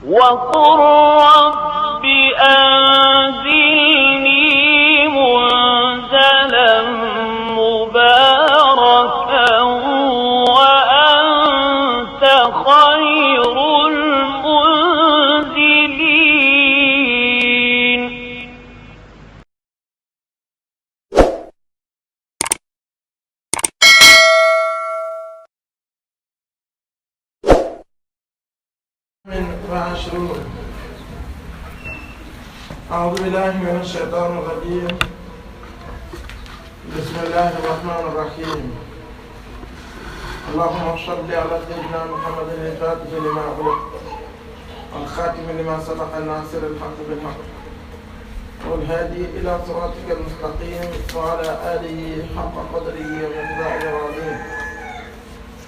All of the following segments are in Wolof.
وقل رب أنزلني منزلا مباركا وأنت خير المنزلين. أعوذ بالله من الشيطان الرجيم. بسم الله الرحمن الرحيم. اللهم صل على سيدنا محمد الفاتح لما أغلق والخاتم لما سبق الناصر الحق بالحق والهادي إلى صراطك المستقيم وعلى آله حق قدره ومقداره العظيم.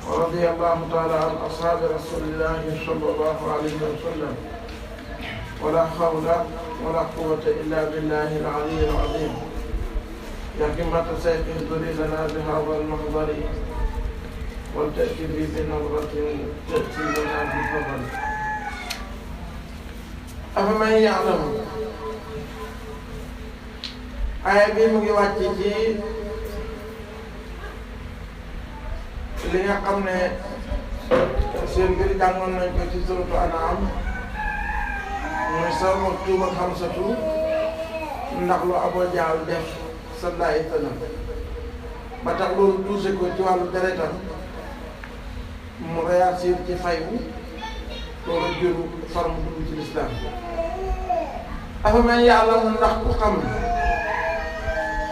ورضي الله تعالى عن أصحاب رسول الله صلى الله عليه وسلم. ولا حول ولا قوة إلا بالله العلي العظيم. يا كلمة السيف اهدري لنا بهذا المحضر ولتأتي بي بنظرة تأتي لنا بالفضل. أفمن يعلم aaya bi mu ngi wàcc ci li nga xam ne seen mbir jàngoon nañ ko ci suratu An'am muy sama tuuba xamsatu ndax lu Abu Jahl def sallallahu alayhi wa sallam ba tax loolu tuuse ko ci wàllu deretam mu réussir ci fayu loolu juru far mu dugg ci lislaam. afaman ya'lamu ndax ku xam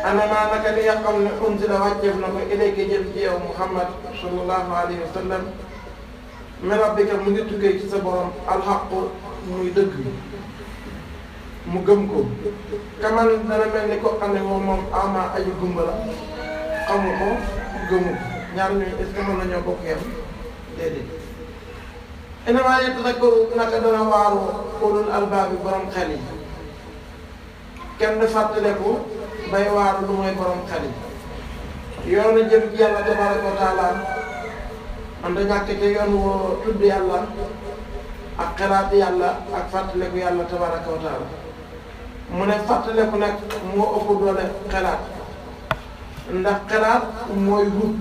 annamaa naka li nga xam ne unzila wàcceef na ko ilayka jëm ci yow Muhammad sallallahu alayhi wa sallam min rabbika mu ngi tukkee ci sa borom alxaqu muy dëgg mu gëm ko kaman dana mel ni ko xam ne moom ama aju gumba la xamu ko gëmu ko ñaar ñooñu est-ce que mën nañoo bokk yam déedéet. innamaa yatadakkaru naka dana waaru ulul albaabi borom xel yi kenn du fàttaleku bay waaru lu mooy borom xel yi yoonu jëm ci yàlla tabaraka wa taala man da ñàkk te yoon woo tudd yàlla ak xalaat yàlla ak fàttaleku yàlla tabaraka wa taala mu ne fàttaleku nag moo ëpp doole xalaat ndax xalaat mooy wut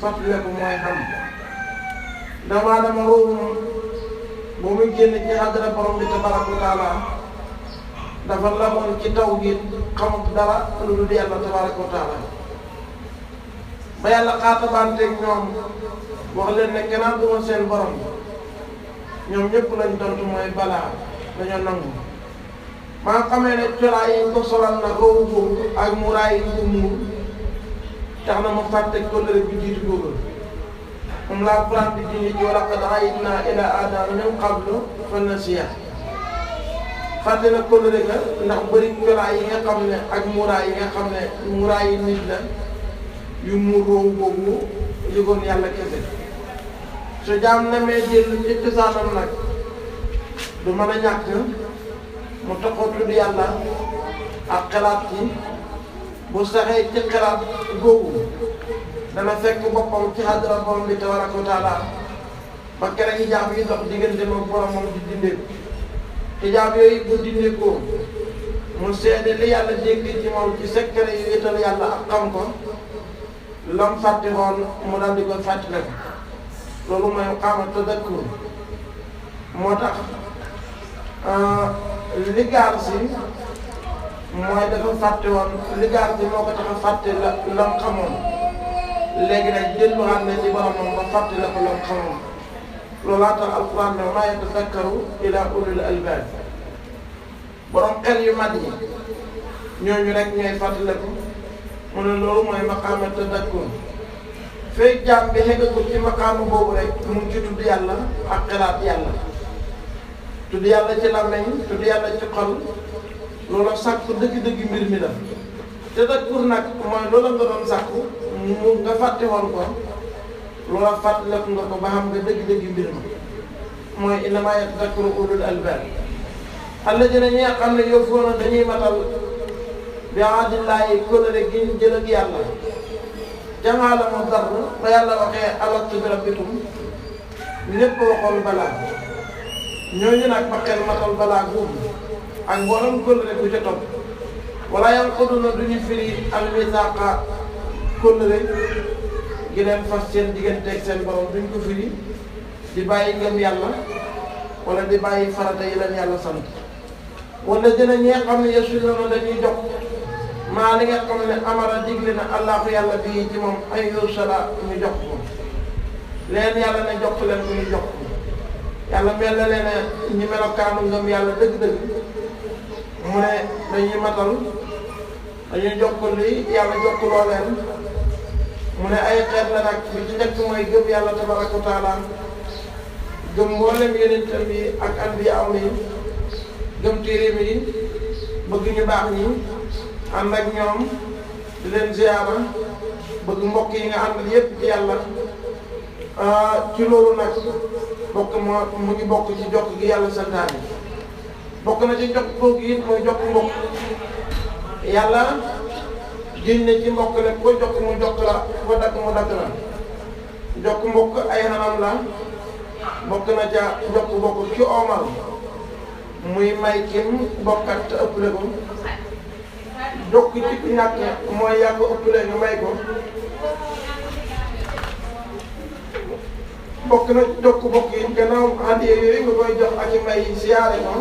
fàttaleku mooy xam damaa dama ruum bu muy génn ci xadara borom bi tabaraka wa taala dafa lamoon ci taw gi xamut dara lu dul yàlla tabaraka wa taala ba yàlla xaatabanteeg ñoom wax leen ne kenn duma seen borom ñoom ñëpp lañ tontu mooy balaa dañoo nangu ba nga xamee ne colaay yi ko solal nag roobu boobu ak muraay yi ko muur tax na mu fàtte kóllëre bi jiitu googu moom laa Alxuraan di junj ci wa laqad ahidnaa ilaa aadama min qablu fa nasiya fàtte na kóllëre ga ndax bëri colaay yi nga xam ne ak muraay yi nga xam ne muraay yi nit la yu muur roobu boobu yëgoon yàlla kese su jaam nemee jël ci cosaanam nag du mën a ñàkk mu taxaw tudd yàlla ak xalaat ci bu saxee ci xalaat googu dana fekk boppam ci xadara borom bi tabaraka wa taala ba kere yi jaam yi dox diggante moom boromam di dindeeku te jaam yooyu bu dindeekoo mu seede li yàlla dégg ci moom ci secret yu wéetal yàlla ak xam ko lam fàtte woon mu daal di koy fàttale ko loolu mooy xaama tadakkur moo tax li gaar si mooy dafa fàtte woon li gaar si moo ko tax a fàtte lam xamoon léegi nag delluwaat na ci boromam ba fàtte la ko lam xamoon loolaa tax alquran ne maa yatadakkaru ila ulul albaab borom xel yu mat yi ñooñu rek ñooy fàttaliku mu ne loolu mooy maqaama tadakkur fekk jaam bi xeggagul ci maqaama boobu rek mu ngi ci tudd yàlla ak xalaat yàlla tudd yàlla ci làmmeñ tudd yàlla ci xol loola sàkku dëgg-dëgg mbir mi la tadakkur nag mooy loola nga doon sàkku mu nga fàtte woon ko loola fàttaliku nga ko ba xam nga dëgg-dëgg mbir ma mooy innamaa yatadakkaru ulul albaab allaziina ñi nga xam ne yuufuuna dañuy matal bi ahdillaahi kóllëre gi ñu jël ak yàlla jamaala mu dar ba yàlla waxee alastu bi rabbikum ñépp waxoon balaa ñooñu nag ba xel matal balaa googu ak mboolem kóllëre bu ca topp wala yanquduna duñu firi al misaaqa kóllëre gi leen fas seen digganteeg seen borom duñ ko firi di bàyyi ngëm yàlla wala di bàyyi farata yi leen yàlla sant wala dina ñi nga xam ne yasuluuna dañuy jox maa li nga xam ne amara digle na allahu yàlla bii ci moom ay yursala ñu jox ko leen yàlla ne jox leen ko ñu jox ko yàlla mel na leen ñi melokaanu ngëm yàlla dëgg-dëgg mu ne dañuy matal dañuy jox ko lii yàlla jox ko loo leen mu ne ay xeet la nag bi ci njëkk mooy gëm yàlla tabaraka wa taala gëm mboolem yonentam yi ak anbiya yi gëm téeréem yi bëgg ñu baax ñi ànd ak ñoom di leen ziyaara bëgg mbokk yi nga àndal yépp ci yàlla ci loolu nag bokk mu ngi bokk ci jokk gi yàlla santaane bokk na ci jokk googu it mooy jokk mbokk yàlla giñ ne ci mbokk ne ko jokk mu jokk la ko dagg mu dagg la jokk mbokk ay xanam la bokk na ca jokk mbokk ci oomal muy may kim bokkat te ëpple ko jokk ci ku ñàkk mooy yàgg ëpple nga may ko bokk na jokk bokk yi gannaaw hadiya yooyu nga koy jox ak i may siyaare ko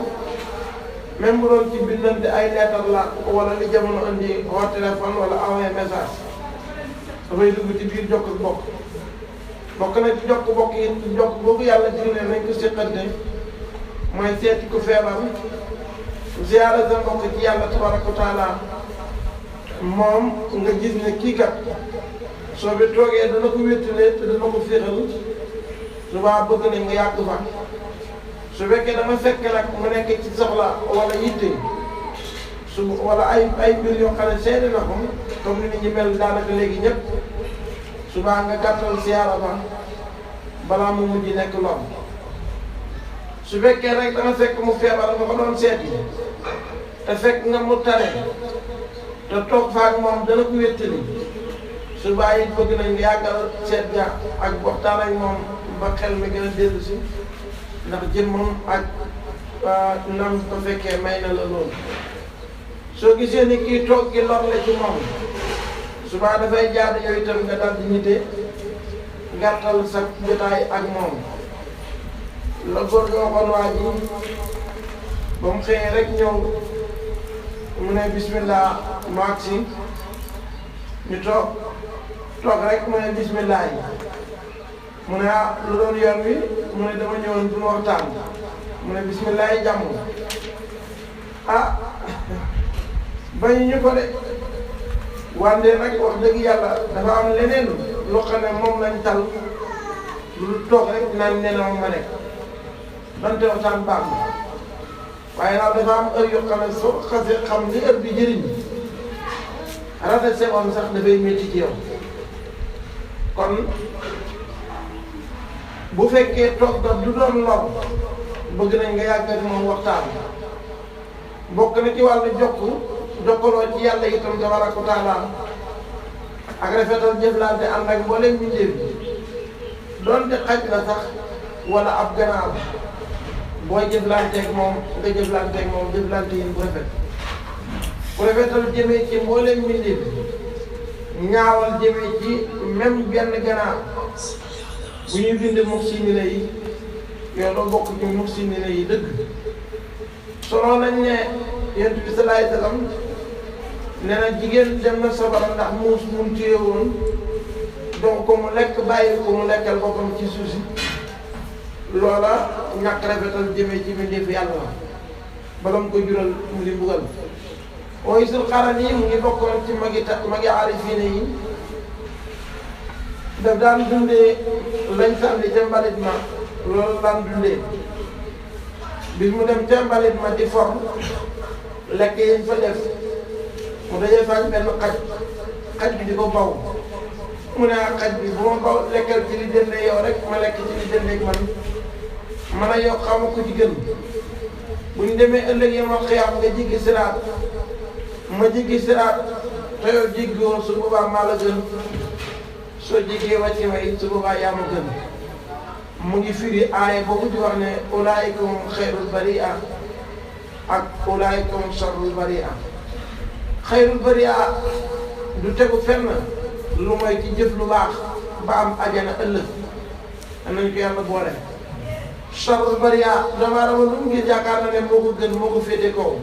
même bu doon ci bindante ay leetar la wala li jamono indi hors téléphone wala envoyé message dafay dugg ci biir jokk ak bokk bokk na ci jokk bokk yi jokk boobu yàlla digle nañ ko séqante mooy seeti ku feebar ziyaara sa mbokk ci yàlla tabaraka wa taala moom nga gis ne kii kat soo bi toogee dana ko wéttalee te dana ko féexal subaa bëgg nañ nga yàgg fa su fekkee dama fekk nag mu nekk ci soxla wala yitte wala ay mbir yoo xam ne seede na ko comme ni nit ñi mel daanaka léegi ñëpp subaa nga gàttal siyaara ba balaa mu mujj nekk lool su fekkee rek dama fekk mu feebar nga ko doon seeti te fekk nga mu tare te toog faak moom dana ko wéttali subaa it bëgg nañ nga yàggal seet ga ak waxtaan ak moom ba xel mi gën a dellu si ndax jëmmam ak nam ko fekkee may na la loolu soo gisee ni kii toog gi lor la ci moom subaa dafay jaadu yow itam nga dal di ñite ngartal sa jotaay ak moom la góor ga waxoon waa ji ba mu xëyee rek ñëw mu ne bismillah mu agsi ñu toog rek mu ne bismillah yi mu ne lu doon yoon wi mu ne dama ñëwoon pour waxtaan mu ne bismillah yi jàmm bañu ñu ko de wante nag wax dëgg yàlla dafa am leneen loo xam ne moom lañ tal lu toog rek naan nee na ma nekk bante waxtaan baax na waaye nag dafa am heure yoo xam ne soo xasee xam ni heure bi jëriñ rafet seconde sax dafay métti ci yow kon bu fekkee toog da du doon lor bëgg nañ nga yàgg ak moom waxtaan bokk na ci wàllu jokkaloo ci yàlla itam tabaraka wa taala ak rafetal jëflante ànd ak mboolem mbindeef doonte xaj la sax wala ab ganaar booy jëflanteeg moom nga jëflanteeg moom jëflante yi bu rafet bu rafetal jëmee ci mboolem mbindeef ñaawal jëmee ci même benn ganaar bu ñuy bind muhsinina yi yow doo bokk ci muhsinina yi dëgg solo nañ ne yonent bi sallallahu alayhi wasallam nee na jigéen dem na sabara ndax muus mun téye woon donc ko mu lekk bàyyi ko mu lekkal boppam ci suuf si loola ñàkk rafetal jëmee ci mbindeef yàlla la bala mu ko jural mu di mbugal Uwaysul Qarani mu ngi bokkoon ci magi aarifiina yi daf daan dundee lañ sànni ca mbalit ma loolu daan dundee bis mu dem ca mbalit ma di for lekk yañ fa def mu dajee faak benn xaj bi di ko baw mu ne ak xaj bi bu ma baw lekkal ci li dendee yow rek ma lekk ci li dendee man a yow xaw ma ko ci gën bu ñu demee ëllëg yi ma xiyaam nga jéggi siraat ma jéggi siraat te yow jéggi woon su boobaa maa la gën soo jéggee wàcce may su boobaa yaa ma gën mu ngi firi aaya boobu di wax ne ulaa'ika hum xayrul bari'a ak ulaa'ika hum sharrul bari'a. xayrul bari'a du tegu fenn lu mooy ci jëf lu baax ba am ajana ëllëg nañ ko yàlla boole. sharrul bari'a dama dama lu ngir yaakaar na ne moo ko gën moo ko féete kaw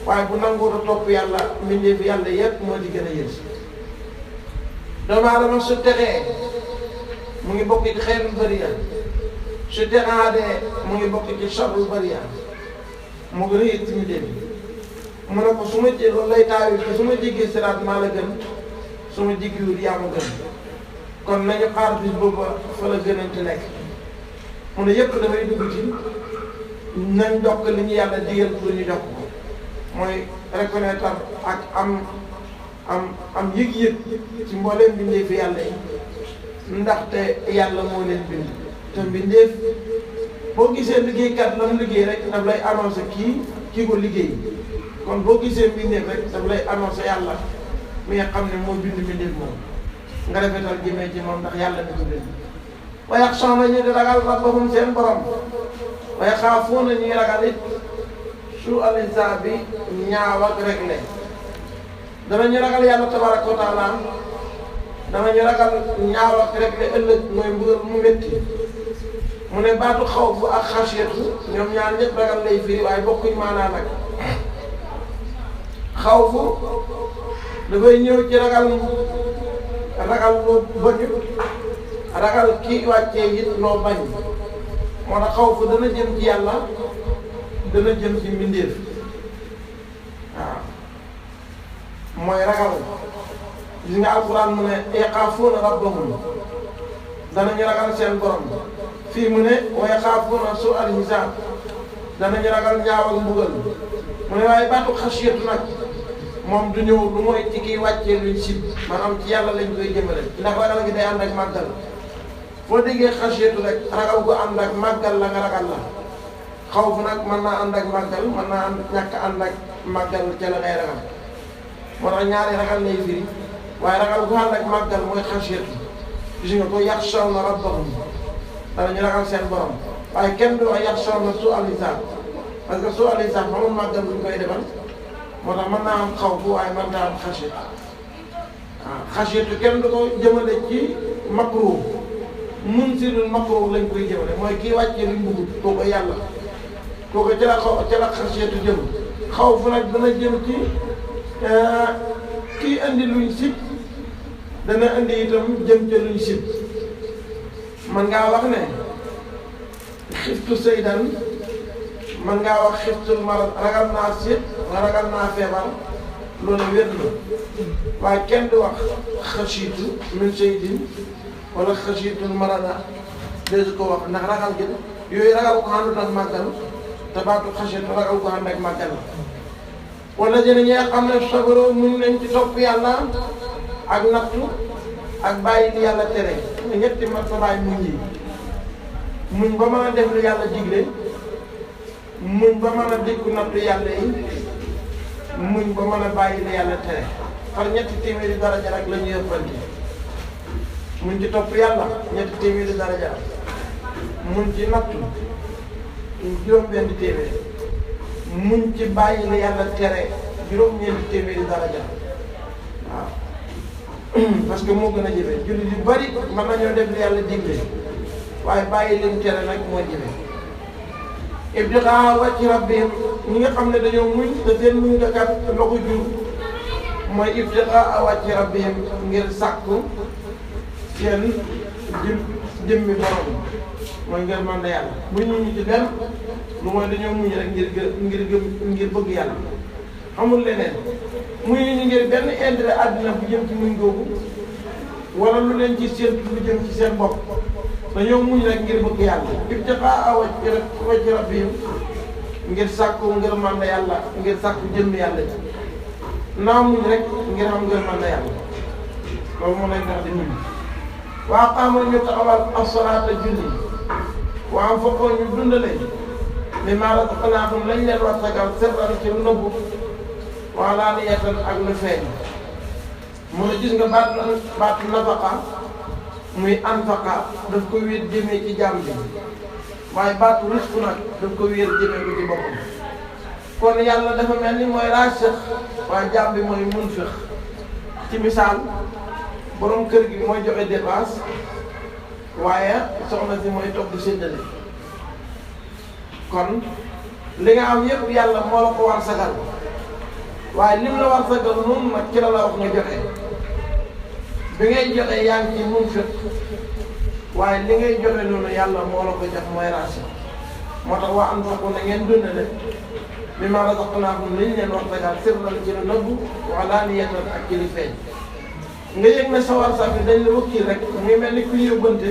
waaye bu nangoo topp yàlla mbindeef yàlla yépp moo di gën a yées. doomu aadama su texee mu ngi bokk ci xayrul bari'a su texaadee mu ngi bokk ci sharrul bari'a mu gën a yées ci mbindeef mu ne ko su ma jël loolu lay taawil te su ma jéggee siraat maa la gën su ma jéggiwul yaa ma gën kon nañu xaar bis boobu fa la gënante nekk. mu ne yëpp dafay dugg ci nañ dokk li ñu yàlla digal pour ñu dokk ko mooy reconnaître ak am yëg-yëg ci mbooleem mbindeef fi yàlla yi ndaxte yàlla moo leen bind te mbindeef boo gisee liggéeykat la mu liggéey rek daf lay annoncé kii ko liggéey kon boo gisee mbindeef rek daf lay annoncé yàlla mi nga xam ne moo bind mbindeef moom nga rafetal jëmee ci moom ndax yàlla mi ko bind. wa yaxshawna ñu di ragal rabbahum seen borom wa yaxaafuuna ñuy ragal it su al-hisaab bi ñaaw ak réglé danañu ragal yàlla tabaraka wa taala danañu ragal ñaaw ak réglé ëllëg mooy mbugal mu métti mu ne baatu xawfu ak xasiyatu ñoom ñaar ñëpp ragal lay firi waaye bokkuñ maanaa nag. xawfu dafay ñëw ci ragal lu bañu ragal kii wàccee it loo bañ moo tax xawfu dana jëm ci yàlla dana jëm ci mbindeef waaw mooy ragal gis nga alquran mu ne yaxaafuuna rabbahum danañu ragal seen borom fii mu ne wa yaxaafuuna su al hisaab danañu ragal ñaaw ak mbugal mu ne waaye baatu xasiyatu nag moom du ñëw lu mooy ci kiy wàccee luñ sib maanaam ci yàlla lañ koy jëmale ndax ragal gi day ànd ak màggal foo déggee xasiyatu rek ragal gu ànd ak màggal la nga ragal la xawf nag mën naa ànd ak màggal mën naa ñàkk ànd ak màggal ca la ngay ragal moo tax ñaari ragal lay firi waaye ragal gu ànd ak màggal mooy xasiyatu gis nga ko yaxshawna rabbahum danañu ragal seen borom waaye kenn du wax yaxshawna su al-hisaab parce que su al-hisaab xamul màggal buñ koy defal moo tax mën naa am xawf waaye mën naa am xasiyatu waaw xasiyatu kenn du ko jëmale ci makruh munsilul makruh lañ koy jëmale mooy kii wàccee luñ bëggut kooku yàlla kooku ca la xasiyatu jëm xawf nag dana jëm ci kii indi luñ sib dana indi itam jëm ca luñ sib man ngaa wax ne xiftu saydan man ngaa wax xiftul marad ragal naa sib ragal naa feebar loolu wér na waaye kenn du wax xasiitu min saydin wala xasiitul marada désu ko wax ndax ragal gi yooyu ragal ko àndut ak màggal te baatu xasiitu ragal ko ànd ak màggal la wala jëne ñi nga xam ne sabaroo muñ nañ ci topp yàlla ak nattu ak bàyyi li yàlla tere ñetti martabaay muñ yi muñ ba mën a def lu yàlla digle muñ ba mën a dékku nattu yàlla yi muñ ba mën a bàyyi li yàlla tere par ñetti téeméeri daraja rek la ñuy ëppante muñ ci topp yàlla ñetti téeméeri daraja muñ ci nattu juróom-benn téeméer muñ ci bàyyi li yàlla tere juróom-ñeenti téeméeri daraja waaw parce que moo gën a jëfe jullit yu bari mën nañoo def li yàlla digle waaye bàyyi lim tere nag moo jëfe ibtigaa wajhi rabbihim ñi nga xam ne dañoo muñ te seen muñ nga kat la ko jur mooy ibtigaa wajhi rabbihim ngir sàkku seen jëmmi borom mooy ngir mën na yàlla muñ ñu ci dem lu mooy dañoo muñ rek ngir bëgg yàlla xamul leneen muñ ñu ngir benn intérêt àddina bu jëm ci muñ googu wala lu leen ci séentu lu jëm ci seen bopp dañoo muñ rek ngir bëgg yàlla ibtigaa wajhi rabbihim ngir sàkku ngërmande yàlla ngir sàkku jëmm yàlla ci naa muñ rek ngir am ngërmande yàlla loolu moo lay tax di muñ wa aqaamu ñu taxawal as-salaata julli wa anfaqoo ñu dundale mimmaa razaqnaahum lañ leen war sagal sirran ci lu nëbbu wa alaaniyatan ak lu feeñ mu ne gis nga baatu nafaqa muy anfaqa daf ko wéet jëmee ci jaam bi waaye baatu risku nag daf ko wéet jëmee ko ci boppam kon yàlla dafa mel ni mooy raasix waaye jaam bi mooy munfiq ci misaal borom kër gi mooy joxe dépense waaye soxna si mooy toog di séddale kon li nga am yëpp yàlla moo la ko war sagal waaye lim la war sagal noonu nag ci la wax nga joxe bi ngay joxe yaa ngi ci munfiq waaye li ngay joxe noonu yàlla moo la ko jox mooy raasix moo tax waa anfaqu na ngeen dundale mimmaa razaqnaahum liñ leen wax sagal sirran ci lu nëbbu wa alaaniyatan ak ci li feeñ nga yëg ne sa war sax bi dañ la wakkil rek mu ngi mel ni ku yóbbante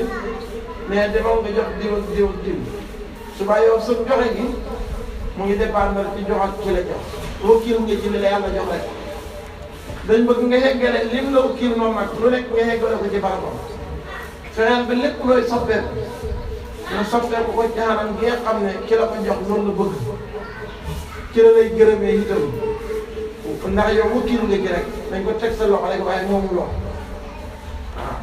mais demoon nga jox diw ak diw ak diw suba yow sa joxe gi mu ngi dépendre ci jox ak ki la jox wakkil nga ci li la yàlla jox rek dañ bëgg nga yeggale lim la wakkil moom nag lu nekk nga yeggale ko ci barabam fexeel bi lépp looy soppeeku nga soppeeku ko ci anam gi nga xam ne ki la ko jox loolu la bëgg ci la lay gërëmee itam ndax yow wakkil nga ci rek dañ ko teg sa loxo rek waaye moomu loxo waaw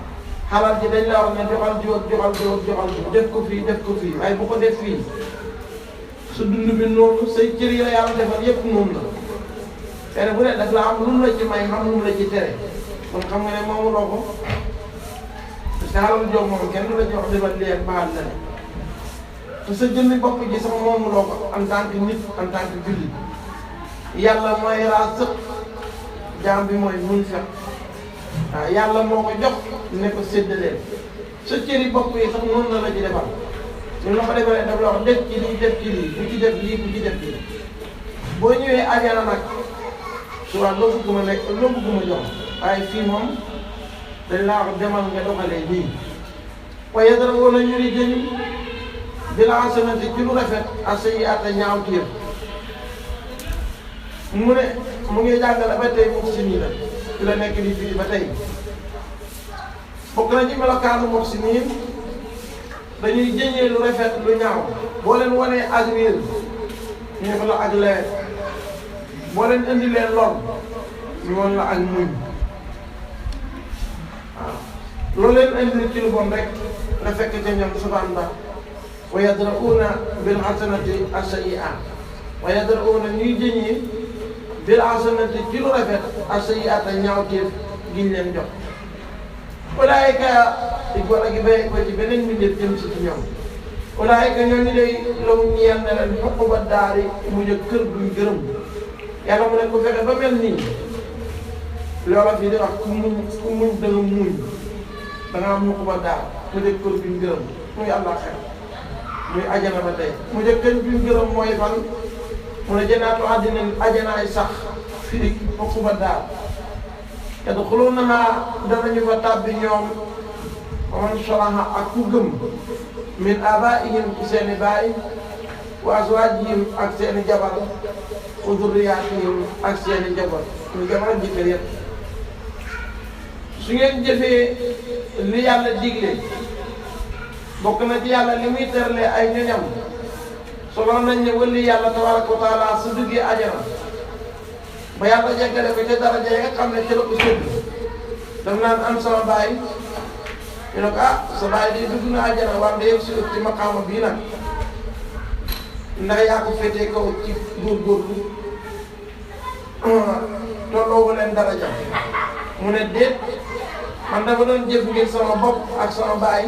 xalal ji dañ la wax ne joxal jiw ak joxal jiw ak joxal jiw def ko fii def ko fii waaye bu ko def fii su dund bi noonu say cër yi la yàlla defal yépp noonu la kenn bu ne daf la am lu mu la ci may xam lu mu la ci tere kon xam nga ne moomu loo ko parce que xalal jox moom kenn du la jox defal lii ak baal la te sa jëmmi bopp ji sax moomu loo ko en tant que nit en tant que jullit yàlla mooy raasix jaam bi mooy munfiq waaw yàlla moo ko jox ne ko séddaleen sa cëri bopp yi sax noonu la la ci defal ñu la ko defalee daf la wax def ci lii def ci lii bu ci def lii bu ci def lii boo ñëwee ajana nag soit loo bëgg ma lekk loo bëgg ma jox waaye fii moom dañ laa wax demal nga doxalee nii waaye dara woon na ñu di jëñ bil hasanati ci lu rafet as-sayyi'ata ñaawteef mu ne mu ngi jàngale ba tey muhsiniina ci la nekk di fii ba tey bokk na ci melokaanu muhsiniin dañuy jëñee lu rafet lu ñaaw boo leen wanee ak riir ñu ne la ak leer boo leen indi leen lor ñu won la ak muñ waaw loolu leen indi ci lu bon rek nga fekk ca ñoom subhaan ba wa yadra'uuna bil hasanati as-sayyi'a wa yadra'uuna ñuy jëñee bil hasanati ci lu rafet as-sayyi'ata ñaawteef giñ leen jox ulaayika di góor gi béy ko ci beneen mbindeef jëm si ci ñoom ulaayika ñooñu day lahum ñeel na leen uqba daari mujj kër duñ gërëm yàlla mu ne ko fexe ba mel nii loola fii di wax ku muñ da nga muñ da nga am uqba daar mujj kër duñ gërëm muy àllaaxira muy ajana ba tey mujj kër duñ gërëm mooy fan mu ne janaatu àddina ajanaay sax fii uqba daar yadxuluunahaa danañu fa tàbbi ñoom man salaha ak ku gëm min aabaa'ihim ci seeni baay wa azwaajihim ak seeni jabar wa zurriyaatihim ak seeni jabar ñu jabar ak jëkkër yëpp su ngeen jëfee li yàlla digle bokk na ci yàlla li muy terle ay ñoñam solo nañ ne wëlli yàlla tabaraka wa taala su duggee ajana ba yàlla jeggale ko ca daraja yi nga xam ne ci la ko sédd daf naan am sama baay ñu ne ko sa baay di dugg na àjjana war nga yegg si ci maqaama bii nag ndax yaa ko féetee kaw ci góorgóorlu tolloowu leen daraja mu ne déet man dafa doon jëf ngir sama bopp ak sama baay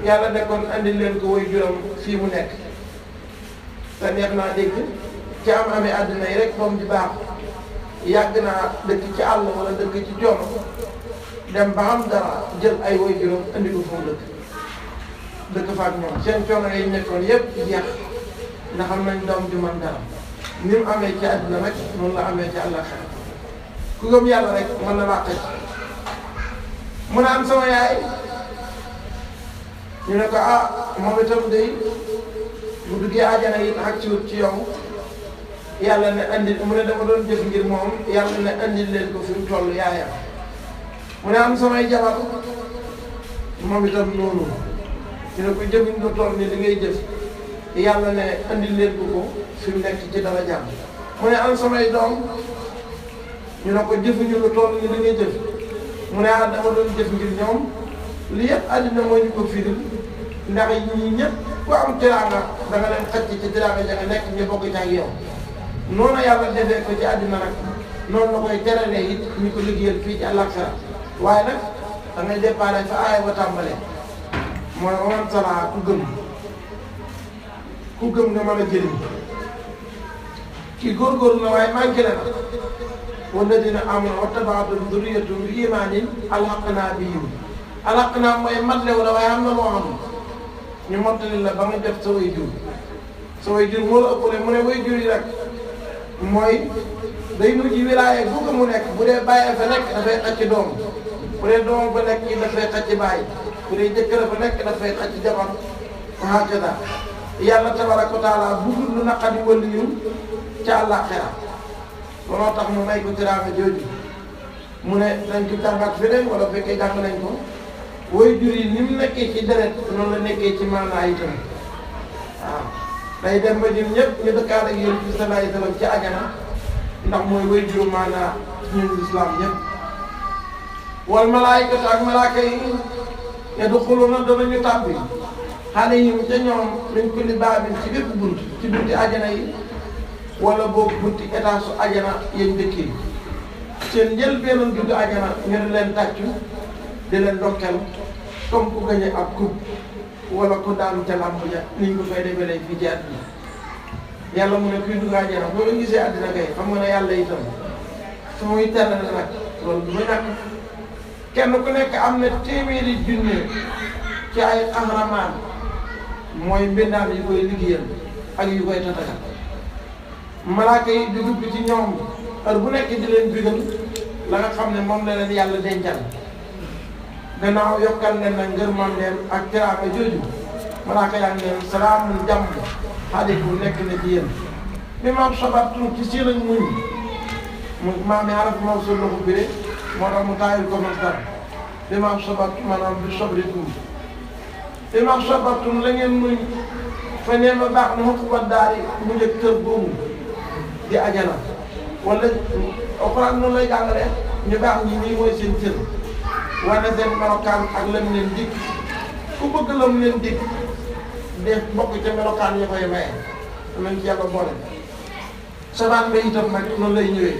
yàlla nekkoon andi leen ko way juróom fii mu nekk te neex naa dégg ci am amee àddina yi rek moom di baax yàgg naa dëkk ci àll wala dëkk ci coono dem ba am dara jël ay way juróom andi ko foofu dëkk fa ak ñoom seen coono yi nekkoon yëpp jeex ndax xam nañ doom di man dara ni mu amee ci àddina rek noonu la amee ci àllaxira ku gëm yàlla rek mën na laa xëcc mun a am sama yaay ñu ne ko moom itam day bu duggee àjjana yi ak ci wut ci yow yàlla ne andi mu ne dama doon jëf ngir moom yàlla ne andi leen ko fi mu toll yaayam mu ne am samay jabar moom itam noonu ñu ne ko jëfuñ lu toll ni li ngay jëf yàlla ne andi leen ko fi mu nekk ci dara jàmm mu ne am samay doom ñu ne ko jëfuñu lu toll ni li ngay jëf mu ne dama doon jëf ngir ñoom li yëpp àddina moo ñu ko firil ndax ñii ñëpp ku am teraanga da nga leen xëcc ci teraanga ja nga nekk ñu bokk ci ak yow noonu yàlla defee ko ci àddina nag noonu la koy teralee it ñu ko liggéeyal fii ci àllaaxira waaye nag da ngay déparé fa aaya ba tàmbalee mooy waman salaa ku gëm nga mën a jëriñ kii góorgóorlu na waaye manqué na walladina amanu wattaba'athum dhurriyyatuhum bi imaanin alhaqnaa bihim alhaqnaa mooy matlewu la waaye am na loo xam ñu mottali la ba nga def sa way jur moo la ëppale mu ne way jur yi rek mooy day mujj wilaaye bu ko mu nekk bu dee bàyyi fa nekk dafay xacc doom bu dee doom fa nekk dafay xacc bàyyi bu dee jëkkër fa nekk dafay xacc jabar wa hakada yàlla tabaraka wa taala bëggul lu naqadi wëllu ñu ca àllaaxira looloo tax mu may ko teraanga jooju mu ne dañ ko jàngat feneen wala fekkee jàng nañ ko way jur yi ni mu nekkee ci deret noonu la nekkee ci maanaa itam waaw day dem ba ñun ñëpp ñu dëkkaat ak yéen ci sallallahu alayhi wa sallam ci ajana ndax mooy way jur maanaa ñun lislaam ñëpp wal malaayikatu ak malaaka yi yadxuluuna danañu tàbbi xale yi ca ñoom dañ ko li baabin ci bépp bunt ci bunti ajana yi wala boobu bunti état su ajana yéen dëkkee seen njëlbéenu dugg ajana ñu di leen tàccu di leen dokkeel comme ku gañe ab coupe wala ku daanu ca làmb ja niñ ko fay defee fii ci àddina yàlla mu ne kuy dugg ajana boo ko gisee àddina kay xam nga ne yàlla itam su muy terale nag loolu du ma ñàkk kenn ku nekk am na téeméeri junne ci ay axramaan mooy mbindaan yu koy liggéeyal ak yu koy tatagal malaaka yi di dugg ci ñoom heure bu nekk di leen bigal la nga xam ne moom la leen yàlla dencal gannaaw yokkal leen nag ngërmam leen ak teraanga jooju malaaka yaa ngi leen salaamun jàmm aleykum nekk na ci yéen bi maam sabartum ci seen ak muñ mu maam yi araf moom sa loxo bi moo tax mu taayul ko masdar bi maam sabartum maanaam bi sabritum bi maam sabartum la ngeen muñ fa nee ma baax na xukk ba daari mu njëkk kër boobu di ajana wala alxuraan noonu lay jàngale ñu baax ñi nii mooy seen cër wane seen melokaan ak lam leen dikk ku bëgg lam leen dikk def bokk ca melokaan ya koy maye nañ ci yàlla boole sabaan ba itam nag noonu lay ñëwee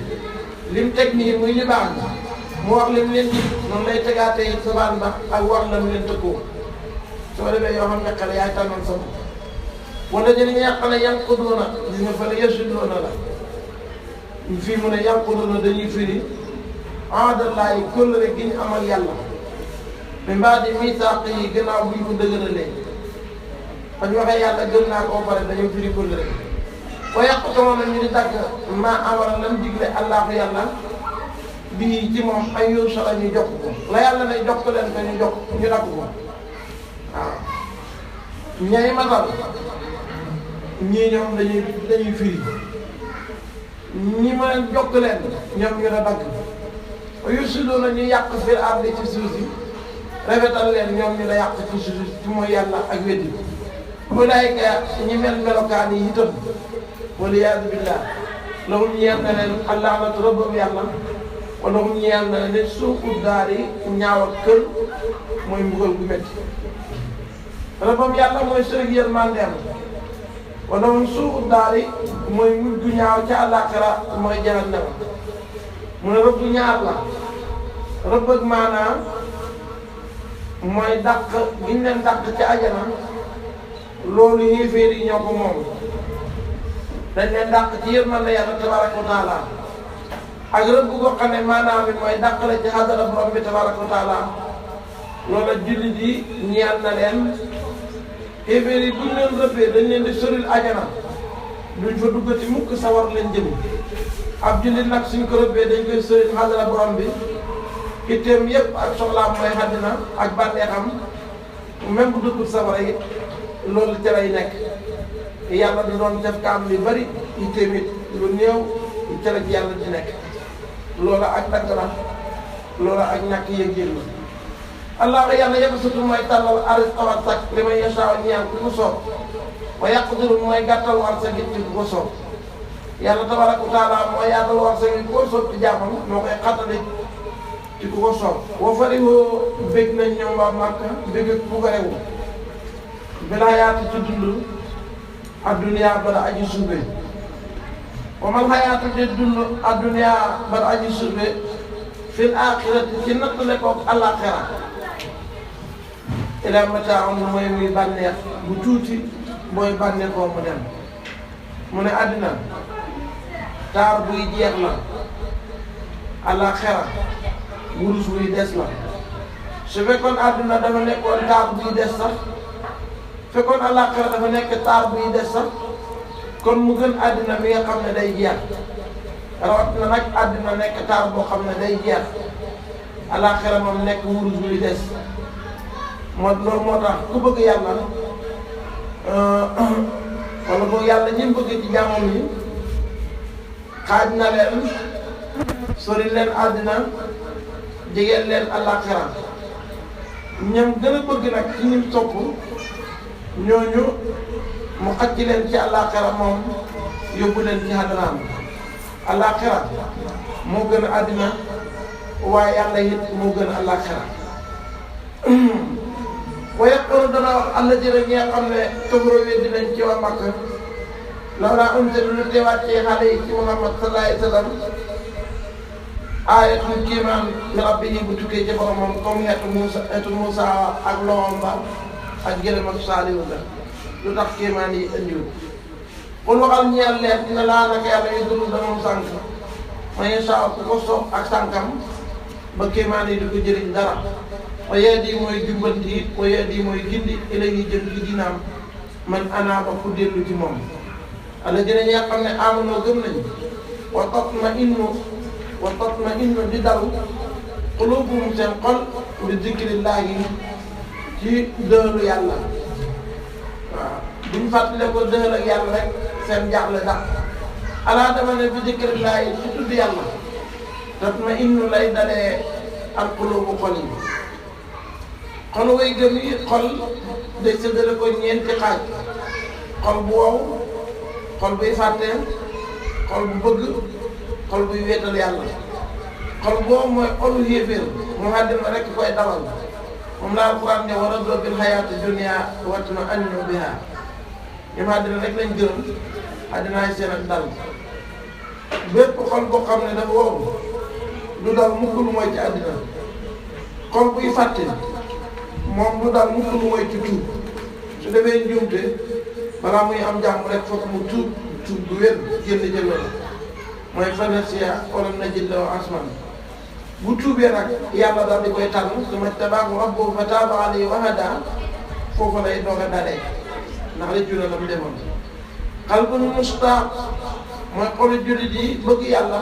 lim teg nii muy ñu baax ñi mu wax lim leen dikk noonu lay tegaatee sabaan ba ak wax lam leen tëkkoo soo demee yoo xam ne xale yaay tànnoon sa wala jëli nga yàq ne yanquduuna gis nga fa ne yasulluuna la fii mu ne yanquduuna dañuy firi ahdallaahi kóllëre gi ñu amal yàlla min ba'di miisaaq yi gannaaw bu ñu ko dëgëralee ba ñu waxee yàlla gëm naa ko ba pare dañoo firi kóllëre wa yaqta'uuna ñu di dagg maa amara lam digle allaahu yàlla bii ci moom ay yuusala ñu jokk ko la yàlla ne jokk leen ko ñu jokk ñu dagg ko waaw ñay matal ñii ñoom dañuy firi ñi ma jokk leen ñoom ñu la dagg yufsiduuna ñu yàq fil ardi ci suuf si rafetal leen ñoom ñu la yàq ci suuf si mooy yàlla ak weddi ulaayika ñi mel melokaan yi itam waliyaadu billah lahum ñeel na leen allaanatu rëbbam yàlla wala lahum ñeel na leen suuqu daari ñaaw ak kër mooy mbugal gu métti rëbbam yàlla mooy sëriñ yërmandeem wala moom suufu daari mooy mujj gu ñaaw ca àllaaxira mooy jahannama mu ne rëbb ñaar la rëbb ak maanaam mooy dàq gi ñu leen dàq ca ajana loolu yéeféer yi ñoo ko moom dañ leen dàq ci yërmande yàlla tabaraka wa taala ak rëbb goo xam ne maanaam bi mooy dàq la ci xadara borom bi tabaraka wa taala loola jullit yi ñeel na leen yéeféer yi bu ñu leen rëbbee dañ leen di soril ajana duñ fa duggati mukk sawar leen jëm ab jullit nag suñ ko rëbbee dañ koy soril xadara borom bi itteem yépp ak soxlaam mooy xaddina ak bànneexam même bu duggul sawara yi loolu ca lay nekk yàlla da doon def kaam yu bari itteem it lu néew ca la ci yàlla di nekk loola ak dagg la loola ak ñàkk yëg-yëg la allah yàlla yabsutu mooy tàllal arizqa warsak li man yashaa ñaan ku ko soob wa yaqdiru mooy gàttal warsak it ku ko soob yàlla tabaraka wa taala mooy yaatal warsak yi koo soob ci jàmmam moo koy xattali ci ku ko soob wa farihoo bég nañ ñoom waa Màkka bég ak pugarewu bilaa yaatu ci dund adduniyaa bala aji suube wa mal xayaatu te dund adduniyaa bala aji suube fil aaxirati ci nattale koog àllaaxira ilaa mataaun mooy muy bànneex bu tuuti mooy bànneexoo mu dem mu ne àddina taar buy jeex la àllaaxira wurus wuy des la su fekkoon àdduna dafa nekkoon taar buy des sax fekkoon àllaaxira dafa nekk taar buy des sax kon mu gën àddina mi nga xam ne day jeex rawat na nag àddina nekk taar boo xam ne day jeex àllaaxira moom nekk wurus wuy des loolu moo tax ku bëgg yàlla wala boo yàlla ñi bëgg ci jaamam yi xaaj na leen sori leen àddina jegeel leen àllaaxira ñam gën a bëgg nag ci ñim topp ñooñu mu xaj ci leen ci àllaaxira moom yóbbu leen ci àddinaam àllaaxira moo gën a àddina waaye yàlla it moo gën a àllaaxira waaye kon dana wax àll jërë ñi nga xam ne kafaroo weddi nañ ci waa Makka lawlaa unzila lu teewaat ci xale yi ci Muhammad sallallahu alayhi wa sallam aayatun kiimaan min rabbihi bu tukkee ci boromam comme xeetu Muusa ak loxoom ba ak gëlëm ak Saalihu la lu tax kiimaan yi indiwul kon waxal ñeel leen dina laa naka yàlla yu dul da moom sànq ma yashaa ku ko soob ak sànkam ba kiimaan yi du ko jëriñ dara wa yahdi mooy jubbanti it wa yahdi mooy gindi ilayhi jëm ci dinaam man anaaba ku dellu ci moom allaziina ñi nga xam ne aamanoo gëm nañu wa tatma'innu di dal quluubuhum seen xol bi zikrillaahi ci dëhëlu yàlla waaw buñ fàttale ko dëhël ak yàlla rek seen jaaxle dax alaa dama ne bi zikrillaahi ci tudd yàlla tatma'innu lay dalee al quluubu xol yi xol way gëm yi xol day séddale ko ñeenti xaaj xol bu wow xol buy fàtte xol bu bëgg xol buy wéetal yàlla xol boobu mooy xolu yéeféer mu àddina rek koy dalal moom la Alxuraan ne wa radiya bil hayaati dunya watma'annu biha ñoom àddina rek lañ gërëm àddinaay seen ak dal bépp xol boo xam ne dafa wow du dal mukk lu mooy ci àddina xol buy fàtte moom lu daal mukk lu mooy ci tuub su defee njuumte balaa muy am jàmm rek foog mu tuub bu wér génn jël la mooy fanasiya wala najid lahu asman bu tuubee nag yàlla daal di koy tànn summa tabaahu rabbuhu fa taaba alayhi wa hadaa foofu lay doog a dalee ndax rëccu na la mu demoon qalbun mustaaq mooy xolu jullit yi bëgg yàlla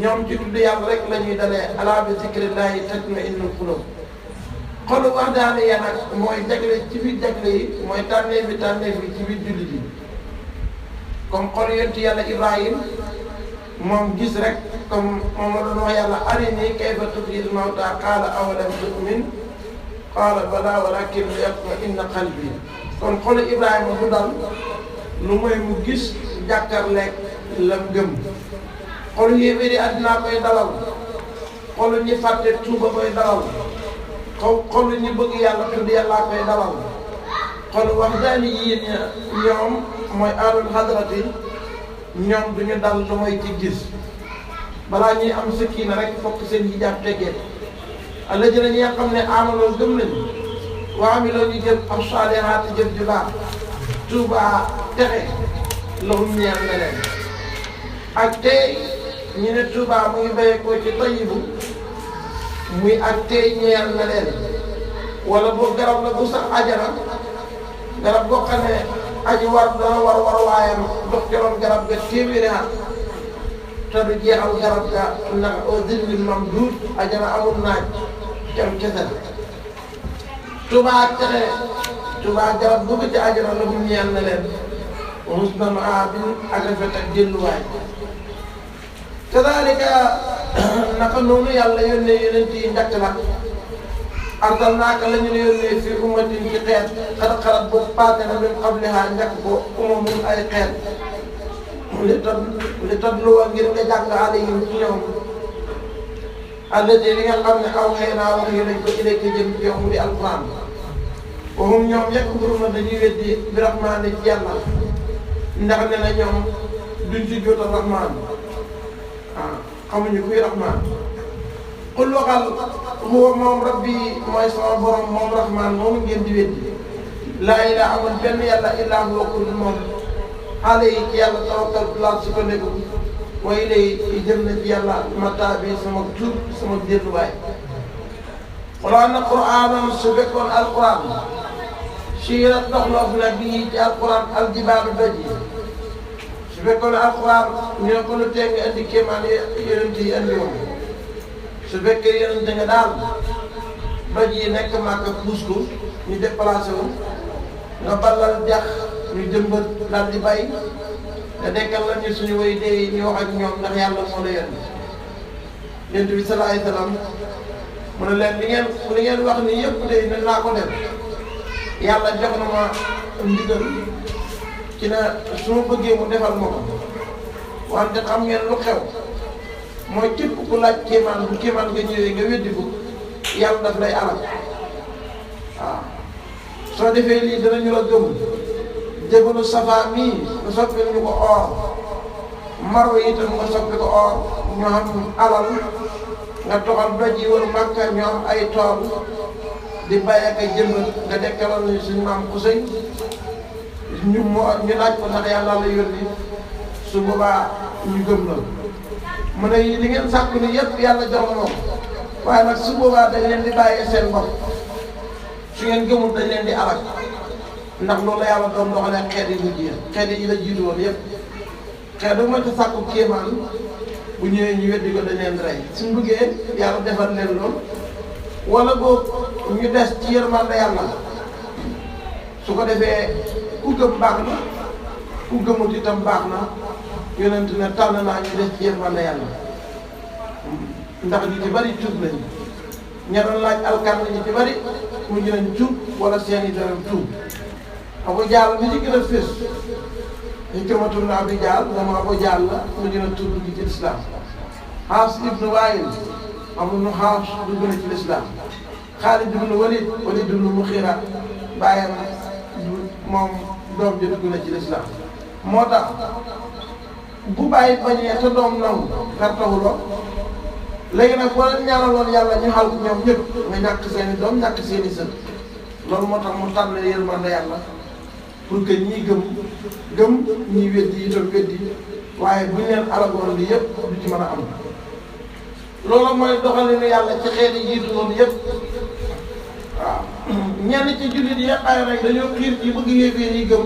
ñoom ci tudd yàlla rek la ñuy dalee alaa bi zikrillahi tatma'innul quluub xolu wax daane ya nag mooy jagle ci biir jagle yi mooy tànneef bi ci biir jullit yi comme xolu yonent yàlla Ibrahim moom gis rek comme moom la doon wax yàlla arinii kayfa tuhyil mawtaa qaala awalam tu'min qaala balaa walaakin liyatma'inna qalbii kon xolu Ibrahima du dal lu mooy mu gis jàkkaarleeg lam gëm xolu yéeféer yi àddinaa koy dalal xolu ñi fàtte tuuba koy dalal xolu ñi bëgg yàlla tudd yàllaa koy dalal xolu waxdaani yi ñoom mooy ahlul hadrati ñoom duñu dal lu mooy ci gis balaa ñuy am sakkiina rek fokk seen hijaab teggee allaziina ñi nga xam ne aamanoo gëm nañu wa amiloo ñu jëf as-saalihaati jëf ju baax tuuba texe lahum ñeel na leen ak tey ñu ne tuuba mu ngi béyekoo ci tayibu muy ak tey ñeel na leen wala boo garab la bu sax ajara garab boo xam ne aji war dana war waayam dox ci garab ga téeméeri at te du jeexal garab ga ndax au zillin mamduud ajara amul naaj kem kese Tuubaa texe Tuubaa garab bu ci ajara la mu ñeel na leen husna ma'aabin ak rafet ak delluwaay kadaalika naka noonu yàlla yónnee yonent yi njëkk la arsalnaaka la ñu yónnee fi ummatin ci xeet xarat bu paase na min qablihaa njëkk ko umamun ay xeet li tatluwa ngir nga jàng alayhim ci ñoom allati li nga xam ne aw xëy naa wax yi lañ ko ilayka jëm ci yow mu di alquran waxum ñoom yakfuruna dañuy weddi bi rahmaani ci yàlla ndax ne na ñoom duñ ci jootal rahmaan xamuñu kuy rahmaan qul waxal huwa moom rabbi mooy sama borom moom rahmaan moomu ngeen di weddi laa ilaaha amul benn yàlla illaa huwa ku dul moom xaale yi ci yàlla tawakkaltu laa sukkandiku wa ilayhi jëm na ci yàlla mataa bi sama tur sama delluwaay xulaa na quraanan su fekkoon alquran siirat doxloof na bii ci alquran aljibaalu doj yi su fekkoon alquran ñu ne ko lu tee nga indi kéemaan yonent yi indi woon su fekkee yonent nga daal doj yi nekk Màkka puus ko ñu déplacé wu nga ballal jax ñu jëmbat daal di bay nga dekkal la ñu suñu way dee ñu wax ak ñoom ndax yàlla moo la yónni yonent bi sallallahu alayhi wa sallam mu ne leen li ngeen wax ni yëpp de ne naa ko def yàlla jox na ma ndigal ci ne su ma bëggee mu defal ma ko wante xam ngeen lu xew mooy képp ku laaj kéemaan bu kéemaan nga ñëwee nga weddi ko yàlla daf lay alal waaw soo defee lii danañu la gëm jébalu Safa mii nga soppi ñu ko or Marwa itam nga soppi ko or ñu am alal nga toxal doj yi wër Makka ñu am ay tool di bay ak ay jëmbat nga dekkaloon nañu suñu maam Xusey ñu laaj ko ndax yàlla la yónni su boobaa ñu gëm la mu ne li ngeen sàkku ni yëpp yàlla jox na moom waaye nag su boobaa dañ leen di bàyyee seen bopp su ngeen gëmul dañ leen di alak ndax loolu la yàlla doon doxalee xeet yi mujj yi xeet yi la jiitu woon yëpp xeet bu ma ko sàkku kéemaan bu ñëwee ñu weddi ko dañ leen di rey suñ bëggee yàlla defal leen loolu wala boobu ñu des ci yërmande yàlla su ko defee ku gëm baax na ku gëmut itam baax na yonent ne tànn naa ñu des ci yërmande yàlla ndax ñu ci bari tuub nañu ña doon laaj alkan ñu ci bari mujj nañ tuub wala seeni doom tuub Abu Jahl mi ci gën a fés Ikrimatu bnu Abi Jahl dama Abu Jahl la mujj na tuub dugg ci lislaam Aas ibnu Waayil amul nu Aas dugg na ci lislaam Xaalid ibnu Walid ibnu Muxiira bàyyam moom doom ji dugg na ci lislaam moo tax bu bàyyi bañee te doom nangu xartaxuloo léegi nag boo leen ñaanaloon yàlla ñu xal ñoom ñëpp nga ñàkk seeni doom ñàkk seeni sët loolu moo tax mu tànn yërmande yàlla pour que ñii gëm ñii weddi itam weddi waaye bu ñu leen alagoon li yëpp du ci mën a am loolu mooy doxalinu yàlla ci xeeti jiitu woon yëpp waaw ñenn ci jullit yi xay rek dañoo xiir ci bëgg yéeféer yi gëm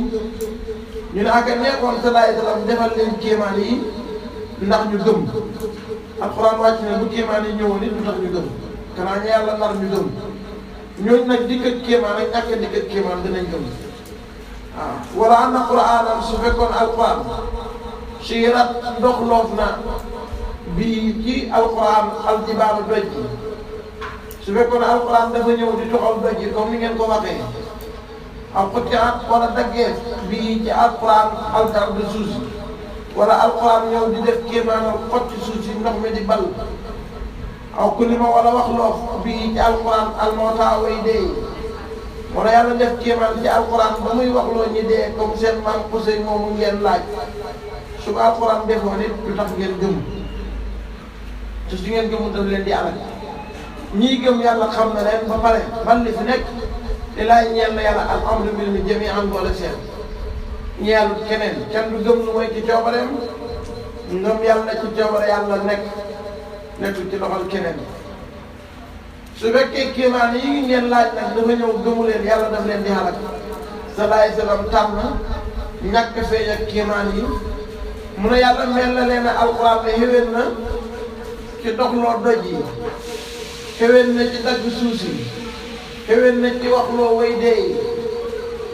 ñu ne aka nekkoon salaay salaam defal leen kéemaan yi ndax ñu gëm alxuraan wàcc ne bu kéemaan yi ñëwoon it du tax ñu gëm kanaa ñu yàlla nar ñu gëm ñooñu nag dikk ak kéemaan ak ñàkk a dikk ak kéemaan dinañ gëm waaw wala am na quraanan su fekkoon alquran siirat doxloof na bii ci alquran aljibaalu doj ji su fekkoon alquran dafa ñëw di doxal doj ji comme ni ngeen ko waxee aw xutiat wala daggeef bii ci alquran algar de suuf si wala alquran ñëw di def kéemaanal xot ci suuf si ndox mi di ball aw kulima wala wax loof bii ci alquran almota way dee wala yàlla def kéemaan ci alquran ba muy wax loo ñi dee comme seen maam Xusey moomu ngeen laaj su ko alquran defoon it du tax ngeen gëm te su ngeen gëmu daf leen di alal ñii gëm yàlla xam na leen ba pare ban li fi nekk te laay ñeel na yàlla al amru bil mi jami'an boole seen ñeel keneen kenn du gëm lu mooy ci coobareem ngëm yàlla ci coobare yàlla nekkul ci loxol keneen su fekkee kéemaan yi ngeen laaj nag dafa ñëw gëmu leen yàlla daf leen di xalak salaay salaam tànn ñàkk feeñ ak kéemaan yi mu ne yàlla mel na leen alxuraan ne xéwén na ci doxloo doj yi xéwén na ci dagg suuf si xéwén na ci waxloo way dee yi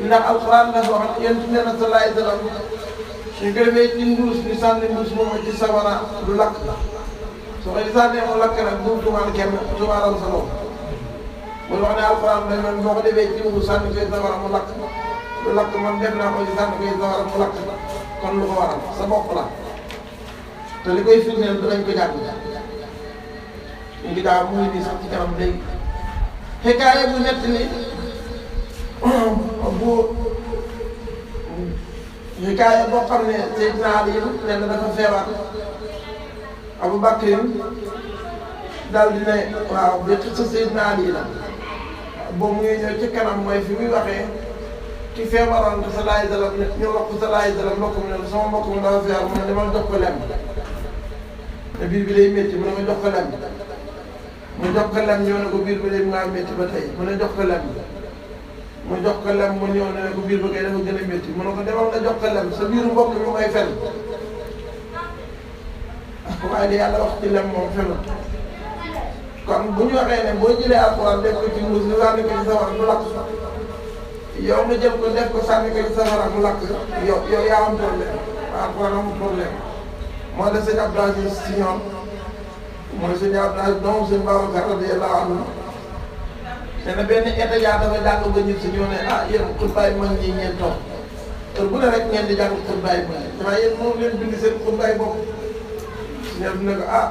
ndax alxuraan dafa wax yéen su nee na salaay salaam suñ ko defee ci mbuus ñu sànni mbuus moom ci sawara du lakk soo koy sànnee mu lakk nag bu tuumaal kenn tuumaalal sa bopp muy wax ne alxuraan dañ man boo ko defee ci mbuus sànni koy sawara mu lakk du lakk man def naa ko ci sànni koy sawara mu lakk kon lu ko waral sa bopp la te li koy firndeel dinañ ko jàng ngi daa mu ngi nii sax ci kanam léegi xikaaya bu nett ni bu xikaaya boo xam ne Seydina Ali nee na dafa feebar Abu Bakrin daal di ne waaw bi xisa Seydina Ali la boobu mu ngi ñëw ci kanam mooy fi muy waxee ki feebaroon ko sallallahu alayhi wa sallam ñu wax ko sallallahu alayhi wa sallam mbokk mi ne sama mbokk mi dafa feebar mu ne demal jox ko lem te biir bi day métti mu ne ma jox ko lem mu jox ko lem ñëw ne ko biir bi day maa métti ba tey mu ne jox ko lem mu jox ko lem mu ñëw ne ko biir ba kay dafa gën a métti mu ne ko demal nga jox ko lem sa biiru mbokk mi mooy fen waaye li yàlla wax ci lem moom fenut kon bu ñu waxee ne boo jëlee alxuraan def ko ci mbuus nga sànni ko ci safara mu lakk yow nga jël ko def ko sànni ko ci safara mu lakk yow yaa am problème alxuraan amul problème moo def sëñ Abdou Aziz si ñoom mooy sëñ Abdou Aziz doomu sëñ Babacar radiyallahu anhu nee na benn étudiant dafa jàng ba ñëw si ñëw ne ah yéen xutbaay mag ñi ngeen toog te bu ne rek ngeen di jàng xutbaay mag ñi waaye yéen moom leen bind seen xutbaay bopp ñoom ne ko ah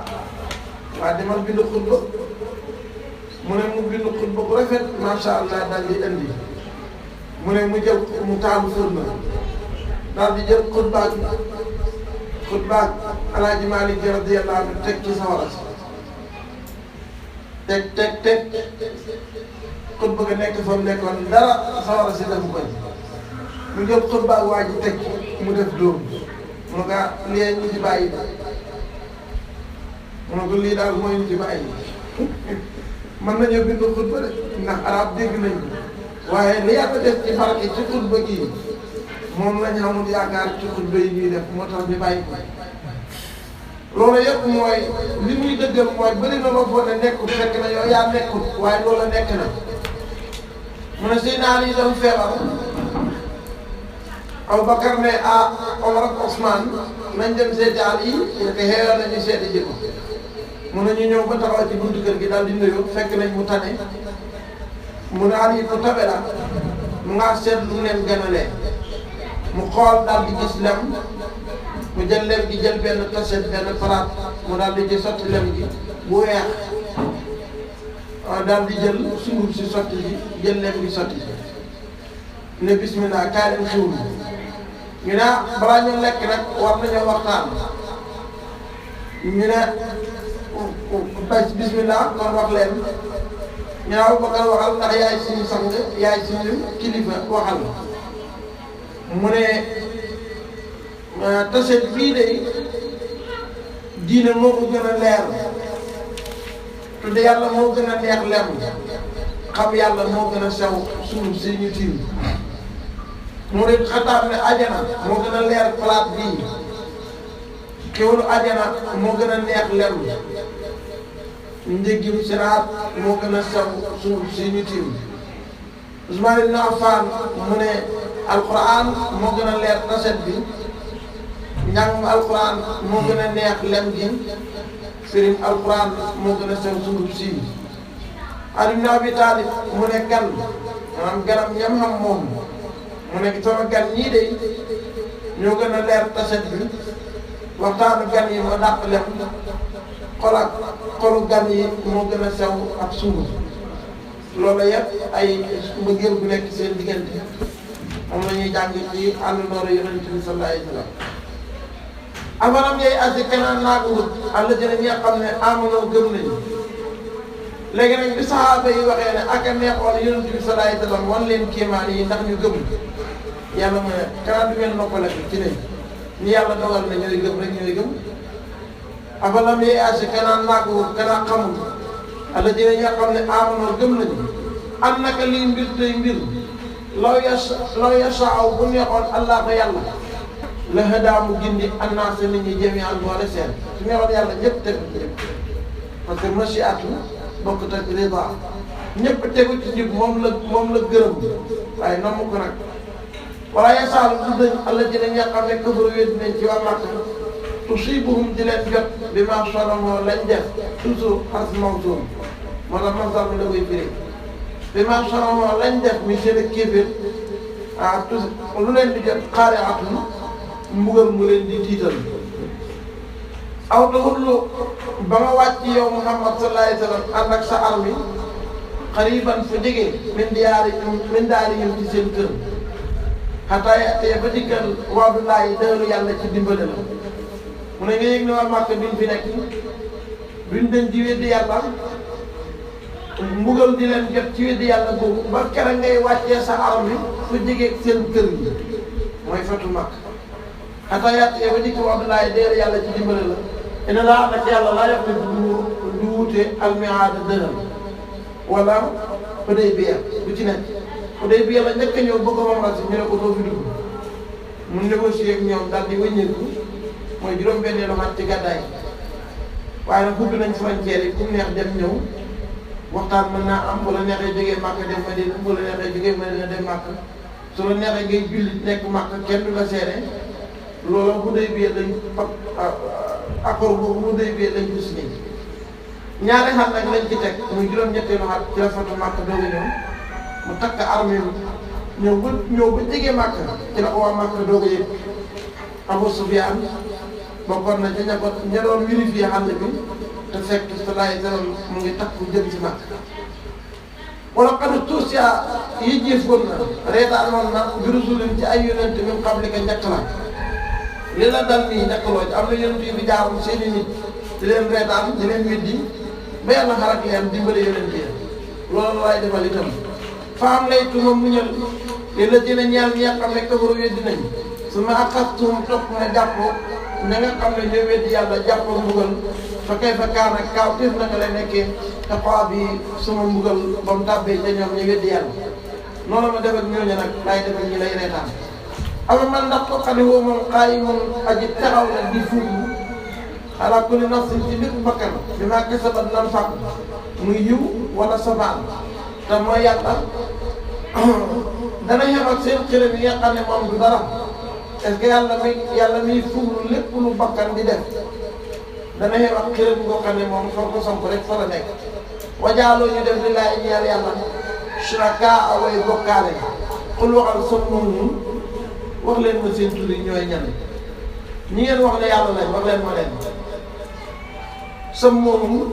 waa demal bind xutba mu ne mu bind xutba bu rafet macha allah daal di indi mu ne mu jël mu taalu furna daal di jël xutbaak Alaaji Maalik radiyallahu anhu teg ci sawara si teg xutba ga nekk fa mu nekkoon dara sawara si defu ko mu jël xutbaak waa ji teg mu def dóom mu nga lii ñu ci bàyyi mu ne ko lii daal mooy ñu ci bàyyi mën nañoo bind xutba de ndax arab dégg nañ ko waaye li yàlla def ci barke ci xutba gii moom lañ xamul yaakaar ci xutba yi ñuy def moo tax ñu bàyyi ko loolu yëpp mooy li muy dëggal mooy bëri na loo foog ne nekkul fekk na yow yaa nekkul waaye loola nekk na mu ne Seydina Ali doon feebar Abubakar ne Omar ak Ousmane nañ dem seeti Ali ñu ko xeeyoon nañu seeti ji ko mu ne ñu ñëw ba taxaw ci buntu kër gi daal di nuyu fekk nañ mu tane mu ne Ali ku tabe la mu ngaa seet lu leen gënalee mu xool daal di gis lem mu jël lem gi jël benn taset benn palaat mu daal di ci sotti lem gi bu weex daal di jël sunguf si sotti ji jël lem gi sotti ji ne bismillah kaay leen suul ñu ne balaa ñu lekk nag war nañoo waxtaan ñu ne bismillah kon wax leen ñu ne Abubakar waxal ndax yaay suñu sang yaay suñu kilifa waxal mu ne taset bii de diine moo ko gën a leer tudde yàlla moo gën a neex lem xam yàlla moo gën a sew suñu si ñu tiim mu ne xataab ne ajana moo gën a leer palaat bii xéwalu ajana moo gën a neex lem njëggim siraat moo gën a sew suñu si ñu tiim Usmaan ibn Affaan mu ne alquran moo gën a leer taset bi njàngum alquran moo gën a neex lem gi firim alquran moo gën a sew sunguf si Ali ibn Abi Talib mu ne gan maanaam ganam ñam xam moom mu ne sama gan ñii de ñoo gën a leer taset bi waxtaanu gan yi moo dàq lem xolu gan yi moo gën a sew ak sunguf loolu yëpp ay mbëggeel bu nekk seen diggante moom la ñuy jàng ci àndandoor Yonent bi sallallahu alayhi wa sallam afalam yey asi kanaan naaguwut àlla jëne ñi nga xam ne amanoo gëm nañu léegi nag bi saxaaba yi waxee ne ak a neexoon Yonent bi sallallahu alayhi wa sallam wan leen kéemaan yi ndax ñu gëm yàlla mu ne kanaan du ngeen noppale ci ne ñi yàlla dogal na ñooy gëm rek ñooy gëm afalam yey asi kanaan naaguwut kanaan xamul àlla jëne ñi nga xam ne amanoo gëm nañu an naka lii mbir tey mbir loo yasaaw bu neexoon allah ko yàlla la hëdaa mu gindi annaas nit ñi jami'an boole seen su neexoon yàlla ñëpp tegu ci njub parce que mashiatu bokkut ak rida ñëpp tegu ci njub moom la gërëm waaye namm ko nag wala yasaalu du dañ alla ji nga xam ne këfër wéet nañ ci waa Makka tusiibuhum di leen jot bi ma solomoo lañ def toujours xas mawsuum moo tax masal mi da koy firi bi ma solomoo lañ def mi seen ak kéeféer lu leen di jot xaari atun mbugal mu leen di tiital aw tahullu ba nga wàcc yow Muhammad sallallahu alayhi wa sallam ànd ak sa armi xariban fa jege min daarihim ci seen kër xataa yatee ba dikkal wa'dullaahi dëgëru yàlla ci dimbale la mu ne nga yëg ne waa Màkka duñ fi nekk duñ den ci weddi yàlla mbugal di leen jot ci weddi yàlla boobu ba kera ngay wàccee sa armi fa jege seen kër yi mooy fatu Màkka xataa yatee ba dikkal wa'dullaahi dëgëru yàlla ci dimbale la ina laa nag yàlla laa yox ne du wuute almiaada dëral wala Hudaybiya bu ci nekk Hudaybiya la njëkk a ñëw bëgg moom la si ñu ne ko doo fi dugg mu négocier ak ñoom daal di wëññeeku mooy juróom-benneelu at ci gàddaay waaye nag ubbi nañ frontière yi ku neex dem ñëw waxtaan mën naa am bu la neexee jógee Màkka dem Madina bu la neexee jógee Madina dem Màkka su la neexee ngay jullit nekk Màkka kenn du la seere loola Hudaybiya lañ accord boobu Hudaybiya lañ ko signé ñaari xat nag lañ ci teg muy juróom-ñetteelu xat ci la fatu Màkka doog a ñëw mu takk armée ñëw ba jege Màkka ci la ko waa Màkka doog a yëg Abu Sufyaan bokkoon na ca ña doon vérifié xàll bi te fekk sallallahu alayhi wa sallam mu ngi takku jëm ci Màkka wala xadu tuusia yi jëfoon na reetaanoon na bi rusulin ci ay yonent min qablika njëkk la li la dal nii njëkkaloo ci am na yonent yu fi jaaroon seeni nit di leen reetaan di leen weddi ba yàlla xarak leen dimbale yonent yi loolu laay defal itam faam lay tuma muñal li la dina ñaar ñi nga xam ne kafaru weddi nañ su ma axastum topp ma jàpp ña nga xam ne ñoo weddi yàlla jàpp mbugal fa kay fa kaana kaaw téef na nga lay nekkee te xoo bi suma mbugal ba mu tàbbee ca ñoom ñu weddi yàlla noonu ma def ak ñooñu nag laay def ak ñi lay reetaan ama man ndax ko xam ne woo moom xaayi moom aji taxaw la di fuugu ala kulli nafsin ci bépp bakkan bi maa kasabat lan fàq muy yiw wala safaan te mooy yàlla dana xem ak seen xërëm yi nga xam ne moom du dara est-ce que yàlla miy fuglu lépp lu bakkan di def dana xem ak xërëm ngoo xam ne moom foo ko samp rek fa la nekk wajaaloo ñu def li laay ñeel yàlla shurakaa away bokkaale xul waxal som moom wax leen ma seen tur yi ñooy ñan ñi ngeen wax ne yàlla lañ wax leen ma leen sam moomu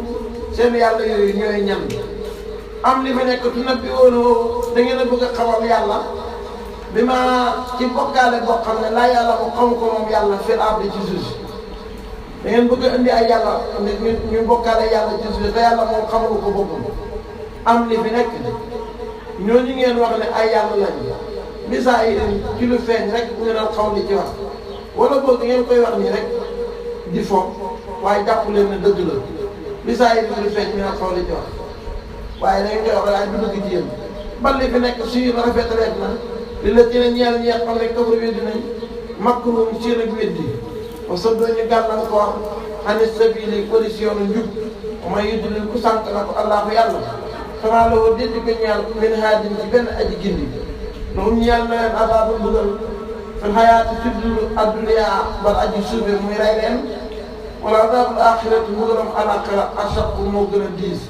seen yàlla yooyu ñooy ñan am li fa nekk tu nabbi woonoo da ngeen a bëgg a xamal yàlla bi ma ci bokkaale boo xam ne laa yàlla ko xam ko moom yàlla fil ardi ci suuf da ngeen bëgg a indi ay yàlla ñu bokkaale yàlla ci suuf te yàlla moom xamalu ko boppam am li fi nekk ñooñu ngeen wax ne ay yàlla lañ misaa yi ci lu feeñ rek ngeen al xaw li ci wax wala boog ngeen koy wax nii rek di foog waaye jàpp leen ne dëgg la misaa yi lu feeñ ngeen al xaw li ci wax waaye da ngeen koy wax waaye du dëgg ci yéen bal li fi nekk suy rafetaleet na li la ci ne ñeel ñeex xam ne kabar weddi nañ makruum seen ak weddi wa saddoo ñu gàllankoor ani sabili walis yoonu njub may yuddilil ku sànq na ko allahu yàlla xanaa la woo déddi ko ñeel min haadin ci benn aji gindi loolu ñeel na leen azaabu mbugal fil xayaati ci dundu adduniya bal aji suufe muy rey leen wala azaabul axirati mbugalam alaxira ashaqu moo gën a diis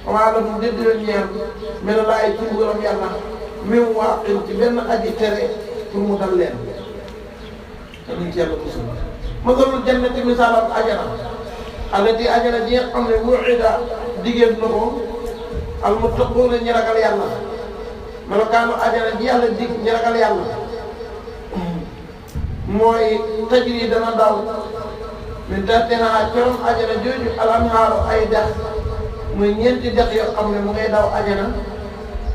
xanaa la mu déddi leen ñeel mel laay ci mbugalam yàlla même waaqin ci benn aji tere pour mu dal leen te nuñ ci yàlla musul masalul jannati misaalam ajana allati ajana ji nga xam ne wu'ida digéen na ko almuttaquuna ñi ragal yàlla melokaanu ajana ji yàlla dig ñi ragal yàlla mooy tajri dana daw min tahtihaa corom ajana jooju al anhaaru ay dex muy ñeenti dex yoo xam ne mu ngay daw ajana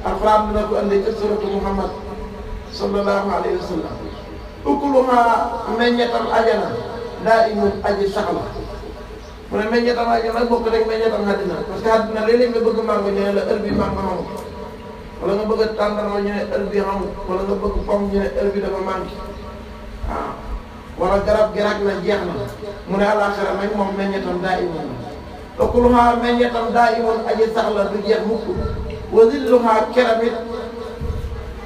alxuraan dina ko andi ci suratu Muhammad sallallahu alayhi wa sallam ukuluha meññetam ajana daa imun aji sax la mu ne meññetam ajana bokk rek meññetam àddina parce que àddina léeg-léeg nga bëgg mango ñu ne la heure bi mango xamul wala nga bëgg a tàndarma ñu ne heure bi xamul wala nga bëgg pomme ñu ne heure bi dafa manqué waaw wala garab gi rag na jeex na mu ne àllaaxira nag moom meññetam daa imun la ukuluha meññetam daa imun aji sax la du jeex mukk wa zilluha keram it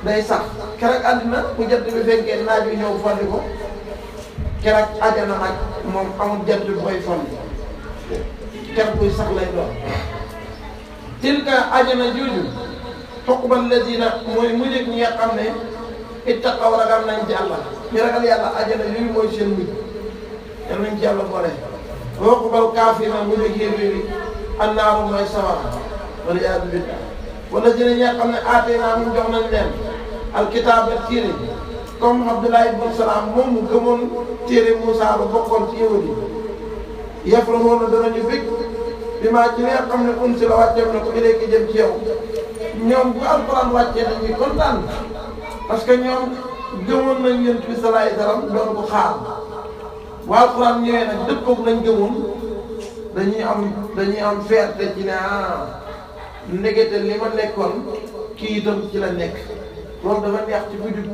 day sax keroog àddina bu jant bi fekkee naaj wi ñëw folli ko keroog àjjana nag moom amul jant bi koy folli keroog buy sax lay doon tilka àjjana jooju uqbal ladina mooy mujj ñi nga xam ne ittaqaw ragal nañ ci yàlla ñu ragal yàlla àjjana yooyu mooy seen mujj yal nañ ci yàlla boole ويقبل كافرا mu ne kéeféer yi annaaru mooy sawara wala iyaadu billah wala jëne ñi nga xam ne aateenaa mu jox nañ leen alkitaaba téere comme Abdullah ibn Salaam moom mu gëmoon téere Moussa ba bokkoon ci yahud yi yafrahuuna danañu bég bi maa ci li nga xam ne unsila wàcceef na ko ilayka jëm ci yow ñoom bu alquran wàccee dañuy kontaan parce que ñoom gëmoon nañ Yonent bi sallallahu alayhi wa sallam doon ko xaar bu alquran ñëwee nag dëppoog lañ gëmoon dañuy am fierté ci ne ndegete li ma nekkoon kii itam ci la nekk loolu dafa neex ci bu jub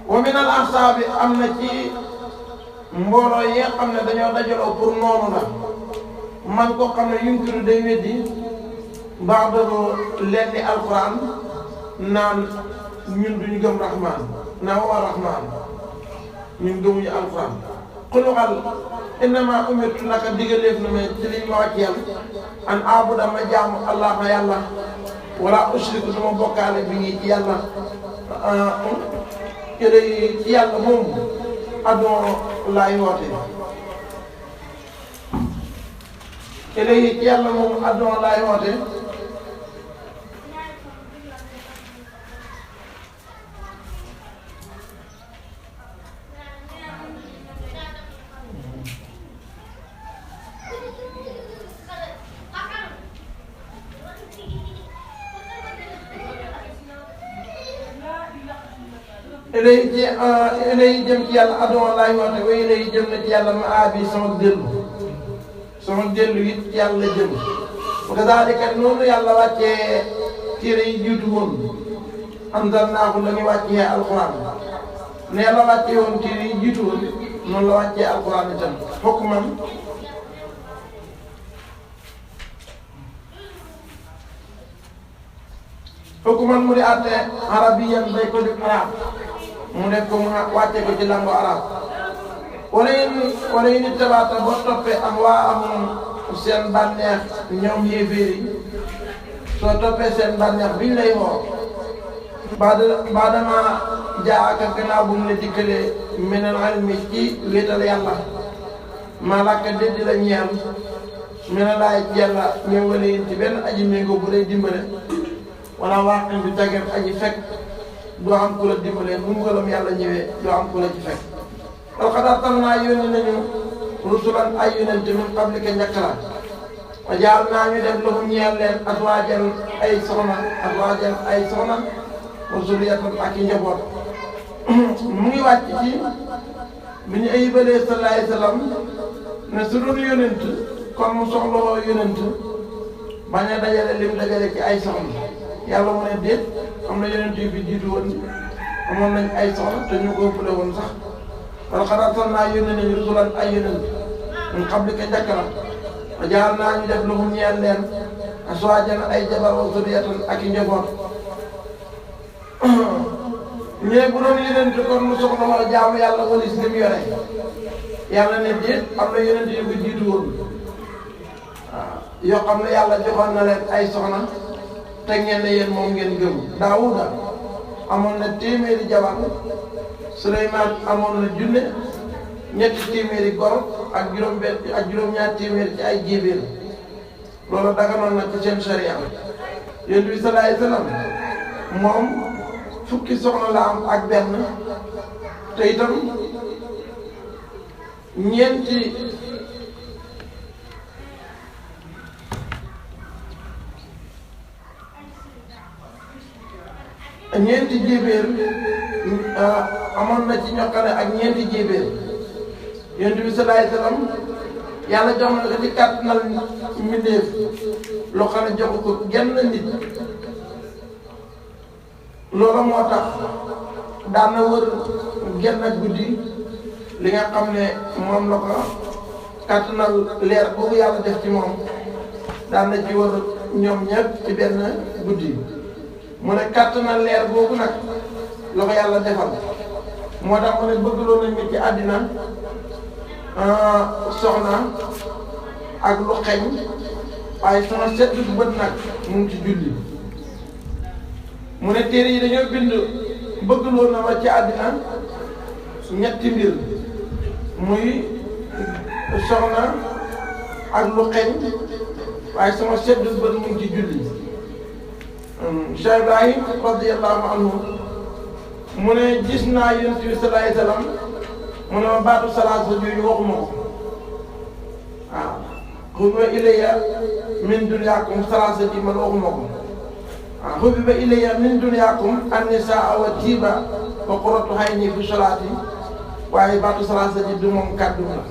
wa min al ahsaabi am na ci mbooloo yi nga xam ne dañoo dajaloo pour noonu la man koo xam ne yunkiru day weddi baax dano leen ni alquran naan ñun duñu gëm rahman naa wa rahman ñun gëmuñu alquran xuluxal innama umirtu naka digaleef na ma ci liñ ma wàcceel an abuda ma jaamu allah yàlla wala ushriku dama bokkaale bi ngi ci yàlla ci yàlla moom addoo laay woote ci yàlla moom addoo laay woote ilay jëm ci yàlla adduna laay woote wa ilay jëm na ci yàlla ma aabi sama dellu it ci yàlla jëm wa kadaalika noonu yàlla wàccee téere yi jiitu woon anzalnaahu la ñu wàccee alquran ne la wàccee woon téere yi jiitu woon noonu la wàccee alquran itam hukman mu di àtte arabiyan day ko di arab mu def ko mu wàcce ko ci langue arab wala yéen tabaata boo toppee am waa am seen bànneex ñoom yéeféer yi soo toppee seen bànneex biñ lay woo baadama jaa ak gannaaw bu mu ne dikkalee minal ilmi ci wéetal yàlla maa làkka déddi la ñeel mina laay ci yàlla ñëw wala yéen ci benn aji méngoo bu lay dimbale wala waaqin bi tagget aji fekk doo am ku la dimbalee bu mbugalam yàlla ñëwee doo am ku la ci fekk wal qad arsalnaa yónni nañu rusulan ay yonent min qablika njëkk la wa ja'alnaa ñu def lahum ñeel leen azwaajan ay soxna wa zurriyatan ak i njaboot mu ngi wàcc ci bi ñu ayibalee sallallahu alayhi wa sallam ne su doon yonent kon mu soxlawoo yonent bañ a dajale lim dajale ci ay soxna yàlla mu ne déet am na yonent yu fi jiitu woon amoon nañ ay soxna te ñu ko ëppale woon sax wala qad arsalnaa yónni nañu rusulan ay yonent min qablika njëkk la wa ja'alnaa ñu def lahum ñeel leen azwaajan ay jabar wa zurriyatan ak i njaboot ñee bu doon yonent kon mu soxla wala jaamu yàlla walis li mu yore yàlla ne déet am na yonent yu ko jiitu woon waaw yoo xam ne yàlla joxoon na leen ay soxna te ngeen ne yéen moom ngeen gëm Daawuda amoon na téeméeri jabar Suleymaan amoon na junne ñetti téeméeri gor ak juróom-ñaar téeméeri ci ay jébéer loolu daganoon na ci seen sharia Yonent bi sallallahu alayhi wa sallam moom fukki soxna la am ak benn te itam ñeenti jébéer amoon na ci ñokkane ak ñeenti jébéer Yonent bi sallallahu alayhi wa sallam yàlla jox na ko ci kàttanal mbindeef loo xam ne jox ko genn nit loolu moo tax daan na wër genn ak guddi li nga xam ne moom la ko kàttanal leer boobu yàlla def ci moom daan na ci wër ñoom ñëpp ci benn guddi mu ne kàttanal leer boobu nag la ko yàlla defal moo tax mu ne bëggloo nañ ko ci àddina soxna ak lu xeñ waaye sama seddu bët nag mu ngi ci julli mu ne téere yi dañoo bind bëggloo na ma ci àddina ñetti mbir muy soxna ak lu xeeñ waaye sama seddu bët mu ngi ci julli. Cheikh Ibrahim radiyallahu anhu mu ne gis naa Yonent bi sallallahu alayhi wa sallam mu ne ma baatu salaasa jooju waxuma ko waaw xubiba ilayya min dunyaakum salaasa ji man waxuma ko waaw xubiba ilayya min dunyaakum an-nisaa wa tiiba wa qurratu ayni fi salaati waaye baatu salaasa ji du moom kàddu la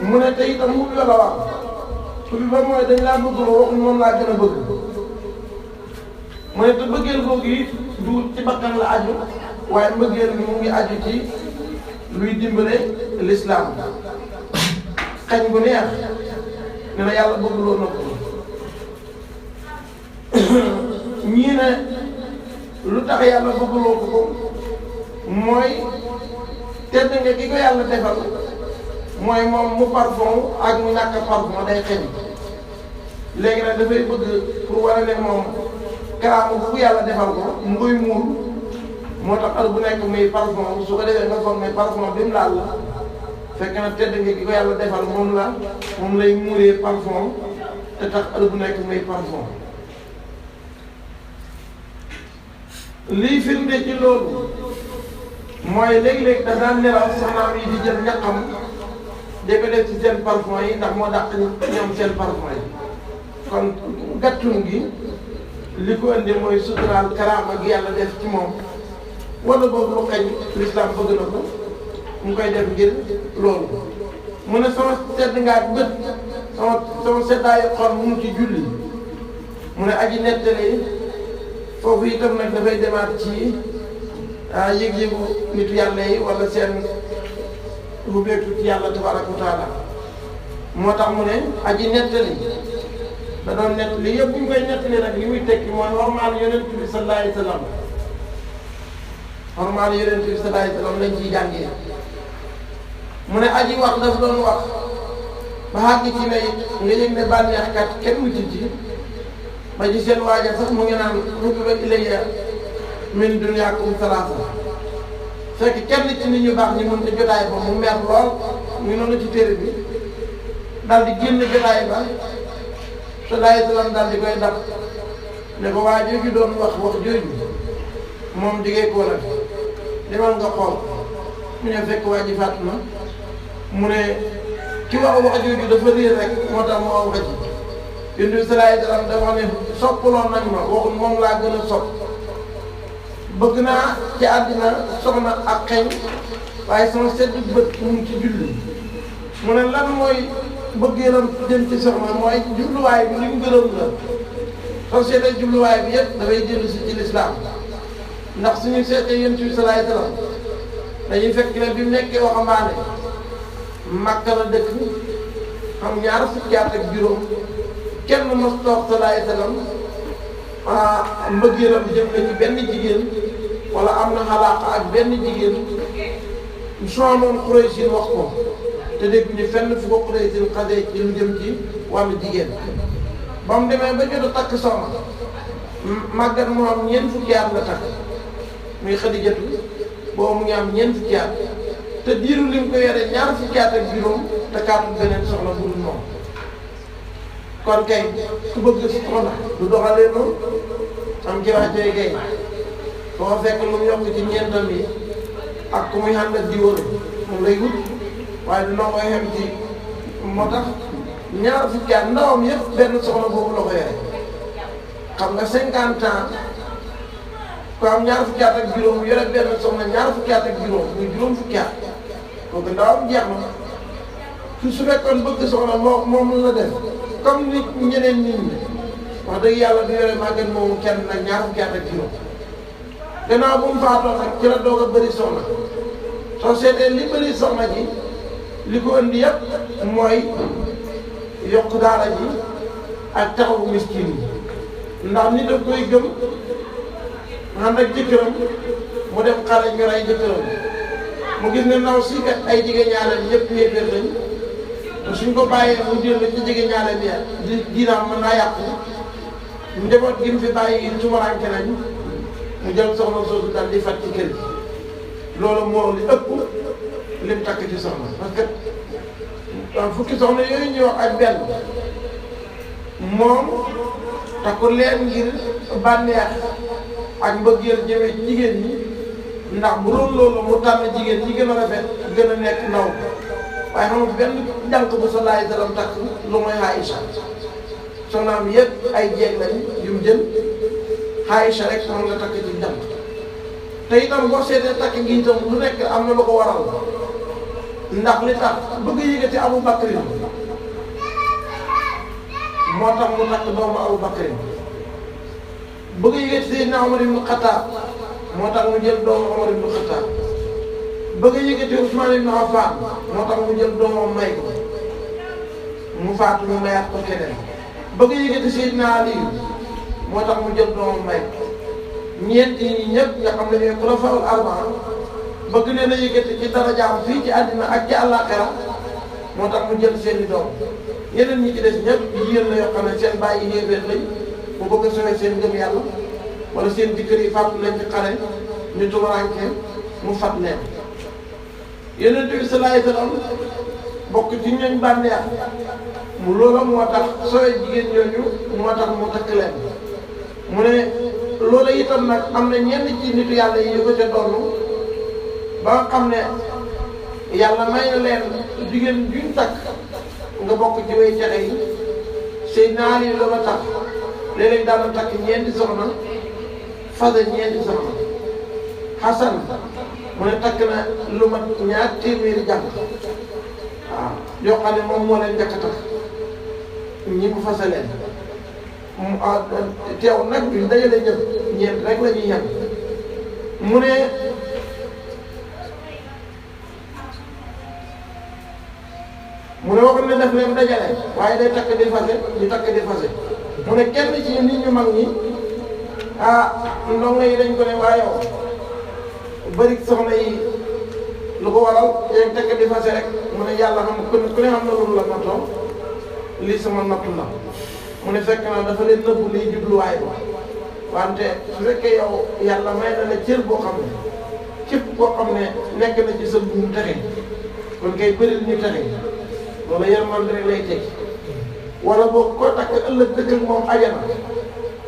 mu ne te itam xubiba la wax xubiba mooy dañ laa bëgg loo waxuñ moom laa gën a bëgg mu ne te bëggeel googu yi du ci bakkan la aju waaye mbëggeel bi mu ngi aju ci luy dimbale lislaam xañ bu neex ne na yàlla bëgguloo na ko ñii ne lu tax yàlla bëgguloo ko ko mooy tedd nga ki ko yàlla defal mooy moom mu parfum ak mu ñàkk parfum day xeñ léegi nag dafay bëgg pour wane ne moom karaama bu yàlla defal ko mu koy muur moo tax heure bu nekk muy parfum su ko defee nga foog ne parfum bi mu laal la fekk na tedd nga ki ko yàlla defal moom lay muuree parfum te tax heure bu nekk muy parfum. lii firnde ci loolu mooy léeg-léeg da daan nelaw soxnaam yi di jël ñaqam di ko def ci seen parfum yi ndax moo dàq ñoom seen parfum yi kon gàttun gi li ko indi mooy suturaal karaama gi yàlla def ci moom wala boobu lu xañ lislaam bëgg na ko mu koy def ngir loolu mu ne sama tedd ngaa bët sama seddaayu xol mu ngi ci julli mu ne aji nettali foofu itam nag dafay demaat ci yëg-yëgu nitu yàlla yi wala seen ubbeeku ci yàlla tabaraka wa taala moo tax mu ne aji nettali da doon nettali yëpp bu ñu koy nettali nag li muy tekki mooy hormaal yonent bi sallallahu alayhi wa sallam hormaal yonent bi sallallahu alayhi wa sallam lañ ciy jàngee mu ne aji wax daf doon wax ba xàgg ci ne nga yëg ne bànneexkat kenn mu ci ba ci seen waaja sax mu ngi naan xubiba ilayya min dunyaakum salaasa fekk kenn ci nit ñu baax ñi mën te jotaay ba mu mer lool ñu noonu ci téere bi daal di génn jotaay ba sallallahu alayhi wa sallam daal di koy dab ne ko waa jooju doon wax jooju moom jigee koo la demal nga xool mu ne fekk waa ji fàttu na mu ne ki wax jooju dafa réer rek moo tax mu wax ji Yonent bi sallallahu alayhi wa sallam dafa ne soppaloon nañ ma waxul moom laa gën a sopp bëgg naa ci àddina soxna ak xeñ waaye sama sedd bët mu ngi ci julli mu ne lan mooy bëggeelam jëm ci soxna mooy jubluwaay bi li mu gërëm la société jubluwaay bi yëpp dafay dellu si ci lislaam ndax suñu seetee Yonent bi sallallahu alayhi wa sallam dañuy fekk ne bi mu nekkee waxambaane Makka la dëkk xam ñaar fukki at ak juróom kenn mos toog sallallahu alayhi wa sallam mbëggeelam jëm na ci benn jigéen wala am na xalaat ak benn jigéen soonoon Quraysh wax ko te dégg ñu fenn fu ko Quraysh xasee ci lu jëm ci wàllu jigéen ba mu demee ba jot a takk soxna màggat mu am ñeent fukki at la takk muy Xadijatu boobu mu ngi am ñeent fukki at te diiru li mu ko yore ñaar fukki at ak juróom te kaatul beneen soxna bu dul moom kon kay ku bëgg soxna du doxalee noonu am ci rajoy kay foo fekk lu mu yokk ci ñeentam yi ak ku muy ànd ak diwóor moom lay wut waaye du noo koy xem ci moo tax ñaar fukki at ndawam yëpp benn soxna boobu la ko yore xam nga 50 ans ku am ñaar fukki at ak juróom yore benn soxna ñaar fukki at ak juróom muy juróom fukki at kooku ndawam jeex na su fekkoon bëgg soxna moom la def comme nit ñeneen nit ñi wax dëgg yàlla du yore màggat moomu kenn nag ñaar fukki at ak juróom gannaaw bu mu faatoo nag ci la doog a bëri soxna soo seetee li bëri soxna ji li ko indi yëpp mooy yokk daara ji ak taxawu miskin yi ndax nit daf koy gëm ànd ak jëkkëram mu dem xale ñu rey jëkkëram mu gis ne ndaw si kat ay jigéen ñaareel yëpp yéeféer lañ te suñ ko bàyyee mu jël ci jigéen ñaareel bi diinaam mën naa yàqu njaboot gi mu fi bàyyi yi tumaranke nañ mu jël soxna soosu dal di fat ci kër gi loolu moo li ëpp lim takk ci soxna parce que fukki soxna yooyu ñuy wax ak benn moom takku leen ngir bànneex ak mbëggeel jëmee ci jigéen ñi ndax bu doon loolu mu tànn jigéen ñi gën a rafet gën a nekk ndaw waaye xam nga benn jànq bu sallallahu alayhi wa sallam takk lu mooy Aïcha soxnaam yëpp ay jeeg lañ yu mu jël Aïcha rek moom la takk ci jànq te itam boo seetee takk gi itam lu nekk am na lu ko waral ndax li tax bëgg yëgati Abu Bakrin moo tax mu takk doomu Abu Bakrin bëgg yëgati Seydina Omar ibn Khattab moo tax mu jël doomu Omar ibn Khattab bëgg yëgati Ousmane ibn Affan moo tax mu jël doomam may ko mu faatu ñu mayaat ko keneen bëgg yëgati Seydina Ali moo tax mu jël doomam may ko ñeenti ñi ñëpp nga xam ne ñooy xulafaa'ul arbaa bëgg leen a yëkkati ci darajaam fii ci àddina ak ci àllaaxira moo tax mu jël seeni doom yeneen ñi ci des ñëpp jigéen la yoo xam ne seen bàyyi yéeféer lañ mu bëgg a sowee seen ngëm yàlla wala seen jëkkër yi fàttu leen ci xare ñu tubaranke mu fat leen Yonent bi sallallahu alayhi wa sallam bokk ci ñooñ bànneex mu loola moo tax sowee jigéen ñooñu moo tax mu takk leen mu ne loolu itam nag am na ñenn ci nitu yàlla yi yu ko ca doon ba nga xam ne yàlla may na leen jigéen juñ takk nga bokk ci way texe yi Seydina Ali loolu tax léeg-léeg daal na takk ñeenti soxna fase ñeenti soxna Xasan mu ne takk na lu mat 2 téeméeri jànq waaw yoo xam ne moom moo leen njëkk a takk ñi mu fase leen teew nag bi dajale ñëpp ñeent rek la ñuy yem mu ne waxoon ne def leen dajale waaye day takk di fase di takk di fase mu ne kenn ci nit ñu mag ñi ndongo yi dañ ko ne waa yow bëri soxna yi lu ko waral yéen takk di fase rek mu ne yàlla xam ku ne xam na loolu la nattoo lii sama nattu la mu ne fekk na dafa leen nëbbu liy jubluwaay ba wante su fekkee yow yàlla may na la cër boo xam ne képp koo xam ne nekk na ci sa buum texe kon kay bëril ñu texe loolu yërmande rek lay teg wala boo ko takk ëllëg dëkk ak moom ajana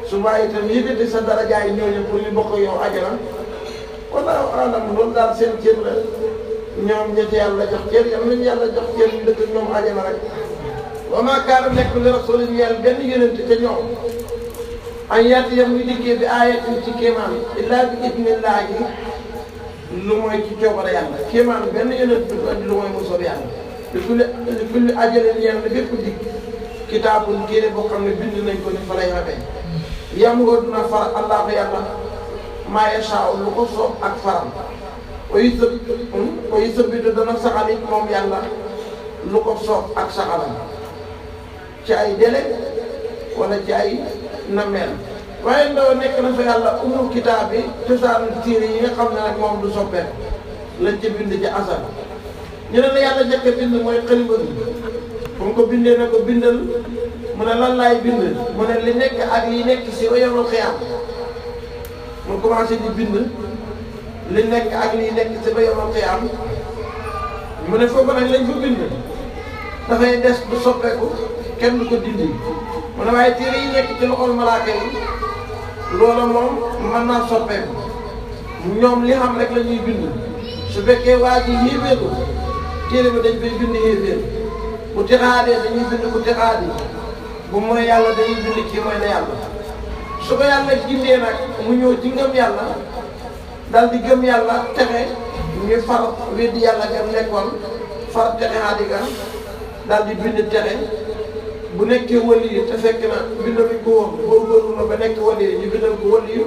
su bàyyi itam yëkkati sa darajaay ñooñu pour ñu bokk yow ajana wala alam loolu daal seen cër la ñoom ñetti yàlla jox cër yam nañu yàlla jox cër ñu dëkk ak ñoom ajana rek wa maa kaana nekk li rasulin ñeel benn yonent te ñoom an yaati yam ñu dikkee bi aayatin ci kéemaan illaa bi idnillaahi lu mooy ci coobare yàlla kéemaan benn yonent du ko andi lu mooy mu soob yàlla li kulli ajalin ñeel na bépp dig kitaabun téere boo xam ne bind nañ ko ni fa lay xamee yam nga duna far allahu yàlla maa yashaa'u lu ko soob ak faram wa yusabbitu dana saxal it moom yàlla lu ko soob ak saxalam ci ay délai wala ci ay nameel waaye ndaw nekk na fa yàlla umul kitaab bi cosaanu téere yi nga xam ne nag moom du soppeeku lañ ca bind ci asal ñu ne la yàlla njëkk a bind mooy xalima bi fu mu ko bindee na ko bindal mu ne lan laay bind mu ne li nekk ak li nekk si ba yawmal xiyaam mu commencé di bind li nekk ak li nekk si ba yawmal xiyaam mu ne foofu nag lañ fa bind dafay des du soppeeku kenn du ko dindi mu ne waaye téere yi nekk ci loxol malaaka yi loola moom mën naa soppeeku ñoom li xam rek la ñuy bind su fekkee waa ji yéebéeru téere bi dañ koy bind yéebéer bu texaadee dañuy bind ku texaadi bu mooy yàlla dañuy bind kii mooy na yàlla su ko yàlla gindee nag mu ñëw ci ngëm yàlla dal di gëm yàlla texe ñu far weddi yàlla gam nekkoon far texaadi ga dal di bind texe bu nekkee wali yi te fekk na bindaluñ ko woon góorgóorlu na ba nekk wali yi ñu bindal ko wali yu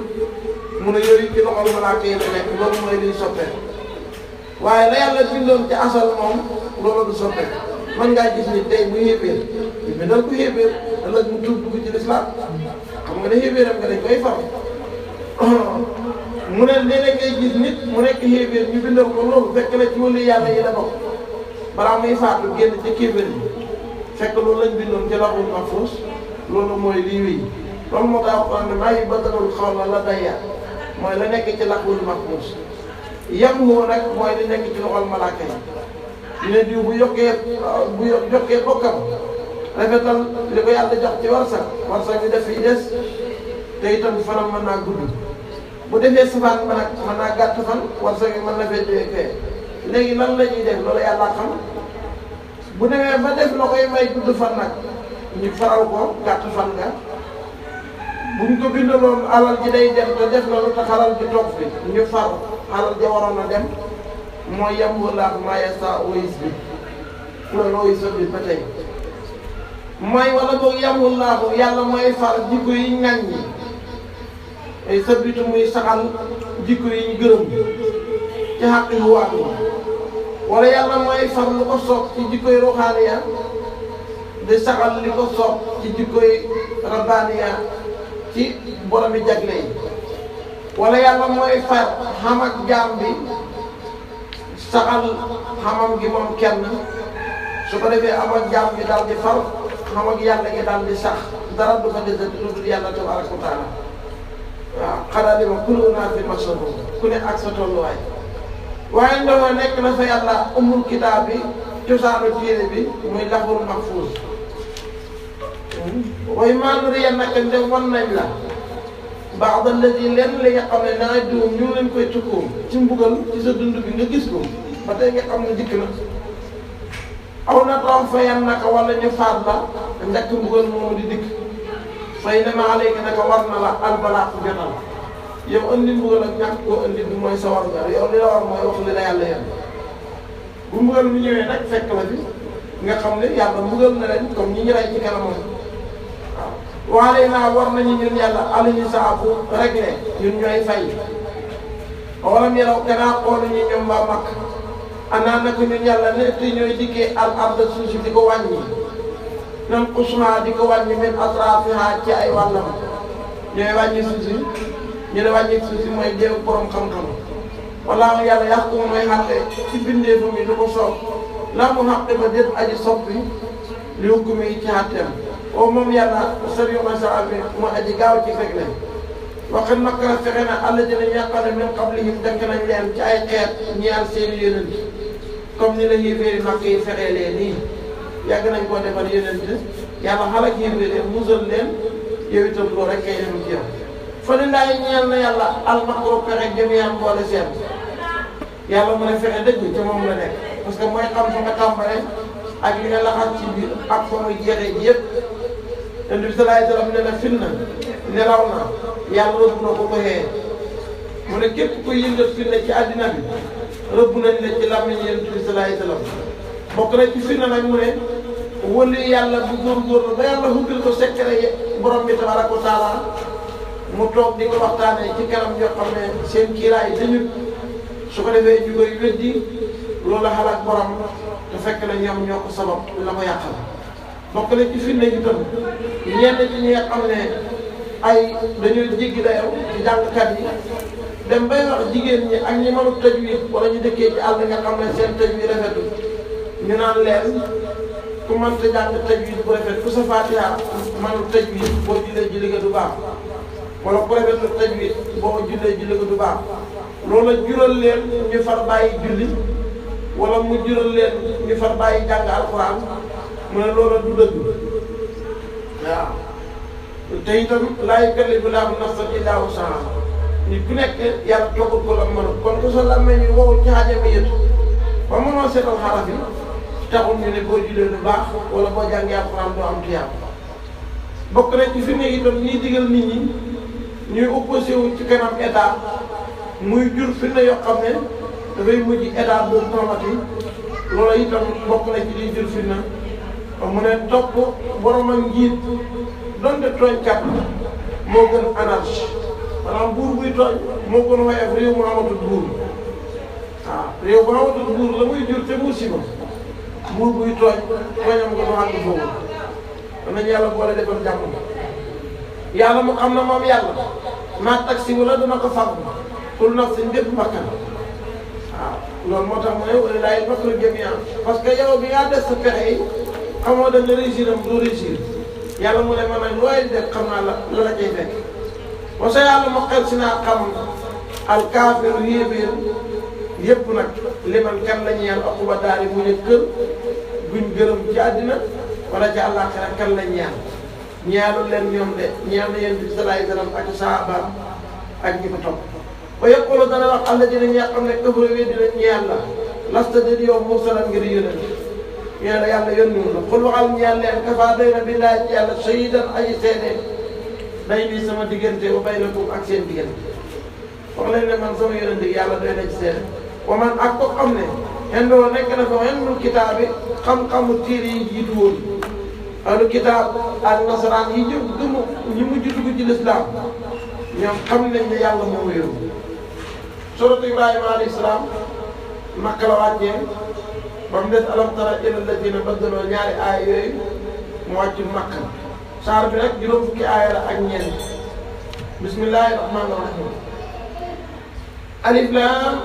mu ne yooyu ci loxol malaaka yi la nekk loolu mooy liy soppeeku waaye la yàlla bindoon ci asal moom loolu du soppeeku mën ngaa gis ni tey bu yéebéer ñu bindal ko yéebéer ëllëg mu tuub dugg ci lislaam xam nga ne yéebéeram nga dañ koy far mu ne léeg-léeg ngay gis nit mu nekk yéebéer ñu bindal ko loolu fekk na ci wali yàlla yi la bokk balaa muy faatu génn ci kéeféer yi fekk loolu lañ bindoon ci lawhul mahfuus loolu mooy lii wéy loolu moo tax wax ne maa yubaddalul qawla ladayya mooy la nekk ci lawhul mahfuus yamhu nag mooy di nekk ci loxol malaaka yi ñu ne diw bu yokkee bokkam rafetal li ko yàlla jox ci warsak bi def fi des te itam fanam mën naa gudd bu defee safaan ba nag mën naa gàtt fan warsak bi mën na fee jógee fee léegi lan la ñuy def loolu yàlla xam bu demee ba def la koy may gudd fan nag ñu faral ko gàtt fan nga buñ ko bindaloon alal ji day dem te def na lu tax alal ji toog fi ñu far alal ja waroon a dem mooy yamulaahu maa yasaa wayis bi loolu wayis bi ba tey mooy wala boog yamulaahu yàlla mooy far jikko yi ŋàññi ay sëbbitu muy saxal jikko yi ñu gërëm ci xàq yu waat wala yàlla mooy far lu ko soob ci jikkoy ruuxaaniya di saxal li ko soob ci jikkoy rabbaaniya ci boromi jagle yi wala yàlla mooy far xam ak jaam bi saxal xamam gi moom kenn su ko defee am ak jaam bi daal di far xam ak yàlla gi daal di sax dara du fa desati lu dul yàlla tabaraka wa taala waaw xanaa li ma kullu naa fi masabu ku ne ak sa tolluwaay waaye ndoo nekk na fa yàlla umul kitaab bi cosaanu téere bi muy laful mahfuus way maanu riya naka nde wan nañ la baax alladi lenn li nga xam ne naa diwum ñu ngi leen koy tukkoom ci mbugal ci sa dund bi nga gis ko ba tey nga xam ne dikk na aw na toom fayan naka wala ñu faat la ndekk mbugal moomu di dikk fay na maa léegi naka war na la albalaa ku jotal yow andi mbugal ak ñàkk koo andi bi mooy sa war nga yow li la war mooy wax li la yàlla yem bu mbugal mi ñëwee nag fekk la fi nga xam ne yàlla mbugal na leen comme ñi ñu rey ci kanamam waaw waale naa war nañu ñun yàlla aluñu saabu réglé ñun ñooy fay walam yaraw ganaa xoolu ñu ñoom waa mag anaa naka ñun yàlla ne te ñooy dikkee al arda suuf si di ko wàññi nan usma di ko wàññi min atrafiha ci ay wàllam ñooy wàññi suuf si ñu ne wàññi suuf si mooy jéem borom xam-xam wallaahu yàlla yàq ko mooy xàtte ci bindeefu mi lu ko soob laa mu xàtte ba déet aji soppi li hukmi yi ci xàtteem o moom yàlla sariyu masala bi mu aji gaaw ci fekk leen waxin makara fexe na alladina ñàqane min qablihim dëkk nañ leen ci ay xeet ñaar seeni yonent comme ni la yéeféeri makk yi fexee leen nii yàgg nañ koo defal yonent yàlla xalak yéeféeri musal leen yow itam loolu rek kay dem ci yow fa li laay ñeel na yàlla almakru pexe jëmiyaan boole seen yàlla mu ne fexe dëgg ca moom la nekk parce que mooy xam fa nga tàmbale ak li nga laxat ci biir ak fa muy jeexee ji yëpp Yonent bi sallallahu alayhi wa sallam ne na fitna nelaw na yàlla rëbb na ko ko xëyee mu ne képp kuy yëngat fitna ci àddina bi rëbb nañ la ci làmmiñ Yonent bi sallallahu alayhi wa sallam bokk na ci fitna nag mu ne wëli yàlla bu góorgóorlu ba yàlla hubbil ko secret borom bi tabaraka wa taala mu toog di ko waxtaanee ci kanam ñoo xam ne seen kiiraay dañu su ko defee ñu koy weddi loolu xalaat borom te fekk na ñoom ñoo ko sabab la ko yàqal bokk na ci fitna yi tam ñenn ci ñi nga xam ne ay dañoo jéggi dayoo ci jàngkat yi dem bay wax jigéen ñi ak ñi mënut tajwid wala ñu dëkkee ci àll nga xam ne seen tajwid rafetul ñu naan leen ku mënta jàng tajwid bu rafet ku sa Faatiha mënut tajwid boo jullee julli ga du baax wala ku rafetul tajwid boo jullee julli ga du baax loola jural leen ñu far bàyyi julli wala mu jural leen ñu far bàyyi jàng alxuraan mu ne loola du dëgg waaw te itam laa yukallifu llaahu nafsan illaa wus'ahaa nit ku nekk yàlla toggul ko la mënul kon ku sa làmmee ñu wowul ci xaajame yëtu ba mënoo seetal xaraf yi taxul ñu ne boo jullee lu baax wala boo jàngee alxuraan doo am tiyaab bokk na ci fi ne itam ñuy digal nit ñi ñuy opposé wu ci kanam état muy jur fi ne yoo xam ne dafay mujj état boobu tomati loolu itam bokk na ci liy jur fi na mu ne topp borom ak njiit donte tooñkat moo gën anarchie maanaam buur buy tooñ moo gën woyof réew mu amatul buur waaw réew bu amatul buur la muy jur te musiba buur buy tooñ tooñam nga du àgg foofu danañ yàlla boole defal jàmm yàlla mu xam na moom yàlla maa taxi wala dana ko fàggu pour nafsin bépp bakkan waaw loolu moo tax mu ne wala laay makru jamii'an parce que yow bi ngaa des sa pexe yi xamoo da nga réussir am doo réussir yàlla mu ne man nag looy def xam naa la la cay fekk parce que yàlla mu xel si naa xam alkaafiru yéebéer yëpp nag liman kan la ñeel aquba daari mu ne kër buñ gërëm ci àddina wala ci àllaaxira kan la ñeelu leen ñoom de ñeel na yéen bi salaay salaam ak sahabaam ak ñi ko topp ba yaqulu dana wax alladina ñi nga xam ne këfara wi dina ñeel la lasta di yow mursalan ngir yónent ñeel la yàlla yónniwul la xul waxal ñeel leen kafaa doy na billaahi ci yàlla shahidan aji seede day nii sama diggante ba baynakum ak seen diggante wax leen ne man sama yónent gi yàlla doy na ci seede wa man ak ko xam ne xendoo nekk na fa xendul kitaab bi xam-xamu téere yi jiitu woon ahlu kitaab ak nasaraan yi ñu gëmu ñi mujj dugg ci lislaam ñoom xam nañ ne yàlla moo yónni suratu Ibrahima alayhi salaam Makka la wàccee ba mu des alam tara ila alladina baddaloo ñaari aaya yooyu mu wàccul Makka saar bi nag juróom fukki aaya la ak ñeent bismillahi rahmaani rahim alif laam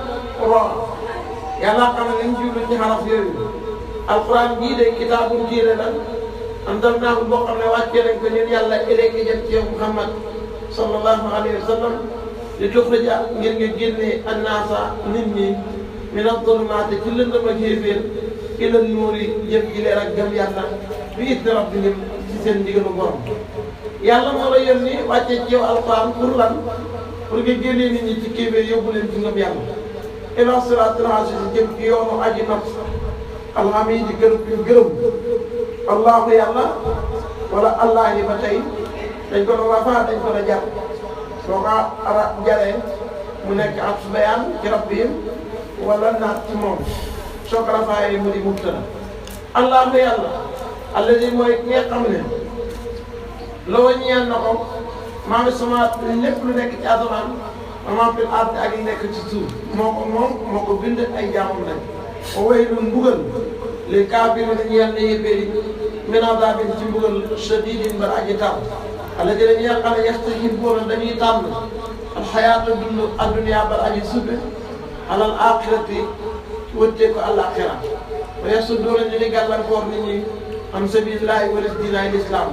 ra yàlla xam ne liñ jublu ci xaraf yooyu alquran bii de kitaabun téere la anzalnaahu boo xam ne wàccee nañ ko ñun yàlla ilayka jëm ci yow Muhammad sallallahu alayhi wa sallam li tuxrija ngir nga génnee annaasa nit ñi min az-zulumaati ci lëndëm ak yéeféer ila nuuri jëm ci leer ak gëm yàlla bi idni rabbihim ci seen ndigalu borom yàlla moo la yónni wàccee ci yow alquran pour lan pour nga génnee nit ñi ci kéeféer yóbbu leen ci ngëm yàlla ila siraatil aziiz jëm ci yoonu aji not alhamidi gërëm allahu yàlla wala allah yi ba tey dañ ko doon rafaa dañ ko doon jar soo ko jaree mu nekk ak su bayaan ci rabbihim wala naat ci moom soo ko rafaayee mu di mubtada allahu yàlla alladi mooy ki nga xam ne loo ñeel na ko maa ngi sama lépp lu nekk ci asamaan maa fi ard ak li nekk ci suuf moo ko bind ay jaamam lañ wa waylun mbugal li kaafiriina ñeel na yéeféer yi min azaabin ci mbugal shadiidin ba aji tar alladina ñi nga xam ne yastahibuuna dañuy tànn alxayaata dund adduniyaa ba aji suufe alal aaxirati wëttee ko àllaaxira wa yasudduuna ñu ngi gàllankoor nit ñi an sabilillahi walis diinaay lislaam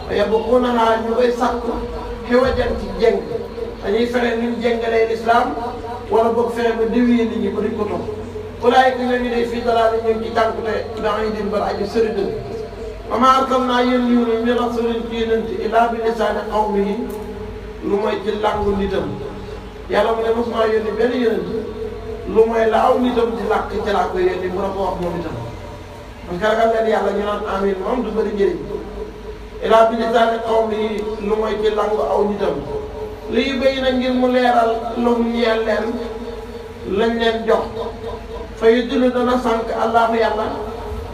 wa yabquunahaa ñu koy sàkk xiwajan ci jeng dañuy fexe ñu jengalee lislaam wala boog fexe ba déwiyee nit ñi ba duñ ko topp ulaa'ika ñooñu day fii dalaalin ñu ngi ci tànkute ba'iidin ba aji sori dëgg wa maa arsalnaa yónniwuñu min rasuulin ci yonent illaa bi lisaani qawmihi lu mooy ci làngu nitam yàlla mu ne mosuma yónni benn yonent lu mooy la aw nitam di làkk ci laa koy yónni mu la ko wax moom itam parce que ragal leen yàlla ñu naan amiin moom du bëri njëriñ illaa bi lisaani qawmihi lu mooy ci làngu aw nitam li yubayyina ngir mu leeral lahum ñeel leen lañ leen jox fa yudillu dana sànq allahu yàlla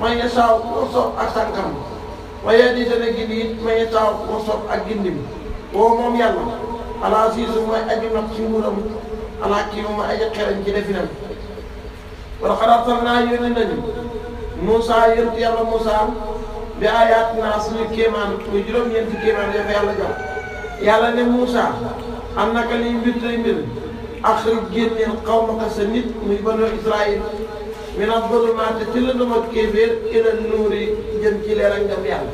man yashaa ko soob ak sànkam wa yahdi dana gindi it man yashaa ko soob ak gindim woo moom yàlla al-aziizu mooy aji not ci nguuram al-hakiim mooy aji xereñ ci definam wa laqad arsalnaa yónni nañu Moussa yonent yàlla Moussa bi aayaatinaa suñu kéemaan muy juróom-ñeenti kéemaan yoo ko yàlla jox yàlla ne Moussa am naka liy mbir tey mbir axrij génneel qawmaka sa nit muy banu Israël min az-zulumaati ci lëndëm ak kéeféer ila nuuri jëm ci leer ak ngëm yàlla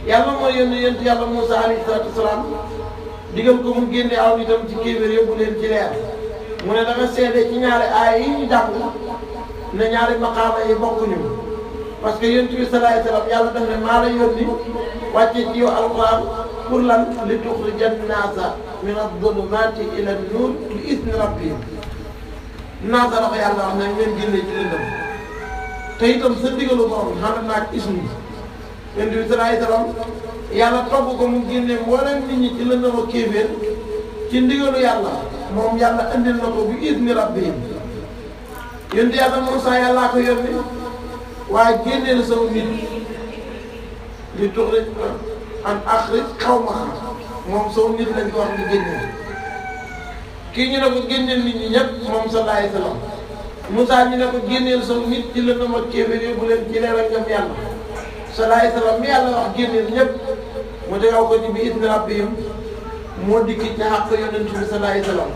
yàlla mooy yónni yonent yàlla Moussa alayhi salaatu wasalaam digal ko mu génne aw nitam ci kéeféer yóbbu leen ci leer mu ne dafa seede ci ñaari aaya yi ñu jàng ne ñaari maqaama yi bokkuñu parce que yonent bi sallallahu alayhi wasallam yàlla daf ne maa la yónni wàcce ci yow alquran pour lan li tuxrija naasa min az-zulumaati ila an-nuur bi izni rabbihim naasa la ko yàlla wax ne ngeen génne ci lëndëm te itam sa ndigalu borom xam naa ak ismu yonent bi sallallahu alayhi wasallam yàlla togg ko mu génne mboolem nit ñi ci lëndëm ak kéeféer ci ndigalu yàlla moom yàlla andil na ko bi izni rabbihim yonent yàlla Moussa yàllaa ko yónni waaye génneel saw nit li tuxrij an axrij qawmaka moom saw nit lañ ko wax ni génneel kii ñu ne ko génneel nit ñi ñëpp moom sallallahu alayhi wasallam Moussa ñu ne ko génneel saw nit ci lëndëm ak kéeféer yóbbu leen ci leer ak ngëm yàlla sallallahu alayhi wasallam mi yàlla wax génneel ñëpp mu tegaw ko ci bi izni rabbihim moo dikki ci xàq yonent bi sallallahu alayhi wasallam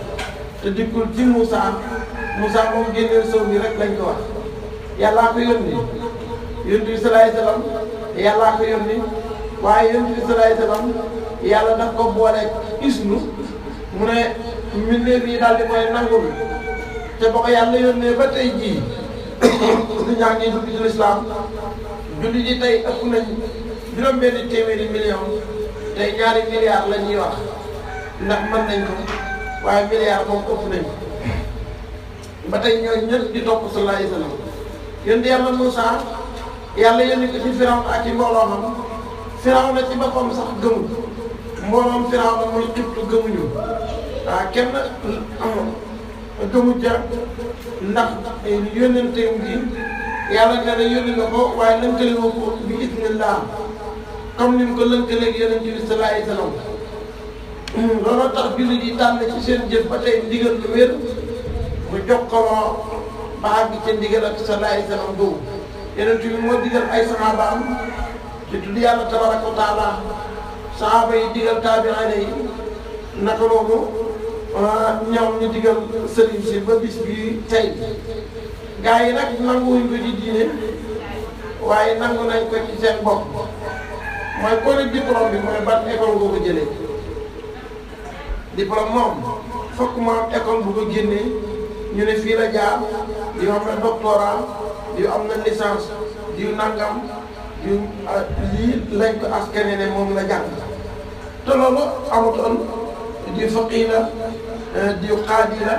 te dikkul ci Moussa moom génneel saw mi rek lañ ko wax yàllaa ko yónni yonent bi sallallahu alayhi wasallam yàllaa ko yónni waaye yonent bi sallallahu alayhi wasallam yàlla daf ko boole isnu mu ne mbindeef yi daal di koy nangul te ba ko yàlla yónnee ba tey jii nit ñaa ngi dugg ci lislaam julli ji tey ëpp nañ juróom-benn téeméeri million tey ñaari milliards la ñuy wax ndax mën nañ ko waaye milliards moom ëpp nañ ba tey ñooñu ñëpp di topp sallallahu alayhi wa sallam yónni yàlla Moussa yàlla yónni ko ci Firawna ak i mbooloo xam Firawna ci boppam sax gëmul mbooloom Firawna muy Xibtu gëmuñu kenn gëmu ca ndax yónnenteem gi yàlla nee na yónni na ko waaye lënkale woo ko bi idnillah comme ni mu ko lënkaleeg yonent bi sallallahu alayhi wa sallam looloo tax jullit yi tànn ci seen jëf ba tey ndigal lu wér mu jokkaloo ba àgg ca ndigal ak sallallahu alayhi wa sallam boobu yonent bi moo digal ay saxaabaam ci tudd yàlla tabaraka wa taala saxaaba yi digal taabiina yi naka loolu ñoom ñu digal sëriñ si ba bis bi tey gaa yi nag nanguwuñ ko ci diine waaye nangu nañ ko ci seen bopp mooy ko ne diplôme bi mooy ban école nga ko jëlee diplôme moom fokk mu am école bu ko génnee ñu ne fii la jaar yu am na doctorat yu am na licence yu nangam yu lii lañ ko askane ne moom la jàng te loolu amutoon di faqih la di qaadi la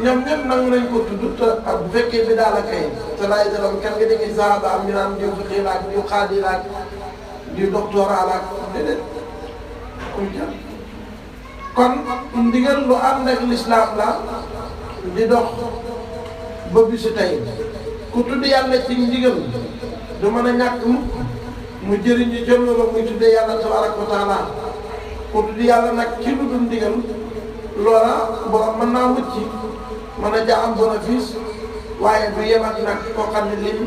ñoom ñëpp nangu nañ ko tudd te bu fekkee bi daal la kay sallallahu alayhi wa sallam kan nga dégg saaba am ñu naan di faqih la ak di qaadi la ak di doctorat la ak déedéet kon ndigal lu ànd ak lislaam la di dox ba bisu tey ku tudd yàlla ci ndigal du mën a ñàkk mu jëriñu jël la muy tuddee yàlla tabaraka wa taala ku tudd yàlla nag ci lu dul ndigal loola borom mën naa mucc mën a jaam bénéfice waaye du yem ak nag koo xam ne lim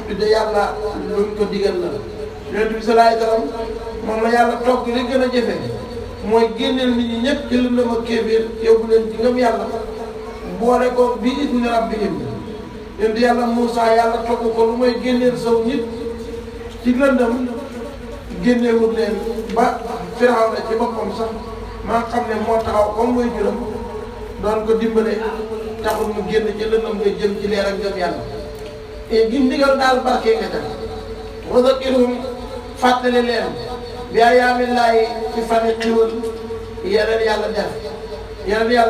tuddee yàlla luñ ko digal la yonent bi sallallahu alayhi wa sallam moom la yàlla togg li gën a jafe mooy génneel nit ñi ñëpp ci lëndëm ak kéeféer yóbbu leen ci ngëm yàlla boole ko bi idni rabbihim yonent yàlla Moussa yàlla togg ko lu mooy génneel saw nit ci lëndëm génneewul leen ba Firawna ci boppam sax maa xam ne moo taxaw comme mooy juróom doon ko dimbale taxul mu génn ci lëndëm ngay jëm ci leer ak ngëm yàlla et gi ndigal daal barke nga def wa zakirhum fàttali leen bi ayaamillaahi ci fani xiwal yeneen yàlla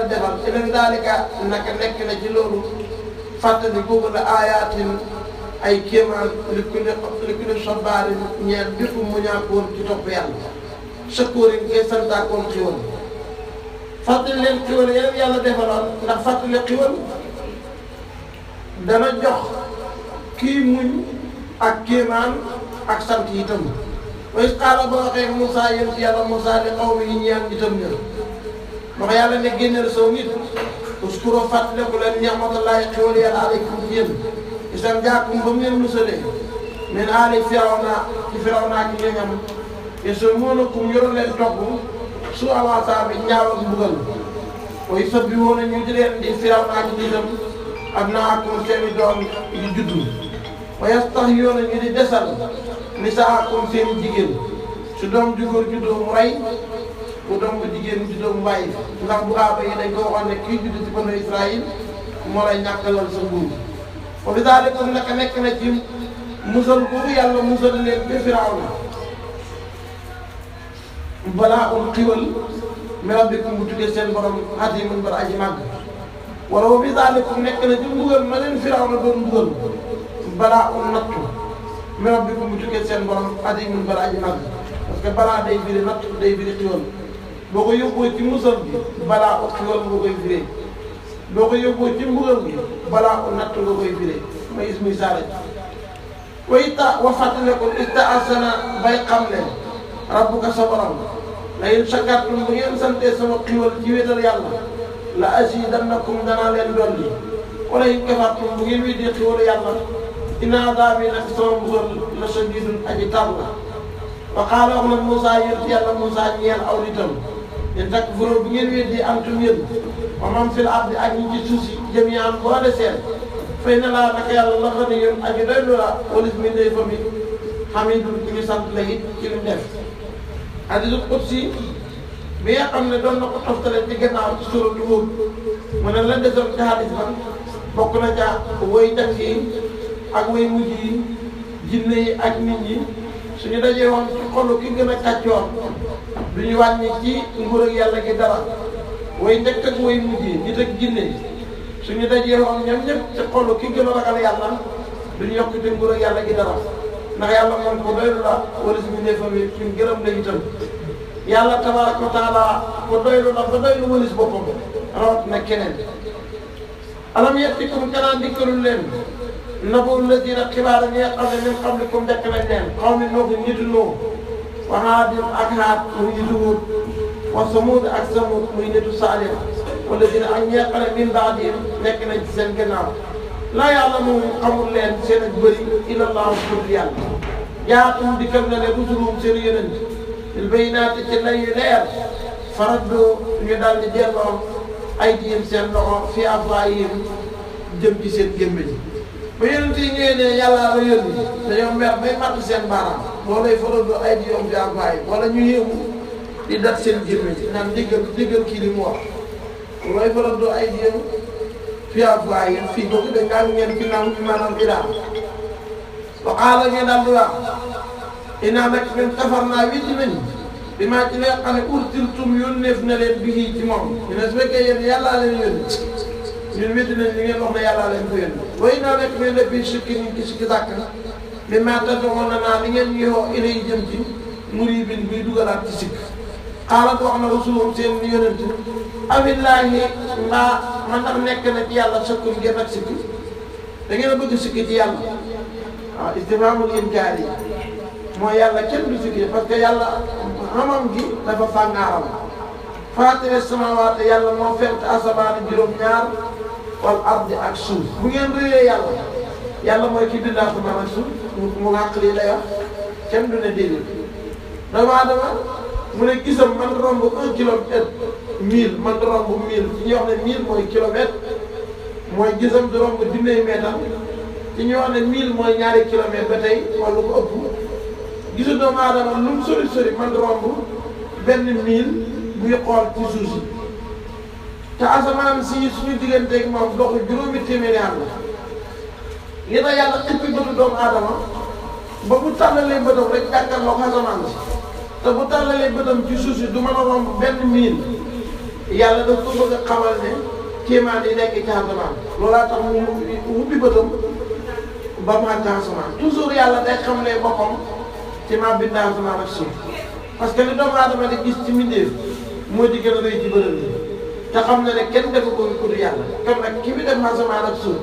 defal yeneen daalika naka nekk na ci loolu fàttali googu la aayaatin ay kéemaan li kulli sabaarin ñeel bépp mu ñaakoon ci topp yàlla sakoorin ngay santaakoon xiwal fàttali leen xiwal yeneen yàlla defaloon ndax fàttali xiwal dana jox kii muñ ak kéemaan ak sant itam wa iz qaala ba waxee Moussa yéen ci yàlla Moussa li xaw ma yi ñaan itam ñëw wax yàlla ne génneel saw nit uskuru fàttaliku leen ni'matallahi xéwal yàlla aleykum ci yéen isam jaakum ba mu leen musalee min aali Firawna ci Firawna ak ñoñam yasumuunakum yoro leen togg su awaasa bi ñaaw ak mbugal wa yusabbihuuna ñu di leen di Firawna ak nitam abnaakum seeni doom yu juddu wa yastahyuuna ñu di desal nisaakum seen jigéen su doom ju góor juddoo mu rey bu doom bu jigéen juddoo mu bàyyi ndax bu aaba yi dañ ko waxoon ne kii judd ci banu Israël moo lay ñàkkalal sa nguur wa bi daalikum naka nekk na ci musal boobu yàlla musal leen ba Firawna balaa xiwal mi rabbikum bu tuddee seen borom azimun bar aji màgg wala wa bi daalikum nekk na ci mbugal ma leen Firawna doon mbugal balaa nattu mi rabbikum bu tuddee seen borom azimun bar aji màgg parce que balaa day firi natt day firi xiwal boo ko yóbboo ci musal bi balaa ut xiwal nga koy firee boo ko yóbboo ci mbugal bi balaa ut natt nga koy firee ma ismuy saara wa itta wa fàttale ko itta asana bay xam ne rabbuka sa borom la in shakartum bu ngeen santee sama xiwal ci wéetal yàlla la azidannakum danaa leen dolli wala in kafartum bu ngeen weddi xiwal yàlla inna adaabi nag sama mbugal la shadidun aji tar la wa qaala wax na Moussa yéen ci yàlla Moussa ñeel aw nitam in takfuru bu ngeen weddi antum yéen wa man fil ardi ak ñi ci suuf si jamii'an boole seen fay na laa naka yàlla la ganiyyun aji doylu la walis mi ndey fa mi hamidun ku ñu sant la it ci lu def hadiisul qudsi bi nga xam ne doon na ko toftale ci gannaaw ci suuratu Huud mu ne la desoon ci hadis ba bokk na ca way njëkk yi ak way mujj yi jinne yi ak nit ñi suñu dajee woon ci xolu ki gën a kàccoor du ñu wàññi ci nguur ak yàlla gi dara way njëkk ak way mujj yi nit ak jinne yi suñu dajee woon ñoom ñëpp ci xolu ki gën a ragal yàlla du ñu yokk ci nguur ak yàlla gi dara ndax yàlla moom ko doylu la wala suñu neefam yi suñu gërëm la itam yàlla tabaraka wa taala ko doylu la ba doylu walis boppam rawat na keneen alam yatikum kanaa dikkalul leen nabu lazina xibaar ñi nga xam ne min qablikum dekk nañ leen xaw mi noo ko nitu noo wa Haadin ak Haad muy nitu Huud wa Samuud ak Samuud muy nitu Saalih wala dina ak ñi nga xam ne min baadihim nekk nañ ci seen gannaaw laa ya'lamuhum xamul leen seen ak bëri illa Allaahu pour yàlla jaatum dikkal na leen rusuluhum seen yonent bil bayyinaati ci lay yu leer faraddu ñu daal di delloo aydihim seen loxo fi afwaahihim jëm ci seen gémmiñ ba yonent yi ñëwee ne yàllaa la yónni dañoo mer bay matt seen baaraam boo lay faraddu aydihim fi afwaahihim wala ñu yéemu di dat seen gémmiñ naan déggal kii li mu wax boo lay faraddu aydihim fi afwaahihim fii boobu da ngaa ngeen fi naan fi maanaam iraa wa qaala ñu daal di wax inaa nag ñun kafarnaa weddi nañ bi maa ci leen xam ne ursiltum yónneef na leen bii ci moom ñu ne su fekkee yéen yàllaa leen yónni ñun weddi nañ li ngeen wax ne yàllaa leen ko yónni way naa nekk ne la bii sikki ñu ci sikki sàkk bi maa tad'uuna naa li ngeen ñuy woo ilay jëm ci muriibin buy dugalaat ci sikk xaalat wax na rasuluhum seen yonent abillaahi mbaa man ndax nekk na ci yàlla sëkkul ngeen ak sikki da ngeen a bëgg sikki ci yàlla waaw istifhaamul inkaar yi mooy yàlla kenn du sikki parce que yàlla xamam gi dafa fàngaaram faatire samaawaati yàlla moo fent asamaani juróom-ñaar wal ardi ak suuf bu ngeen réyee yàlla mooy ki bind asamaan ak suuf mu ngàq lii lay wax kenn du ne déedéet doomu aadama mu ne gisam man romb 1 kilomètre 1000 man romb 1000 ci ñuy wax ne 1000 mooy kilomètre mooy gisam du romb junniy meetar ci ñuy wax ne 1000 mooy ñaari kilomètre ba tey wala ko ëpp gisu doomu aadama lu mu sori sori man romb benn 1000 buy xool ci suuf si te asamaan si suñu digganteeg moom doxu juróomi téeméeri at la li tax yàlla xippi bëtu doomu aadama ba bu tàllalee bëtam rek jàkkaarloo ko asamaan si te bu tàllalee bëtam ci suuf si du mën a romb benn 1000 yàlla daf ko bëgg a xamal ne kéemaan yi nekk ci asamaan loolaa tax mu ubbi bëtam ba mu àgg asamaan toujours yàlla day xamlee boppam ci maa bind asamaan ak suuf parce que li doomu aadama di gis ci mbindeef moo di gën a rëy ci bërëb yi te xam na ne kenn defu ko ku dul yàlla kon nag ki bi def asamaan ak suuf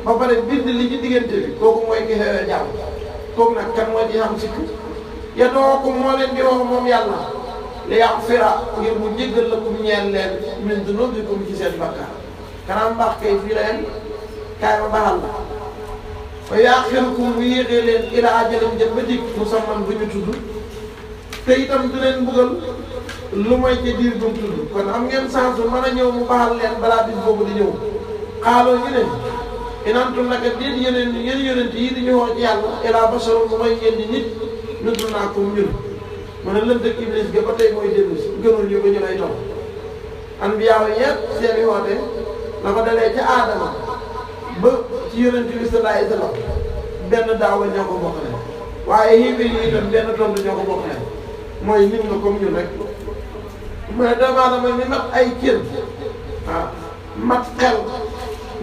ba pare bind li ci diggante bi kooku mooy ki xewee jàmm kooku nag kan moo ci xam sikk yadookum moo leen di wax moom yàlla li yaxfira ngir mu jéggal la kum ñeel leen min dunuubikum ci seen bakkaar kanam mbaax kay fii leen kaay ma baxal la fa yaaxirukum mu yéexee leen ila ajalin jëm ba dig musamman bu ñu tudd te itam du leen mbugal lu mooy ca diir bu mu tudd kon am ngeen chance mën a ñëw mu baxal leen balaa bis boobu di ñëw xaaloo ñu ne inantum naka déet yéen yonent yi di ñu woo ci yàlla ila basharun mu may ngeen di nit nuntu naa ko ñun mu ne lënt ak iblis ga ba tey mooy dellu si gënul ñu ba ñu lay topp anbiyaaw yëpp seeni woote la ko dalee ca aadama ba ci yonent bi sallallahu alayhi wa sallam benn daawa ñoo ko bokkale waaye xiibir yi itam benn tontu ñoo ko bokkale mooy nit nga comme ñun rek mu ne doomu aadama mi mat ay cër waaw mat xel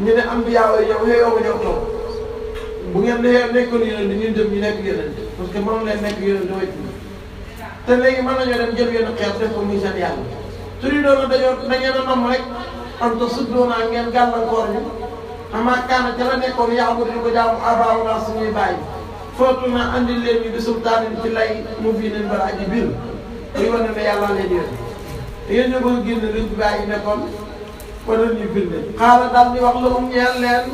ñu ne anbiyaaw yi ñoom xëyoo ko ñëw topp bu ngeen ne nekkoon yonent ñun dem ñu nekk yonent parce que mënu leen nekk yonent wecc te léegi mën nañoo dem jël yenn xeet def ko muy seen yàlla suñu doon da ngeen a nam rek am te suddoonaa ngeen gàllankoor ñu amaa kaana ca la nekkoon yaabudu di ko jaamu abaawunaa suñuy bàyyi footu na andi leen ñu bi sultaanin ci lay mu bii nañ bara aji biir muy wane ne yàlla leen yónni yéen ñoo bëgg génn luñ ci bàyyi nekkoon wala ñu firnde xaala daal di wax lahum ñeel leen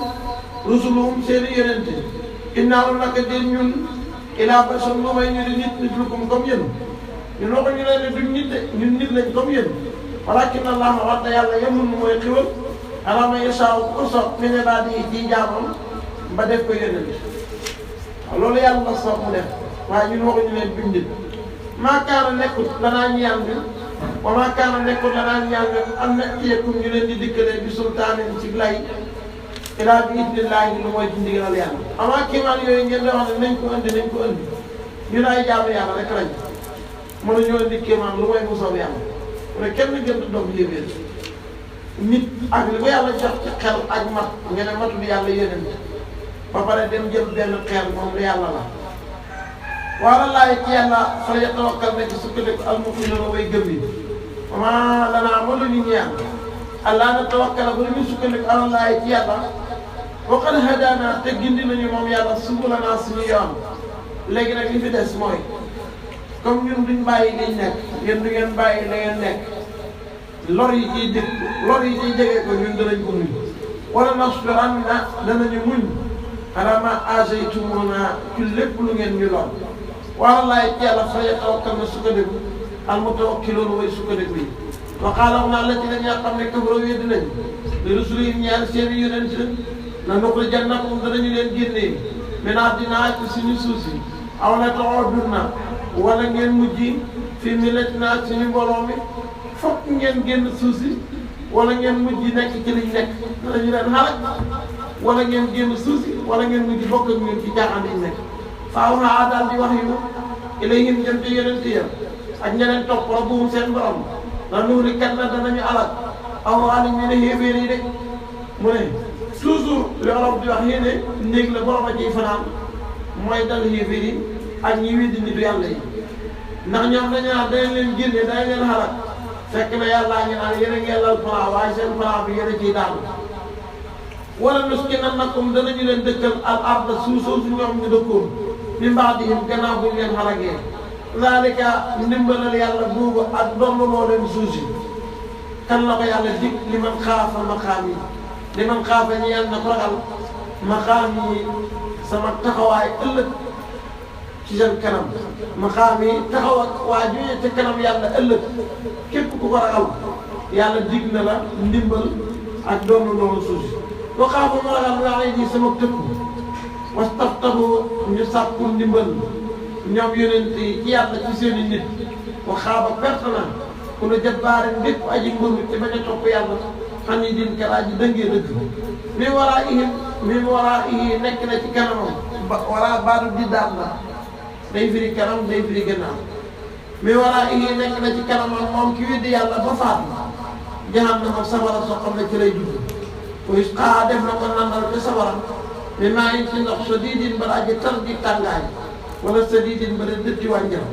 rusuluhum seeni yonente innaa naka den ñun ilaa bashar lu may ñu di nit mislukum comme yéen ñun waxuñu leen ne duñ nit de ñun nit lañ comme yéen walakin Allah wax na yàlla yemul mooy xiwal ala man yashaa ko soog min ibaadihi ci jaamam ba def ko yonent waaw loolu yàlla la soog mu def waaye ñun waxuñu leen duñ nit maa kaana nekkut lanaa ñaan bi wa maa kaana nekkut lanaa ñaan bi am na yeekum ñu leen di dikkalee bi sultaanin ci lay ilaa bi idnillaahi lu mooy ci ndigalal yàlla amaa kéemaan yooyu ngeen di wax ne nañ ko indi ñu ay jaamu yàlla rek lañ mënuñoo indi kéemaan lu mooy mu soob yàlla mu ne kenn gën a doog yéwéer nit ak li ko yàlla jox ci xel ak mat nga ne matul yàlla yeneen ba pare dem jël benn xel moom lu yàlla la wala laay ci yàlla fa yatawakkal na ci sukkandiku al-mu'minuuna way gëm yi maa lanaa ma lu ñu ñaan allaa natawakkala ba ñu sukkandiku ala laay ci yàlla wa qad hadaanaa te gindi nañu moom yàlla subulanaa suñu yoon léegi nag li fi des mooy comme ñun duñ bàyyi liñ nekk yéen du ngeen bàyyi la ngeen nekk lor yi ciy dégg lor yi ciy jege ko ñun danañ ko muñ wala nasbiranna danañu muñ alaa maa aazaytumuunaa ci lépp lu ngeen ñu lor wala laay ci yàlla fa yatawakkal na sukkandiku al mutawakkiluun way sukkandiku yi wa qaala wax naa la ci la ñaa xam ne kafaroo weddi nañ li rusulihim ñaar seen i yonent la nuxrijannakum danañu leen génnee min ardinaa ci suñu suuf si aw la ta'uudunna wala ngeen mujj fi millatinaa suñu mbooloo mi fokk ngeen génn suuf si wala ngeen mujj nekk ci liñ nekk danañu leen xarak wala ngeen génn suuf si wala ngeen mujj bokk ak ñun ci jaaxaan liñ nekk faaw naa daal di wax yu ilayhim jëm ci yonent ya ak ñeneen topp rabbuhum seen borom la nuhlikanna danañu alal aw alim ñu ne xéeféer yi de mu ne toujours li Wolof di wax yéene néeg la borom a ciy fanaan mooy dal xéeféer yi ak ñi weddi nitu yàlla yi ndax ñoom dañu naan dañ leen génne dañ leen xalaat fekk na yàllaa ngi naan yéen a ngeen lal plan waaye seen plan bi yéen a ciy daanu wala nuskinannakum danañu leen dëkkal al arda suuf soosu ñoom ñu dëkkoon min ba'dihim gannaaw bu ñu leen xalagee zaalika ndimbalal yàlla boobu ak dondaloo leen suuf si kan la ko yàlla dig li man xaafa maqaam yi li man xaafa ñi yàlla na ko ragal maqaam yi sama taxawaay ëllëg ci seen kanam maqaam yi taxaw ak waa jooju ca kanam yàlla ëllëg képp ku ko ragal yàlla dig na la ndimbal ak dondaloo suuf si boo xaafa ma ragal nga xam ne sama tëkku wastaftahu ñu sàkku ndimbal ñoom yonent yi ci yàlla ci seen i nit wa xaaba perte na ku ne jabbaarin bépp aji mbëru ci bañ a topp yàlla xam ni din karaa ji dëngee dëgg min waraa'ihi nekk na ci kanamam waraa baatu di daan la day firi kanam day firi gannaaw min waraa'ihi nekk na ci kanamam moom ki weddi yàlla ba faat jahannama sawara soo xam ne ci lay dugg wa yusqaa def na ko nandal ci sawara min maa'in ci ndox shadiidin ba aji tar di tàngaay wala shadiidin ba dëtti wànjar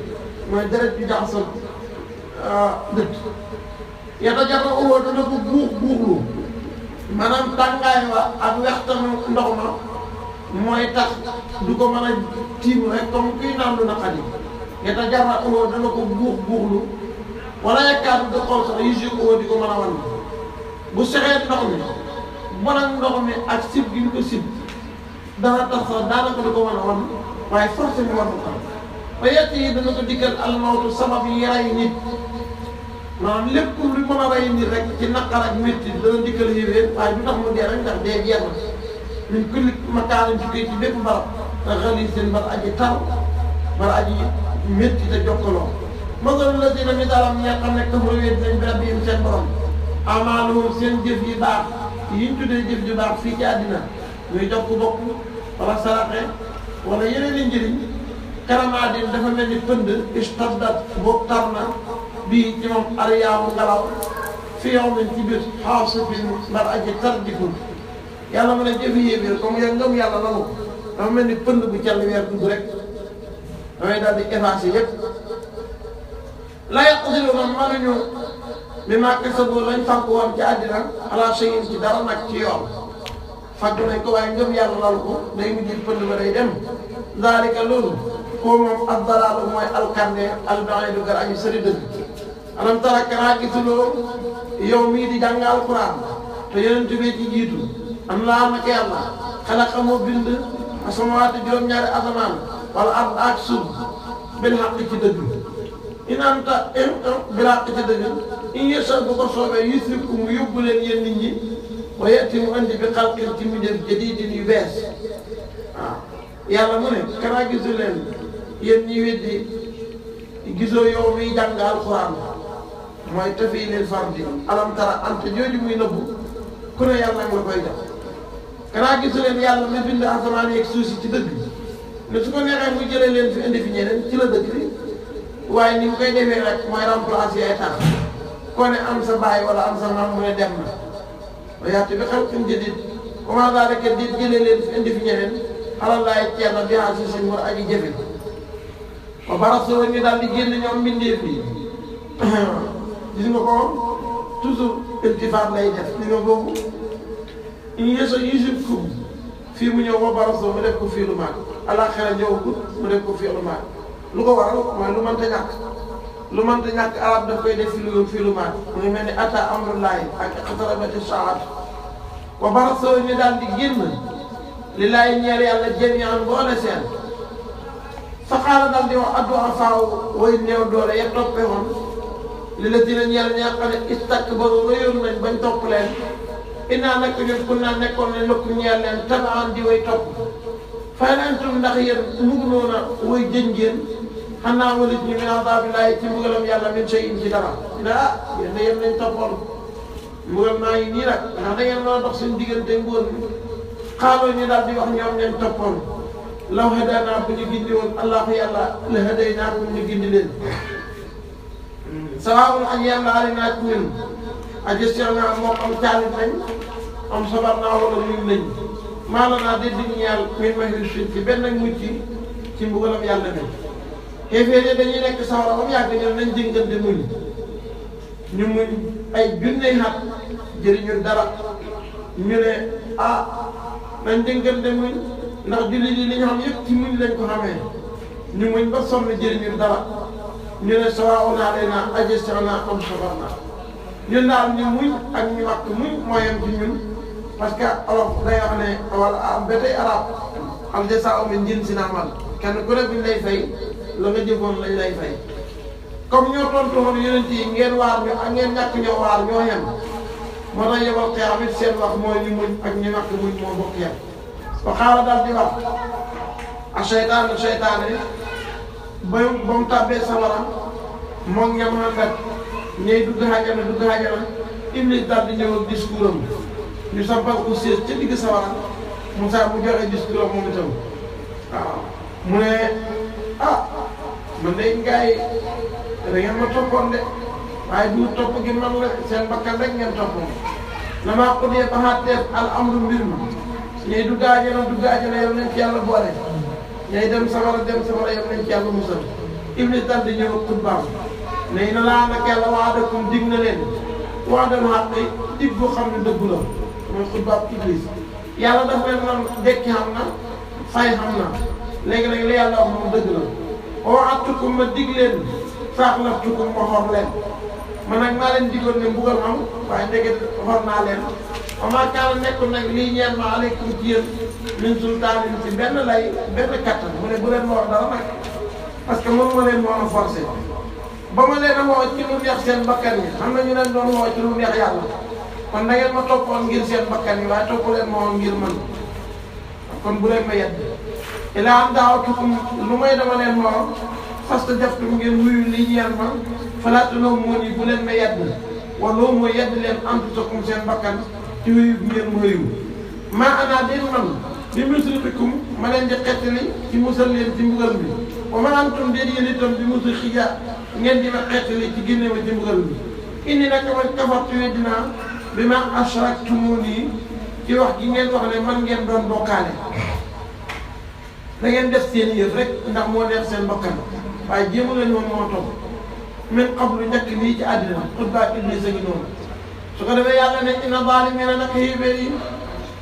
mooy deret bi jaxasoo dëtt yatajarra'uhu dana ko buuxlu maanaam tàngaay wa ak wextanu ndox ma mooy tax du ko mën a tiim rek comme kuy naan lu naqari yatajarra'uhu dana ko buuxlu wala yakaadu du xool sax yushiquhu di ko mën a wan bu sexee ndox mi bon ak ndox mi ak sib gi ñu ko sib dana tax sax daanaka du ko mën a wan waaye forcé mu war ko ba yett yi dana ko dikkal almawtu sabab yi rey nit maanaam lépp lu mën a rey nit rek ci naqar ak métti dana dikkal yéwén waaye du tax mu dee rek ndax dee jeex na min kulli makaanin jógee ci bépp barab te ghaliizin bar aji tar bar aji métti te jokkaloo masalu lazina misaalam ñi nga xam ne kafaru wéet nañ bi rabbihim seen borom amaaluhum seen jëf yi baax yiñ tuddee jëf ju baax fii ci àddina ñuy jokk bokk wala saraxe wala yeneen i njëriñ karamaadin dafa mel ni pënd istaddat boobu tar na bii ci moom ariyaamu ngelaw fi yawmin ci biir xaasifin mbar aji tar dikul yàlla mu ne jëfi yéebéer comme yow ngëm yàlla nanu dafa mel ni pënd bu call weer dugg rek damay daal di effacé yépp la yaqdiruuna mënuñu bimaa kasabu lañ fàgg woon ci àddina ala shay'in ci dara nag ci yoon fàgg nañ ko waaye ngëm yàlla lalu ko day mujj pënd ba day dem zaalika loolu koo moom ad-dalaalu mooy alkande al-ba'iidu gar aji sori dëgg alam tara kanaa gisuloo yow mii di jàng alquran te yonent bi ci jiitu am laa naka yàlla xalaqa moo bind asamawaati juróom-ñaari asamaan wala ard ak suuf bil haqq ci dëgg in anta bil haqq ci dëgg in yasha bu ko soobee yusrifkum mu yóbbu leen yéen nit ñi wa yati mu andi bi xalqin ci mbindeef jadiidin yu bees waaw yàlla mu ne kanaa gisu leen yéen ñi weddi gisoo yow miy jàng alquran mooy tafiilil fardi alam tara ante jooju muy nëbbu ku ne yàlla nga koy jox xanaa gisu leen yàlla mi bind asamaan yeeg suuf si ci dëgg ne su ko neexee muy jëlee leen fi indi fi ñeneen ci la dëgg bi waaye ni mu koy defee rek mooy remplacer ay tax koo ne am sa baay wala am sa maam mu ne dem na wa yaati bi xalqin jadiid comment ça rek di jëlee leen fi indi fi ñeneen xalal laay ceerno bi si si war aji jëfe ba barasoo ñu daal di génn ñoom mbindeef yi gis nga ko toujours iltifaat lay def li nga boobu ñu yeso yusuf ko fii mu ñëw ba barasoo mu def ko fii lu maag alaxira ñëwagut mu def ko fii lu maag lu ko waral mooy lu mënta ñàkk arab daf koy def fii lu maag mu ngi mel ni ata amrullahi ak xatarabati saat wa barasoo ñu daal di génn li laay ñeer yàlla jamian boole seen fa xaala daal di wax addu afaaw way néew doole ya toppe woon li la dina ñeel ñaa xam ne istakbaru réyoon nañ bañ topp leen innaa nag ñun kun naa nekkoon ne lëkku ñeel leen tabaan di way topp fay antum ndax yéen mug noona way jën ngeen xanaa walit ñu min azaabillahi ci mbugalam yàlla min shay'in ci dara dina yéen da yéen lañ toppoon mbugal maa ngi nii nag ndax da ngeen mën a dox suñu diggante ngóor bi xaaloo ñu daal di wax ñoom leen toppoon law hadaanaa bu ñu gindi woon allahu yàlla la hadaynaa bu ñu gindi leen sawaawun ak yàlla alinaa ci ñun agestion naa moo am caalit nañ am sabar naa wala muñ nañ maalanaa de dig ñeel min mahrisin ci benn mucc ci mbugalam yàlla ne xéeféer dañuy nekk sawara ba mu yàgg ñoom nañ déngante muñ ñu muñ ay junney xat jëriñu dara ñu ne nañ déngante muñ ndax jullit yi li ñu xam yëpp ci muñ lañ ko xamee ñu muñ ba sonn jëriñu dara ñu ne sawaa'un alaynaa ajza'naa am sabarnaa ñun daal ñu muñ ak ñu wax muñ moo yem ci ñun parce que olof day wax ne wala ba tey arab al jazaa'u min jinsil amal kenn ku ne buñ lay fay la nga jëfoon lañ lay fay comme ñoo tontu woon yonent yi ngeen waar ñu ak ngeen ñàkk ñoo waar ñoo yem moo tax yebal xiyaam it seen wax mooy ñu muñ ak ñu ñàkk muñ moo bokk yem ba xaaral daal di wax ak seytaane ba mu tàbbee sawara moom ñam àndat ñay dugg xajana Iblis daal di ñëw ak discours am ñu sampal ko sées ca digg sawara Moussa mu joxe discours am moom itam waaw mu ne man de gars yi da ngeen ma toppoon de waaye du topp gi man la seen bakkan rek ngeen toppoon damaa ko dee ba xaatee al amru mbir mi ñay dugg àjjana yow nañ ci yàlla boole ñay dem safara yow nañ ci yàlla musal Iblis daal di ñëw ak xutbaam ne na laa nag yàlla waadakum dig na leen waadal xaq dig boo xam ne dëggu la mooy xutbaam Iblis yàlla daf leen man dekki xam na fay xam na léegi nag li yàlla wax moom dëgg la oo attukum ma dig leen faaxlaftukum ma xor leen man nag maa leen digoon ne mbugal am waaye ndege xor naa leen amaa kaana nekkul nag lii ñeen ma aleykum ci yéen min sultaanin ci benn lay benn kattan mu ne bu leen ma wax dara nag parce que mënu ma leen moo a forcé ba ma leen a woo ci lu neex seen bakkan yi xam na ñu leen doon woo ci lu neex yàlla kon da ngeen ma toppoon ngir seen bakkan yi waaye topp leen ma woon ngir man kon bu leen ma yedd ilaa am daawatukum lu may dama leen moo fasta jaftum ngeen wuyu lii ñeel ma falaatunoo moon yi bu leen ma yedd wala mooy yedd leen anfusakum seen bakkan ci wuyu bu ngeen ma wuyu maa anaa den man bi musrikum ma leen di xettali ci musal leen ci mbugal bi wa ma antum déet yéen itam bi musul xija ngeen di ma xettali ci génne ma ci mbugal bi indi nag ma kafartu dinaa bi ma ashraktumuni ci wax gi ngeen wax ne man ngeen doon bokkaale da ngeen def seen yëf rek ndax moo neex seen bakkan waaye jéemu lañu woon moo topp min qablu njëkk lii ci àddina xutbaa Iblis a ngi noonu su ko defee yàlla ne inna zaalimiina nag xiibéer yi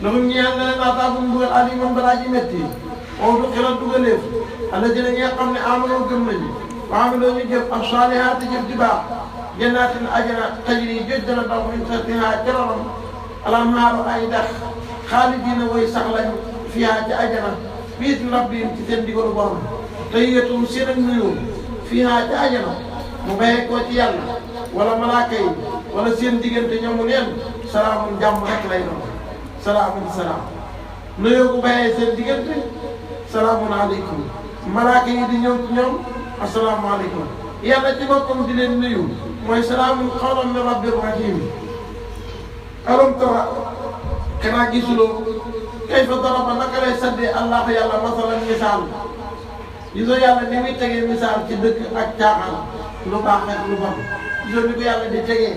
lahum ñeel na leen azaabun mbugal aliimun balaa ji métti wow du xiral dugaleef allaziina ñi nga xam ne aamanoo gëm nañu wa amiloo ñu jëf as-saalihaati jëf di baax jannaatin ajana tajri joj dana daw min tahtihaa ca ronam al-anhaaru ay dex xaalidiina way sax lañu fiihaa ca ajana biizni rabbihim ci seen digalu borom tahiyyatuhum seen ak nuyoo fiihaa ca ajana mu bayee koo ci yàlla wala malaaka yi wala seen diggante ñoomu neen salaamun jàmm rek lay doon salaamun salaam nuyoo bu bayee seen diggante salaamun aleykum malaaka yi di ñëw ci ñoom assalaamu aleykum yàlla ci boppam di leen nuyu mooy salaamun qawlan min rabbir rahim alam tara xanaa gisuloo kayfa daraba naka lay saddee allah yàlla masalan misaal gisoo yàlla ni muy tegee misaal ci dëkk ak caaxaan lu baax ak lu bon gisoo ni ko yàlla di tegee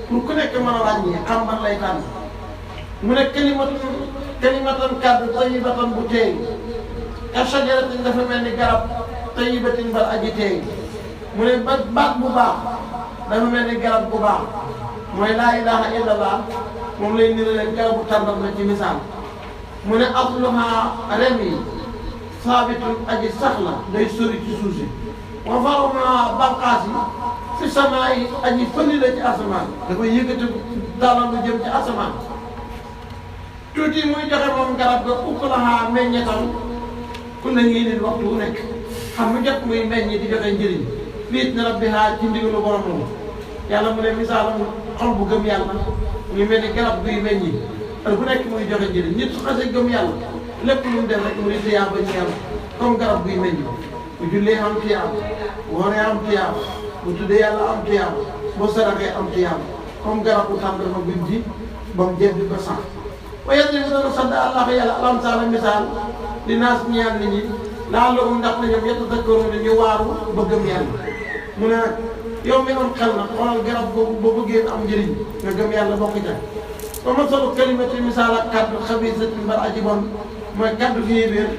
pour ku nekk mën a ràññee xam ban lay tànn mu ne kalimatan kàddu tayyibatan bu teey ka shajaratin dafa mel ni garab tayyibatin ba aji teey mu ne baat bu baax dafa mel ni garab bu baax mooy laa ilaha illallah moom lay nira leen garabu tàndam na ci misaal mu ne asluha rem yi saabitun aji sax la day sori ci suuf si wa faruha banqaas yi fi samaa yi aji fëli la ci asamaan dafa yëkkati dalal lu jëm ci asamaan tuuti muy joxe moom garab ga ukulaha meññetam ku la ngi nit waxtu wu nekk xam mu jot muy meññ di joxe njëriñ biit na rabbiha ci ndigalu borom yàlla mu ne misaalam xol bu gëm yàlla ñu mel ni garab guy meññi bu nekk muy joxe njëriñ nit su xasee gëm yàlla lépp lu mu def rek mu ne tiyaaba ba ñu yàlla comme garab guy meññi bu jullee am tiyaaba bu wooree am tiyaaba bu tuddee yàlla am tiyaaba boo saraxee am tiyaaba comme garabu tàndarma guñ ji ba mu jébbi ko sax waaye yàlla bi dana sant allah yàlla alam saala misaal di naas ñaan nit ñi laa loolu ndax na ñoom yatadakkaruun ñu waaru ba gëm yàlla mu ne nag yow mi am xel nag xoolal garab boobu boo bëggee am njëriñ nga gëm yàlla bokk ca ba masalu kalimati misaal ak kaddu xabiisatin bar aji bon mooy kaddu fi biir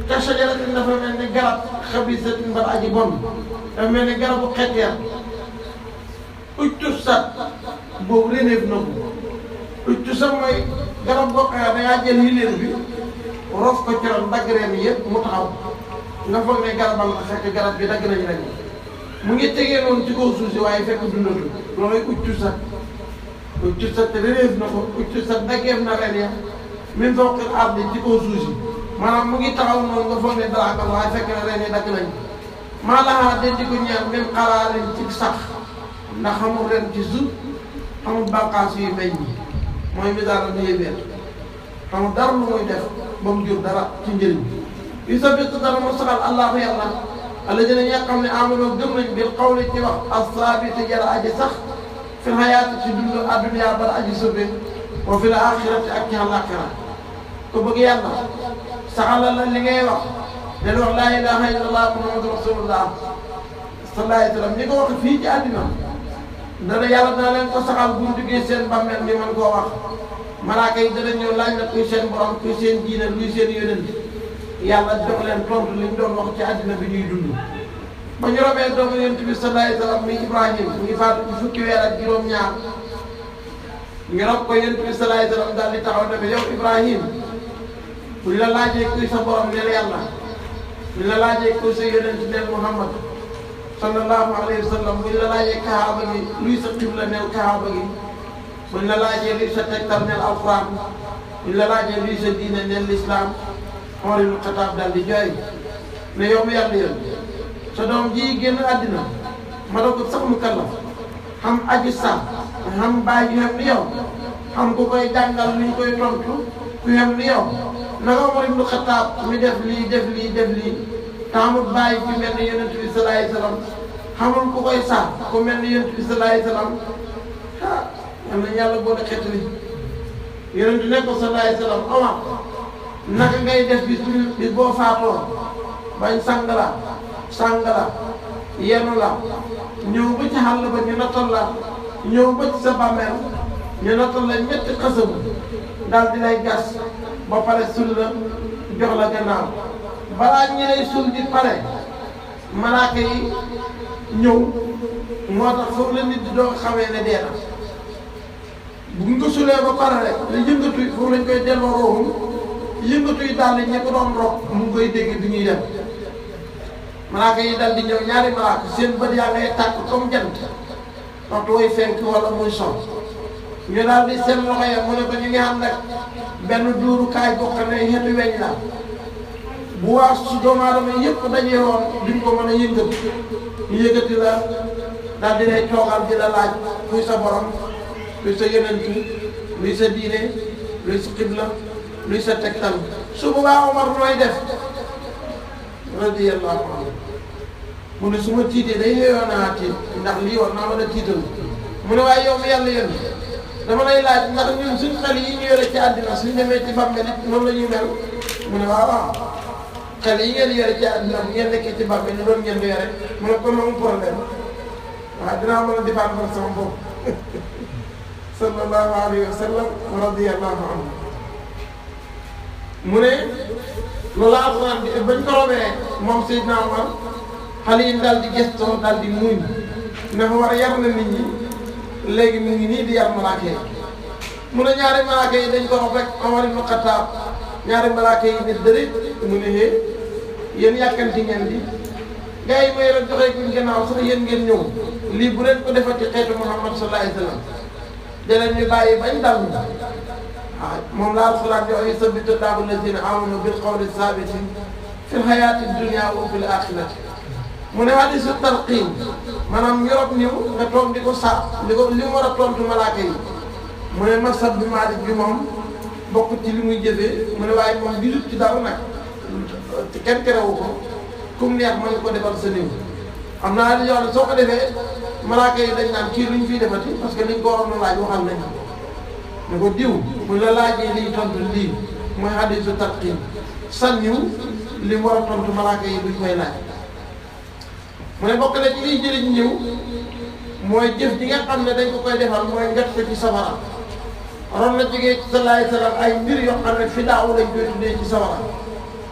ka shajaratin dafa mel ni garab xabiisatin bar aji bon dafa mel ni garabu xeteer uccu sat boobu reneef na ko uccu sat mooy garab boo xam ne dangaa jël hiléer bi rof ko ci ron dagg reen yëpp mu taxaw nga foog ne garabam la fekk garab bi dagg nañu rek mu ngi tegee noonu ci kaw suuf si waaye fekk dundatu loolooy uccu sat reneef na ko uccu sat daggeef na ren ya min fawqil ardi ci kaw suuf si maanaam mu ngi taxaw noonu nga foog ne dara ko waaye fekk na ren yi dagg nañu maa lahaa den di ko ñaan même xaraarin ci sax ndax xamul ren ci suuf xamul bànqaas yu meññ mooy misaal ni yébeer xamul dara lu muy def ba mu jur dara ci njëriñ yu sa bitt dara mu saxal allahu yàlla alladina ñi nga xam ne amanoo gëm nañ bil qawli ci wax as-saabiti jara aji sax fil hayaati ci dundu adduniya bara aji sobe wa fil axirati ak ci àllaaxira ko bëgg yàlla saxalal la li ngay wax del wax laa ilaha illallah muhammadu rasulullah sallallahu alayhi wa sallam ñi ko wax fii ci àddina dana yàlla dana leen ko saxal bu ñu duggee seen bàmmeel ñu mën koo wax malaaka yi dana ñëw laaj la kuy seen borom kuy seen diine luy seen yonent yàlla jox leen tontu li ñu doon wax ci àddina bi ñuy dund ba ñu robee doomu yonent bi sallallahu alayhi wa sallam muy Ibrahim mu ngi faatu ci fukki weer ak juróom-ñaar ñu rob ko yonent bi sallallahu alayhi wa sallam daal di taxaw ne yow Ibrahim bu ñu la laajee kuy sa borom neel yàlla bu ñu la laajee kuy sa yonent neel Muhammad sallallahu alayhi wa sallam bu ñu la laajee kaaba gi luy sa xibla neel kaaba gi bu ñu la laajee luy sa tegtal neel alquran bu ñu la laajee luy sa diine neel l'islam Omar ibn Khattab daal di jooy ne yow mi yàlla yoon sa doom ji génn àddina ma doog ko sax mu kallaf xam aji sax xam bàyyi ñu xam ni yow xam ku koy jàngal ni ñu koy tontu ku xam ni yow naka Omar ibn Khattab mi def lii def taamut bàyyi ci mel ni yonent bi sallallahu alayhi wa sallam xamul ku koy sax ku mel ni yonent bi sallallahu alayhi wa sallam ah am na yàlla boo de xet li yonent ne ko sallallahu alayhi wa sallam Omar naka ngay def bis boo faatoo bañ sang la yenu la ñëw ba ci xàll ba ñu nattal la ñëw ba ci sa bàmmeel ñu nattal la ñetti xasabu daal di lay gas ba pare sul la jox la gannaaw balaa ñi lay sul di pare malaaka yi ñëw moo tax foofu la nit di doo xamee ne dee na bu ñu ko sulee ba pare rek la yëngatu foofu lañ koy delloo rooxum yëngatu yi daal di ñi ko doon rob mu ngi koy dégg bi ñuy dem malaaka yi dal di ñëw ñaari malaaka seen bët yaa ngay tàkk comme jant waxtu way fenk wala muy son ñu daal di seen loxo ya mu ne ko ñu ngi ànd ak benn duurukaay boo xam ne xeetu weñ la bu waa su doomu aadama yëpp dajee woon duñ ko mën a yëngati ñu yëngati la daal di lay toogal di la laaj kuy sa borom luy sa yonent luy sa diine luy sa xibla luy sa tegtal su boobaa Omar nooy def radiyallahu anhu mu ne su ma tiitee day yeyoo naa tiit ndax lii war naa mën a tiital mu ne waaye yow mi yàlla yónni dama lay laaj ndax ñun suñ xel yi ñu yore ci àddina suñ demee ci bàmmeel it noonu la ñuy mel mu ne waaw waaw xel yi ngeen yore ci àddina bu ngeen nekkee ci bàmmeel ni doon ngeen di yore mu ne kon amul problème waaw dinaa mën a défendre sama bopp sallallahu alayhi wa sallam wa radiyallahu anhu mu ne loolu alxuraan bi bañ ko robee moom Seydina Omar xale yi daal di gëstoo daal di muñ ndax war yar na nit ñi léegi mu ngi nii di yar malaaka yi mu ne ñaari malaaka yi dañ ko rob rek Omar ibn Khattab ñaari malaaka yi ne dërët mu ne hee yéen yàkkanti ngeen di gars yi may rek joxe kuñ gannaaw sax yéen ngeen ñëw lii bu leen ko defati xeetu Muhammad sallallahu alayhi wa sallam daleen ñu bàyyi bañ dal ñu waaw moom la alxuraan di wax yusabbitu llaahu llaziina aamanu bil qawli saabiti fil hayaati dunya wa fil aaxirati mu ne hadiisu talqiin maanaam ñorop niw nga toog di ko saab li mu war a tontu malaaka yi mu ne masab bi Maalik bi moom bokk ci li muy jëfee mu ne waaye moom gisut ci dara nag kenn terewu ko kum neex mën nga ko defal sa néew am naa li yoon soo ko defee malaaka yi dañ naan kii luñ fiy defati parce que liñ ko waroon a laaj waxal nañ ne ko diw bu la laajee liy tontu lii mooy hadiisu talqiin sànniw li mu war a tontu malaaka yi duñ koy laaj mu ne bokk na ci liy jëriñ ñëw mooy jëf ji nga xam ne dañ ko koy defal mooy ngat ko ci safara ron na jógee ci sallallahu alayhi wa sallam ay mbir yoo xam ne fi daaw lañ koy tuddee ci safara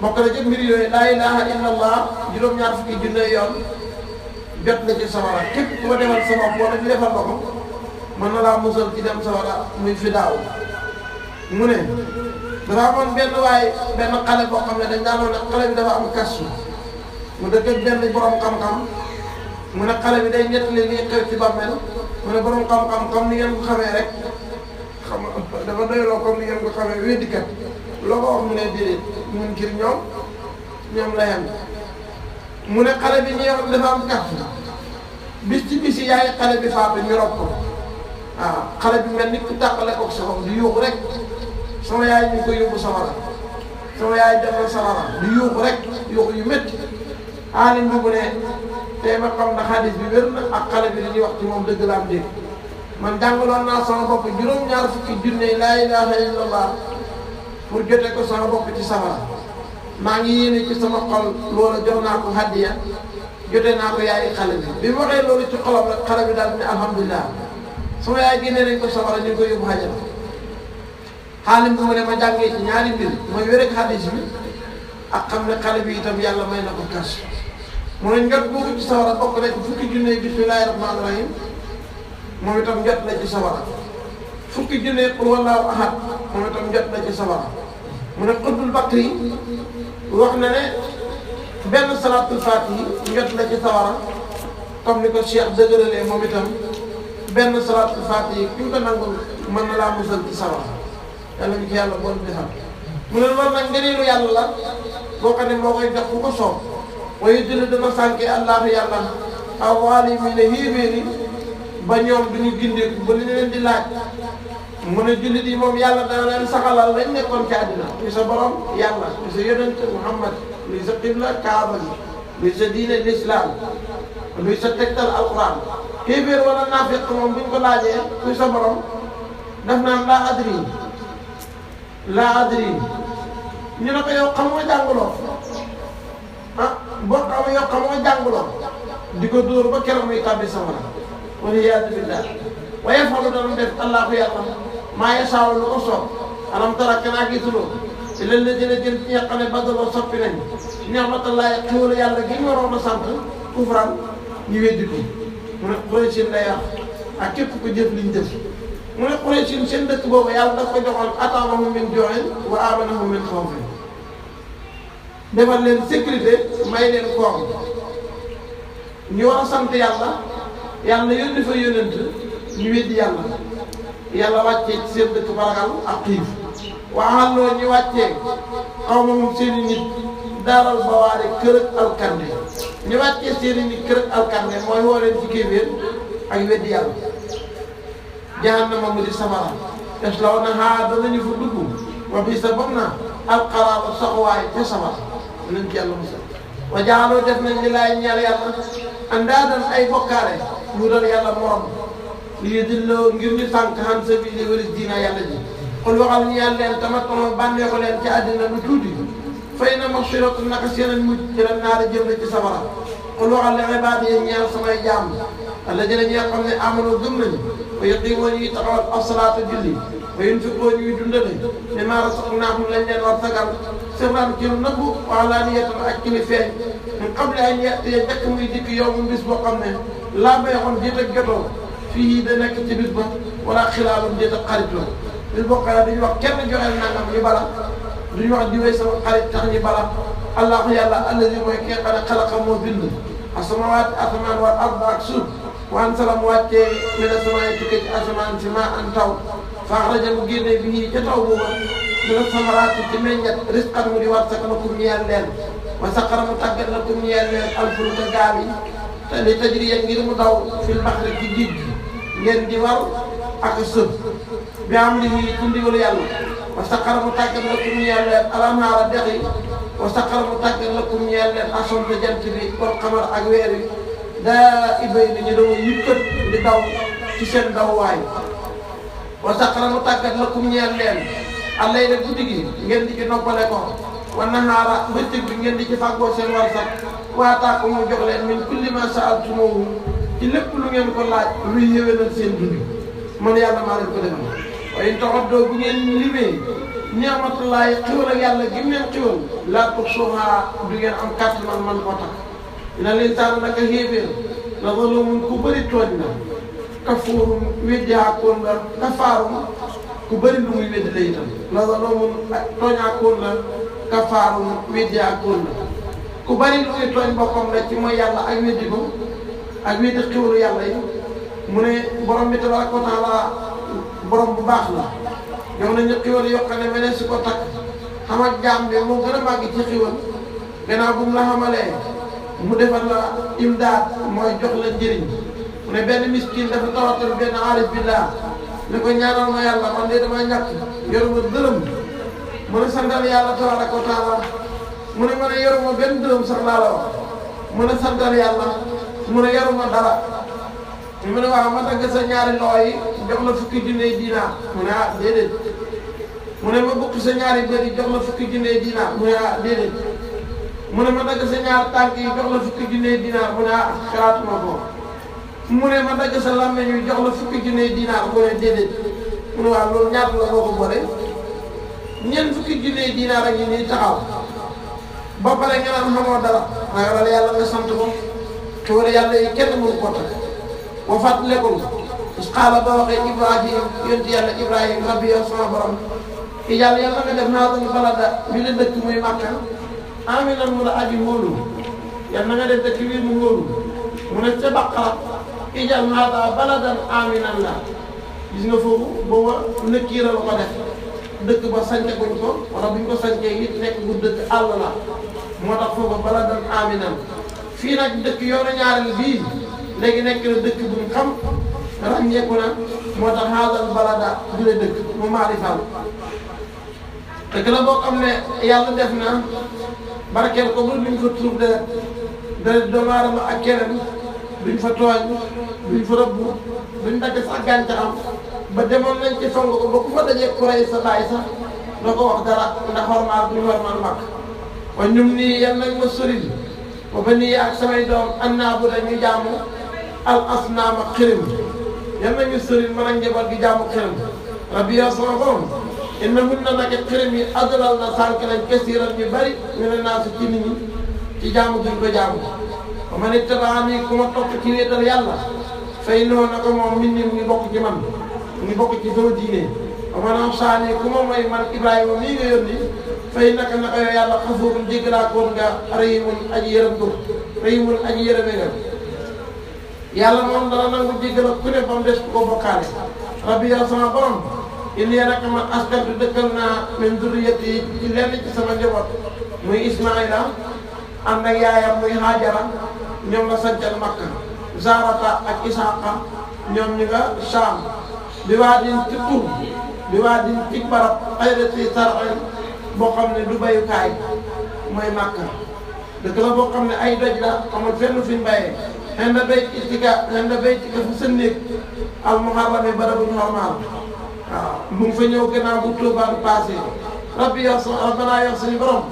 bokk na ci mbir yooyu laa ilaha illa allah juróom-ñaar fukki junne yoon jot na ci safara képp ku ma defal sa bopp wala ñu defal la ko mën na laa musal ci dem safara muy fi daaw mu ne dafa amoon benn xale boo xam ne dañ daanoon ne xale bi dafa am kastu mu dëkk benn borom xam-xam mu ne xale bi day nettali lii xew ci bàmmeel mu ne borom xam-xam comme ni ngeen ko xamee rek xam dafa doyloo comme ni ngeen ko xamee weddikat loo ko wax mu ne déedéet mun ngir ñoom la yem mu ne xale bi ñuy wax dafa am kastu bis ci bis yi yaay xale bi faatu ñu rob ko waaw xale bi mel ni ku tàqale ko sa di yuuxu rek sama yaay ñu ko yóbbu safara sama yaay dem na safara di yuuxu rek yuuxu yu métti aalim bi mu ne tey ma xam na xadis bi wér na ak xale bi dañuy wax ci moom dëgg la am dégg man jàngaloon naa sama bopp juróom-ñaar fukki junne laa ilaaha illallah pour jote ko sama bopp ci safara maa ngi yéene ci sama xol loola jox naa ko hadiya jote naa ko yaayi xale bi mu waxee loolu ci xolam rek xale bi daal ne alhamdulilah sama yaay génnee nañ ko safara ñu ngi ko yóbbu xajal xaalim bi mu ne ma jàngee ci ñaari mbir mooy wér ak xadis bi ak xam ne xale bi itam yàlla may na ko kas mu ne njot boobu ci sawara bokk na ci fukki junne bismillahi rahmaani rahim moom itam njot na ci sawara fukki junne qul wallahu ahad moom itam njot na ci sawara mu ne xuddul bakk yi wax na ne benn salaatul faatihi njot na ci sawara comme ni ko Cheikh dëgëralee moom itam benn salaatul faatihi ki nga ko nangul mën na laa musal ci sawara yàlla ñu ko yàlla bool defal mu ne loolu nag ngëneelu yàlla la boo xam ne moo koy jox ku ko soob waaye julli dana sànke allahu yàlla aw waalimiina hiibeeri ba ñoom duñu gindeeku ba li ñu leen di laaj mu ne jullit yi moom yàlla dana leen saxalal lañ nekkoon ci àddina luy sa borom yàlla luy sa yonent Muhammad luy sa qibla kaaba gi luy sa diine l'islam luy sa tegtal alquran kéeféer wala naafiq moom buñ ko laajee luy sa borom daf naan laa adri ñu ne ko yow xam nga jànguloo boo xam yow xam nga jànguloo di ko dóor ba keroog muy tàbbi safara wal iyaadu billah wa yafalu dana def allahu yàlla maa yashaa lu ko soob alam tara kanaa gisuloo ci leen la jële jël ci yàqane badaloo soppi nañ ni'matallahi xéwala yàlla gi ñu waroon a sant kufran ñu weddi ko mu ne Quraysh lay wax ak képp ko jëf liñ def mu ne Quraysh seen dëkk boobu yàlla daf ko joxoon ataamahum min juu'in wa aamanahum min xawfin defal leen sécurité may leen koom ñu war a sant yàlla yàlla yónni fa yónent ñu weddi yàlla wàccee ci seen dëkk baragal ak xiif waxalloo ñu wàccee xawmahum seeni nit daaral bawaari kër ak alkande ñu wàccee seeni nit kër ak alkande mooy woo leen ci kéeféer ak weddi yàlla jahannama mu di safara yaslawnahaa danañu fa dugg wa bi'sa bon na alqaraaru saxuwaay ca safara nañ ci yàlla musal wa jaaloo def nañ li laay ñeel yàlla andaadan ay bokkaale ñu dal yàlla morom lii dilloo ngir ñu sànq xam sa bi li wëris diina yàlla ji xul waxal ñu yàlla leen tamatoo bànneexu leen ci àddina lu tuuti fay na maxsiratu naka seenañ mujj ci la naara jëm la ci safara xul waxal li ibaad yi ñeel samay jaam alladina ñi nga xam ne amanoo gëm nañu wa yuqiimoo ñuy taxawal as-salaata julli wa yunfiqoo ñuy dundale mimmaa razaqnaahum lañ leen war sagal sirran ci lu nëbbu wa alaaniyatan ak ci li feeñ min qabli an ya'tiya njëkk muy dikk yow mu bis boo xam ne laa bay'un déet ak jotoo fii da nekk ci bis ba wala xilaalum déet ak xaritoo bis boo xam ne duñu wax kenn joxeel nangam ñu bala duñu wax diwee sama xarit tax ñu bala allahu yàlla allazi mooy ki nga xam ne xalaqa moo bind asamawaat asamaan wal ard ak suuf waan salam wàccee mina samaay tukkee ci asamaan si maa an taw fa axraja mu génnee bi ca taw booba mina samaraati ci meññat risqan mu di war saka lakum ñeel leen wa saqara mu tàggat lakum ñeel leen alfulka gaal yi te li tajriya ngir mu daw fil baxri ci géej gi ngeen di war ak sëb bi am li ci ndigalu yàlla wa saqara mu tàggat lakum ñeel leen alanhaara dex yi wa saqara mu tàggat lakum ñeel leen asonte jant bi wal xamar ak weer yi daa ibay ni ñu doon yëkkat di daw ci seen dawwaay wa saqara mu tàggat lakum ñeel leen allay la guddi gi ngeen di ci noppale ko wa nahaara bëccëg bi ngeen di ci fàggoo seen warsak waataaku mu jox leen min kulli ma sa'altumuhu ci lépp lu ngeen ko laaj luy yéwénal seen dund man yàlla maa leen ko defal waaye taxaddoo bu ngeen limee ni'matullaahi xiwal ak yàlla gi mu leen xiwal laa tuhsuuhaa du ngeen am kàttan man koo tax dina leen tànn naka xéebéer la zalumun ku bëri tooñ la kafuurum weddiyaakoon la kafaarum ku bëri lu muy weddi la itam la zalumun tooñaakoon la kafaarum weddiyaakoon la ku bëri lu muy tooñ boppam la ci mooy yàlla ak weddi ko ak weddi xiwalu yàlla yi mu ne borom bi tabaraka wa taala borom bu baax la ñoom nañu xiwal yoo xam ne meneen si ko takk xam ak jaam bi moo gën a màgg ci xiwal gannaaw bu mu la xamalee mu defal la imdaad mooy jox la njëriñ mu ne benn miskin dafa tawatal benn aarif billah ne ko ñaanal ma yàlla man de dama ñàkk yoruma dërëm mu ne santal yàlla tabaraka wa taala mu ne ma ne yoruma benn dërëm sax laa la wax mu ne santal yàlla mu ne yoruma dara mu ne waaw ma dagg sa ñaari loxo yi jox la fukki junne diinaar mu ne ah déedéet mu ne ma bukk sa ñaari bët yi jox la fukki junne diinaar mu ne ah déedéet mu ne ma dagg sa ñaar tànk yi jox la fukki junne dinaar mu ne ah xalaatuma ko mu ne ma dagg sa làmmeñ yi jox la fukki junne dinaar mu ne déedéet mu ne waaw loolu ñaata la boo ko boole ñeent fukki junne dinaar ak yi nii taxaw ba pare nga naan xamoo dara ragalal yàlla nga sant ko te wala yàlla yi kenn mënu ko takk wa fàttalikul xaala ba waxee Ibrahim yonti yàlla Ibrahim rabbi yow sama borom i yàlla nga def naa dañu balada bi la dëkk muy Makka aminan mu la aji wóolu yal na nga def dëkk bii mu wóolu mu ne ca Baqara ijal haada baladan aminan la gis nga foofu booba nëkkiira la ko def dëkk ba sànce guñ ko wala buñ ko sàncee it nekk bu dëkk àll la moo tax foofu baladan aminan fii nag dëkk yoonu ñaareel bii léegi nekk na dëkk buñ xam ràññeeku na moo tax haadal balada bi la dëkk mu maarifal dëkk la boo xam ne yàlla def na barkeel ko ba duñ fa tuur deret doomu aadama ak keneen duñ fa tooñ duñ fa rëbb duñ dagg sax gàncaxam ba demoon nañ ci fang ko ba ku fa dajee ku rey sa baay sax doo ko wax dara ndax xormaal duñ xormaal mag wa ñum nii yan nañ ma soril ba ba nii ak samay doom an naa bu dañu jaamu al asnaama xirim yan nañu soril man ak njaboot gi jaamu xirim rabbi yow sama borom inna mun na nag xirim yi adalal na sànq nañ kesiiral ñu bari ñu ne naa si ci nit ñi ci jaamu duñ ko jaamu ba ma ne tabaani ku ma topp ci wéetal yàlla fay noo na ko moom min ni mu ngi bokk ci man mu ngi bokk ci sama diine ba ma naam saani ku ma mooy man Ibrahima mii nga yónni fay naka naka yow yàlla xafuurun jéggalaakoon nga rahimun aji yërëm ko rahimun aji yërëme nga yàlla moom dana nangu jéggal ku ne ba mu des ku ko bokkaale rabbi yow sama borom inni naka man askantu dëkkal naa min durriyati ci lenn ci sama njaboot muy Ismaïla ànd ak yaayam muy Haajara ñoom la sancal Makka Zarata ak Isaaqa ñoom ñu nga Saam bi waa din ci tur bi waa din ci barab xayrati sar'in boo xam ne du bayukaay mooy Makka dëkk la boo xam ne ay doj la amul fenn fi ñu bayee inda baytika fu sa néeg al muharrami barabu normal waaw mu ngi fa ñëw gannaaw bu Tuubaa bi passé rabbana yox suñu borom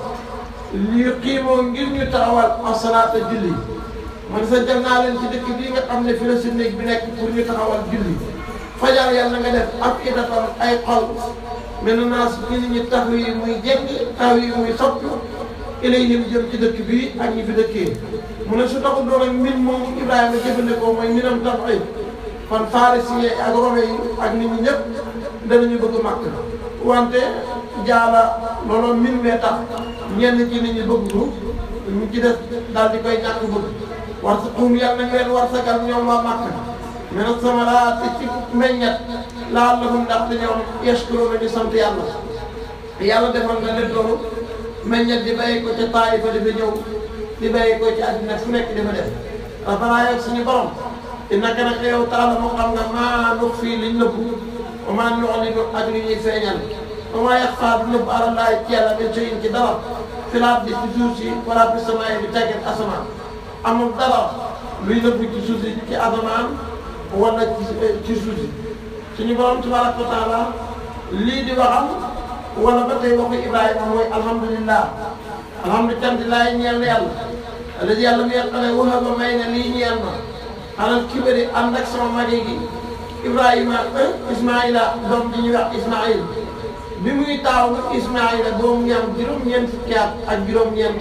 lii xiimoo ngir ñu taxawal as-salaata julli man sa jël naa leen ci dëkk bii nga xam ne fi la sa néeg bi nekk pour ñu taxawal julli fajar yàlla nga def ab idatan ay xol mel na naas nit ñi tax yi muy jeng taw yi muy soppi ilayhim jëm ci dëkk bii ak ñi fi dëkkee mu ne su taxul doon ak min moom Ibrahima jëfandikoo mooy minam tam ay kon Farisi yi ak Rome yi ak nit ñi ñëpp danañu bëgg màkk wante jaala looloo min mee tax ñenn ci nit ñi bëgg ko ñu ci des daal di koy ñàkk bëgg war sa xum yàlla nañ leen war sagal ñoom waa màkk mais nag sama laa te ci meññet laal la hum ndax te ñoom yashkuru nañu sant yàlla yàlla defal na leen loolu meññet di bàyyi ko ca Taïfa di fa ñëw di bàyyi ko ci àddina fu nekk di fa def rabbana yow suñu borom innaka nag yow taala moo xam nga maa nux fii liñ nëbbu wa maa nu'linu ak li ñuy feeñal wa maa yaxfaa du nëbbu ala llaahi ci yàlla min shay'in ci dara fil ardi ci suuf si wala fi samaa'i bi teggin asamaan amul dara luy nëbbu ci suuf si ci asamaan wala ci suuf si suñu borom tabaaraka wa taala lii di waxam wala ba tey waxu Ibrahima mooy alhamdulillah alhamdulilah ñeel na yàlla alladhi yàlla mi nga xam ne wahaba may na lii ñeel ma alal kibari ànd ak sama mage gi Ibrahima Ismaïla doom ji ñuy wax Ismaïl bi muy taaw Ismaïla boobu ñu am juróom-ñeent fukki at ak juróom-ñeent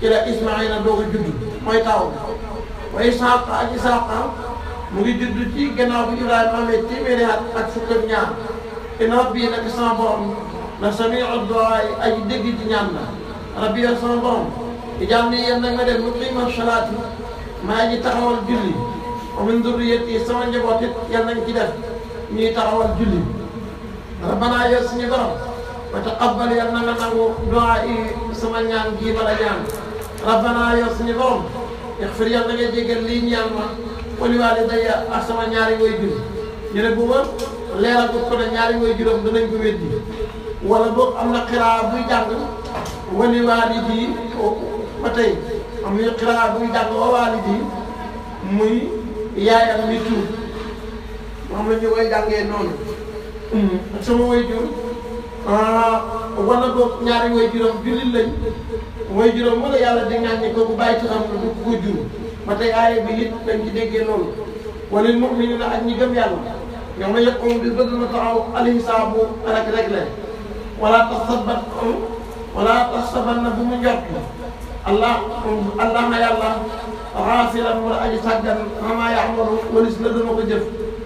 ci la Ismaïla doog a judd mooy taaw wa Isaaqa ak Isaaqa mu ngi judd ci gannaaw bi Ibrahima amee téeméeri at ak fukk ak ñaar inna rabbi nag sama borom la samii'u du'aa aji dégg ci ñaan la rabbi yow sama borom ijaal ni yéen nag nga def muqiima salaati maa ngi taxawal julli wa min durriyyati sama njaboot it yàlla nañ ci def ñuy taxawal julli rabbana yow suñu borom wa taqabbal yàlla na nga nangu du'aa yi sama ñaan gii bala ñaan rabbana yow suñu borom ixfir yàlla na nga jégal lii ñaan ma wa li waalidayya ak sama ñaari waajur ñu ne bu ma leeral ko ne ñaari waajuram danañ ko weddi wala boog am na xiraa buy jàng wa li waalidi ba tey am na xiraa buy jàng wa waalidi muy yaayam mi tuut moom la ñu koy jàngee noonu ak sama waajur wala boog ñaari waajuram jullit lañ waajuram wala yàlla di ñaan ni ko bu bàyyi ci xam ne du ko jur ba tey aaya bi it dañ ci déggee loolu wala mu'minina ak ñi gëm yàlla ñoom la yëpp bi bëgg na taxaw alhisaabu rek réglé wala tasaban na bu mu njort allah na yàlla xaasiran wala aji sàggan ma yaamalu walis la dana ko jëf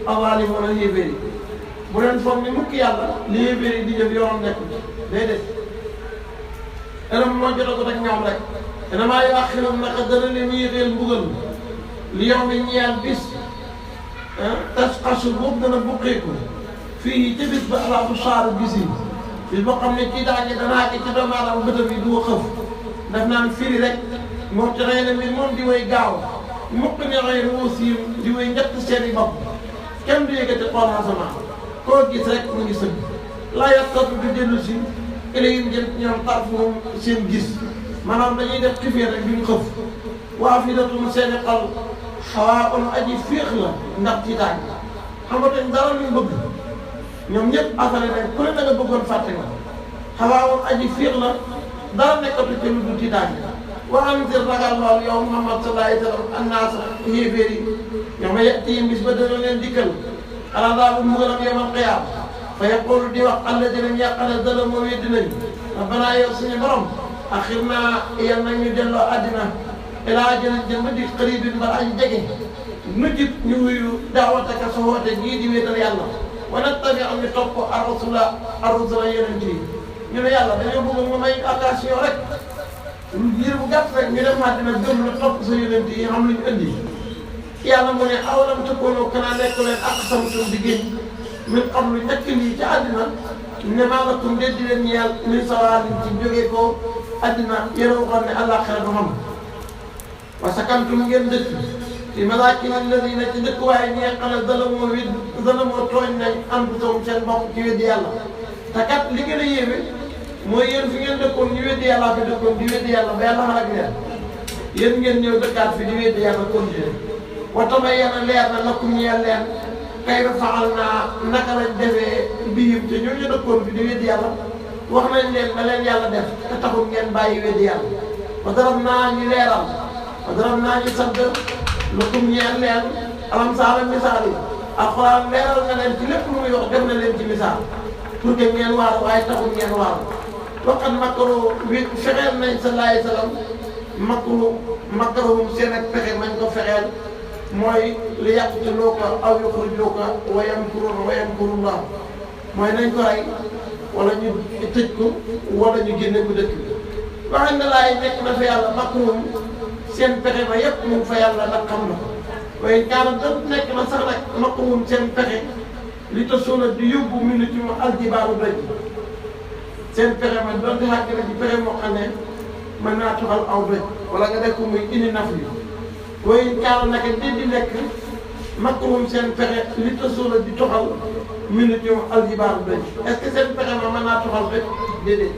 azaalimoon yéeféer yi bu leen foog ni mukk yàlla li yéeféer yi di jëf yoonam nekk déedéet enam moo jotagut ak ñoom rek inamaa yuaxirum naka dana leen yéexeel mbugal li yow mi ñeel bis tasqasu boobu dana buqeeku fii ca bis ba alaabu saaru gis yi bis boo xam ne kii daañu danaa ci doomu aadama bëtam yi du ko xëf daf naan firi rek moom ci xëy na mbir moom di way gaaw mukk ne xëy na aussi di way njëkk seen i bopp kenn du yëkkati xool asamaan koo gis rek mu ngi sëgg laa yàqatu du dellu si ilayhim jëm ñoom tarfuhum seen gis maanaam dañuy def xifee rek duñ xëf waa fi datum seen i xol xawaa on aji féex la ndax tiitaay xam nga dañ dara luñ bëgg ñoom ñëpp affaire nañ ku ne da nga bëggoon fàtte nga xawaa on aji féex la dara nekkatu ci lu dul tiitaay wa anzir ragal lool yow Muhammad sallallahu alayhi wa sallam annaas yéeféer yi ñoom a yatihim bis ba dana leen dikkal alazaabu mbugalam yawmal qiyaama fa yaqulu di wax alladina yaqala zalamu weddi nañ rabbana yow suñu borom axirnaa yal na ñu delloo àddina ilaa ajalin jëm ba di qariibin ba añ jege nu jib ñu wuyu daawataka sa woote ñii di wéetal yàlla wa nattabi am ñu topp ar-rusula yonent yi ñu ne yàlla dañoo bëgg nga may occasion rek ngir bu gàtt rek ñu dem àddina gëm la topp sa yonent yi xam lu ñu indi yàlla mu ne awalam takunu kanaa nekk leen aqsamtum di génn min qablu njëkk lii ci àddina ne maa lakum de di leen ñeel min sawaalin ci jógee ko àddina yéen a waxoon ne àllaaxira du xam wa sakantum ngeen dëkk fi masaakin alladina ci dëkk waaye ñi nga xam ne zalamoo tooñ nañ anfusahum seen bopp ci weddi yàlla te kat li gën a yéeme mooy yéen fi ngeen dëkkoon ñu weddi yàlla fi dëkkoon di weddi yàlla ba yàlla xalak leen yéen ngeen ñëw dëkkaat fi di weddi yàlla continuer wa tabayyana leer na lakum ñeel leen kayfa fa'alnaa naka lañ defee bihim te ñooñu dëkkoon fi di weddi yàlla wax nañ leen da leen yàlla def te taxul ngeen bàyyi weddi yàlla wa darabnaa ñu leeral wa darabnaa ñu sadd lakum ñeel leen alam saala misaal yi alxuraan leeral na leen ci lépp lu muy wax def na leen ci misaal pour que ngeen waar waaye taxul ngeen waar waqad makaru fexeel nañ sallallahu alayhi wa sallam makaruhum seen ak pexe mañ ko fexeel mooy li yaqtuluuka aw yuxrijuuka wa yamkuruuna wa yamkurullah mooy nañ ko rey wala ñu tëj ko wala ñu génne ko dëkk bi waxee na laay nekk na fa yàlla makaruhum seen pexe ba yépp mu ngi fa yàlla nag xam na ko waaye kaana da nekk na sax nag makaruhum seen pexe li tasuuna di yóbbu minute mu aljibaalu doj seen pexe ma doonte xàgg na ci pexe moo xam ne mën naa toxal aw doj wala nga def ko muy indi naf yi waaye kaana naka di nekk makaruhum seen pexe li tasuuna di toxal minute mu aljibaalu doj est-ce que seen pexe ma mën naa toxal doj déedéet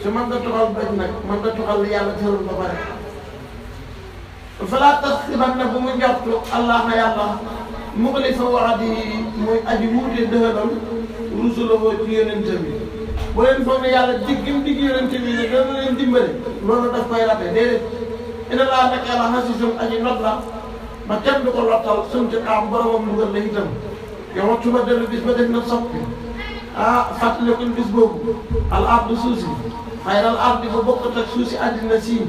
su mën nga toxal doj nag mën nga toxal li yàlla tëral ba pare falaa tahsabanna bu mu njortu allah yàlla muxlifa wa'dihi muy aji wuute dëhëram rusulahu ci yonentam bi bu leen foog ne yàlla diggam digg yonentam bi ne dana leen dimbale loolu daf koy rate déedéet inna laa naka yàlla xasiisun aji not la ba kenn du ko lottal sunti am boromam dugal la itam yow ma tuba dellu bis ba def na soppi fàttalikul bis boobu al ardu suuf si xayral ardi ba bokkut ak suuf si àddina si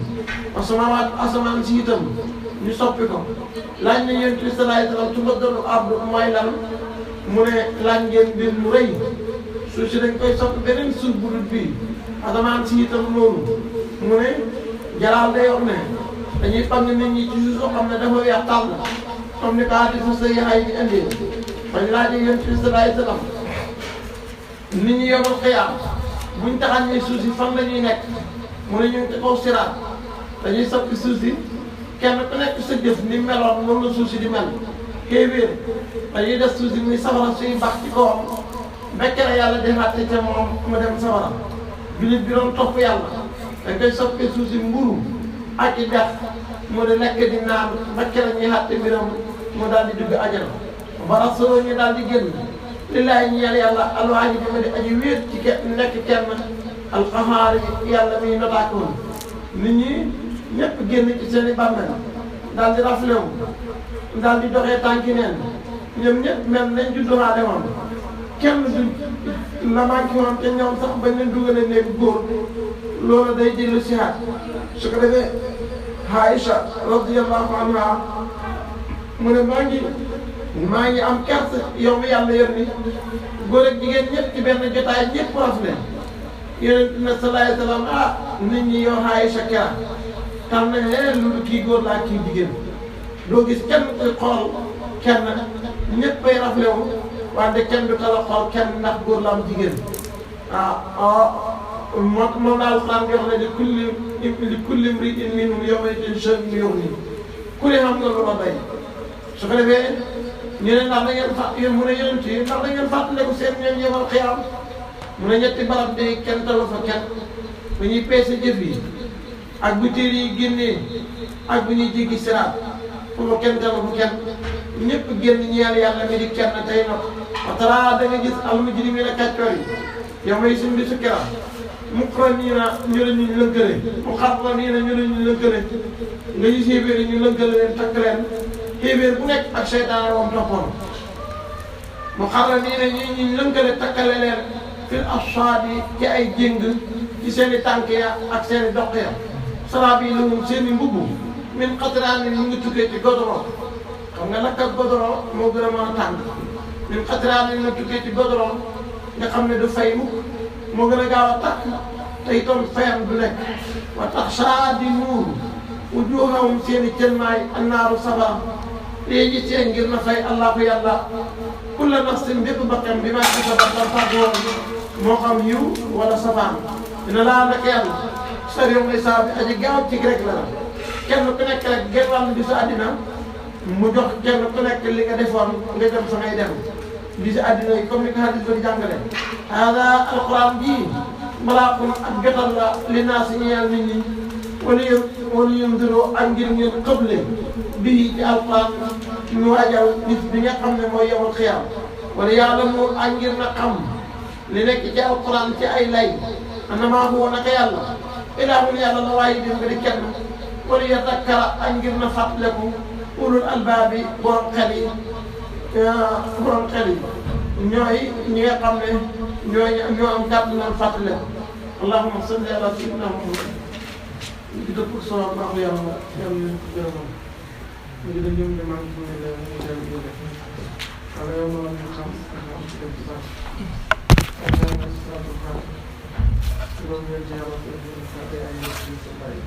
asamawaat asamaan si itam ñu soppi ko laaj na yonent bi sallallahu alayhi wa sallam tubaddalu ardu mooy lan mu ne laaj ngeen mbir mu rëy suuf si dañ koy soppi beneen suuf bu dul bii asamaan si itam noonu mu ne jalaal day wax ne dañuy pang nit ñi ci suuf soo xam ne dafa weex tàll comme ni ko hadiisu sahihaay bi indee bañ laajee yonent bi sallallahu alayhi wa sallam nit ñi yomal xiyaam buñ taxañee suuf si fan la ñuy nekk mu ne ñu ngi ci kaw siraat dañuy soppi suuf si kenn ku nekk sa jëf ni meloon noonu la suuf si di mel kéebéer dañuy def suuf si muy safara suy bax ci kawam bekkere yàlla defaate ca moom mu dem safara jullit bi doon topp yàlla dañ koy soppi suuf si mburu ak i dex mu di lekk di naan bekkere ñuy xàtte mbiram mu daal di dugg ajana bara soo ñu daal di génn lillaay ñeel yàlla alwaaji bi ma di aji wéet ci nekk kenn alxahaar yàlla miy notaakoon nit ñi ñëpp génn ci seen i bàmmeel daal di raflewu daal di doxee tànki neen ñoom ñëpp mel nañ judduwaale woon kenn du la manqué woon te ñoom sax bañ leen dugalee néegu góor loolu day jëlu si haat su ko defee Aïcha radiyallahu anha mu ne maa ngi am kersa yow mi yàlla yor ni góor ak jigéen ñëpp ci benn jotaay ñëpp rafle yonent bi sallallahu alayhi wa sallam nit ñi yow Aïcha kera tam nañ leneen lu kii góor laa kii jigéen doo gis kenn koy xool kenn ñëppay rafle wu wante kenn du tala xool kenn ndax góor la am jigéen moom daal Alxuraan di wax ne li kulli imri'in minhum yawma idin sha'nun yughnihi ku ne xam nga lu ma bay su ko defee ñu ne ndax da ngeen fàtt mu ne yonent yi ndax da ngeen fàttaliku seen ñoom yawmal qiyaam mu ne ñetti barab de kenn talu fa kenn bu ñuy peese jëf yi ak bu téere yi génnee ak bu ñuy jéggi siraat foofu kenn talu fa kenn ñëpp génn ñeel yàlla mi di kenn tey not wa tara da nga gis al-mujrimiina kàccoor yi yow may suñ bisu keram muqarraniina ñu la ñu lënkale muqarraniina ñu la ñu lënkale nga gis xéebéer yi ñu lënkale leen takk leen xéebéer bu nekk ak seytaane moom toppoon muqarraniina ñu lënkale takkale leen fil asfaadi ci ay jéng ci seen i tànk ya ak seen i doq ya saraabiiluhum seen i mbubb min qatraanin mu ngi tukkee ci goudron xam nga lakk ak goudron moo gën a mën a tàng min qatraanin mu tukkee ci goudron nga xam ne du fay mukk moo gën a gaaw a tàkk te itam fayam du nekk wa taxshaa di nuur wujuuhahum seen i cënmaay annaaru safara léegi seen ngir na fay allahu yàlla kulla nafsin bépp bakkan bi maa kasabat la fàgg woon moo xam yiw wala safaan dina laa nag yàlla sarium hisaab bi aji gaaw ci rek la kenn ku nekk rek genn wàll bi sa àddina mu jox kenn ku nekk li nga defoon nga dem fa ngay dem bi si àddina yi comme ni ko hadis ba di jàngale hada alquran bii balaa ko ak jotal la li naa si ñeel nit ñi wala yundiroo ak ngir ngeen xëble bii ci alquran ñu waajal bis bi nga xam ne mooy yawmal xiyaam wala yàlla mu ak ngir na xam li nekk ci alquran ci ay lay annamaa huwa naka yàlla ilaahun yàlla la waaye dem nga di kenn wala yatakkara ak ngir na fàttaleku ulul albaabi borom xel yi ñooy ñi nga xam ne ñoo am kàddu naan fàttaleku allahumma salli ala sayyidina Muhammad di dëpp soo baaxu yàlla yàlla nañ ko gërëmal ñu ngi dañu ne maa ngi fi mu ne ñu dem di def wala yow ma ñu xam xam ci dem ci baax ak yàlla si sa bu baax loolu ngeen ci yàlla sa ay ci sa bàyyi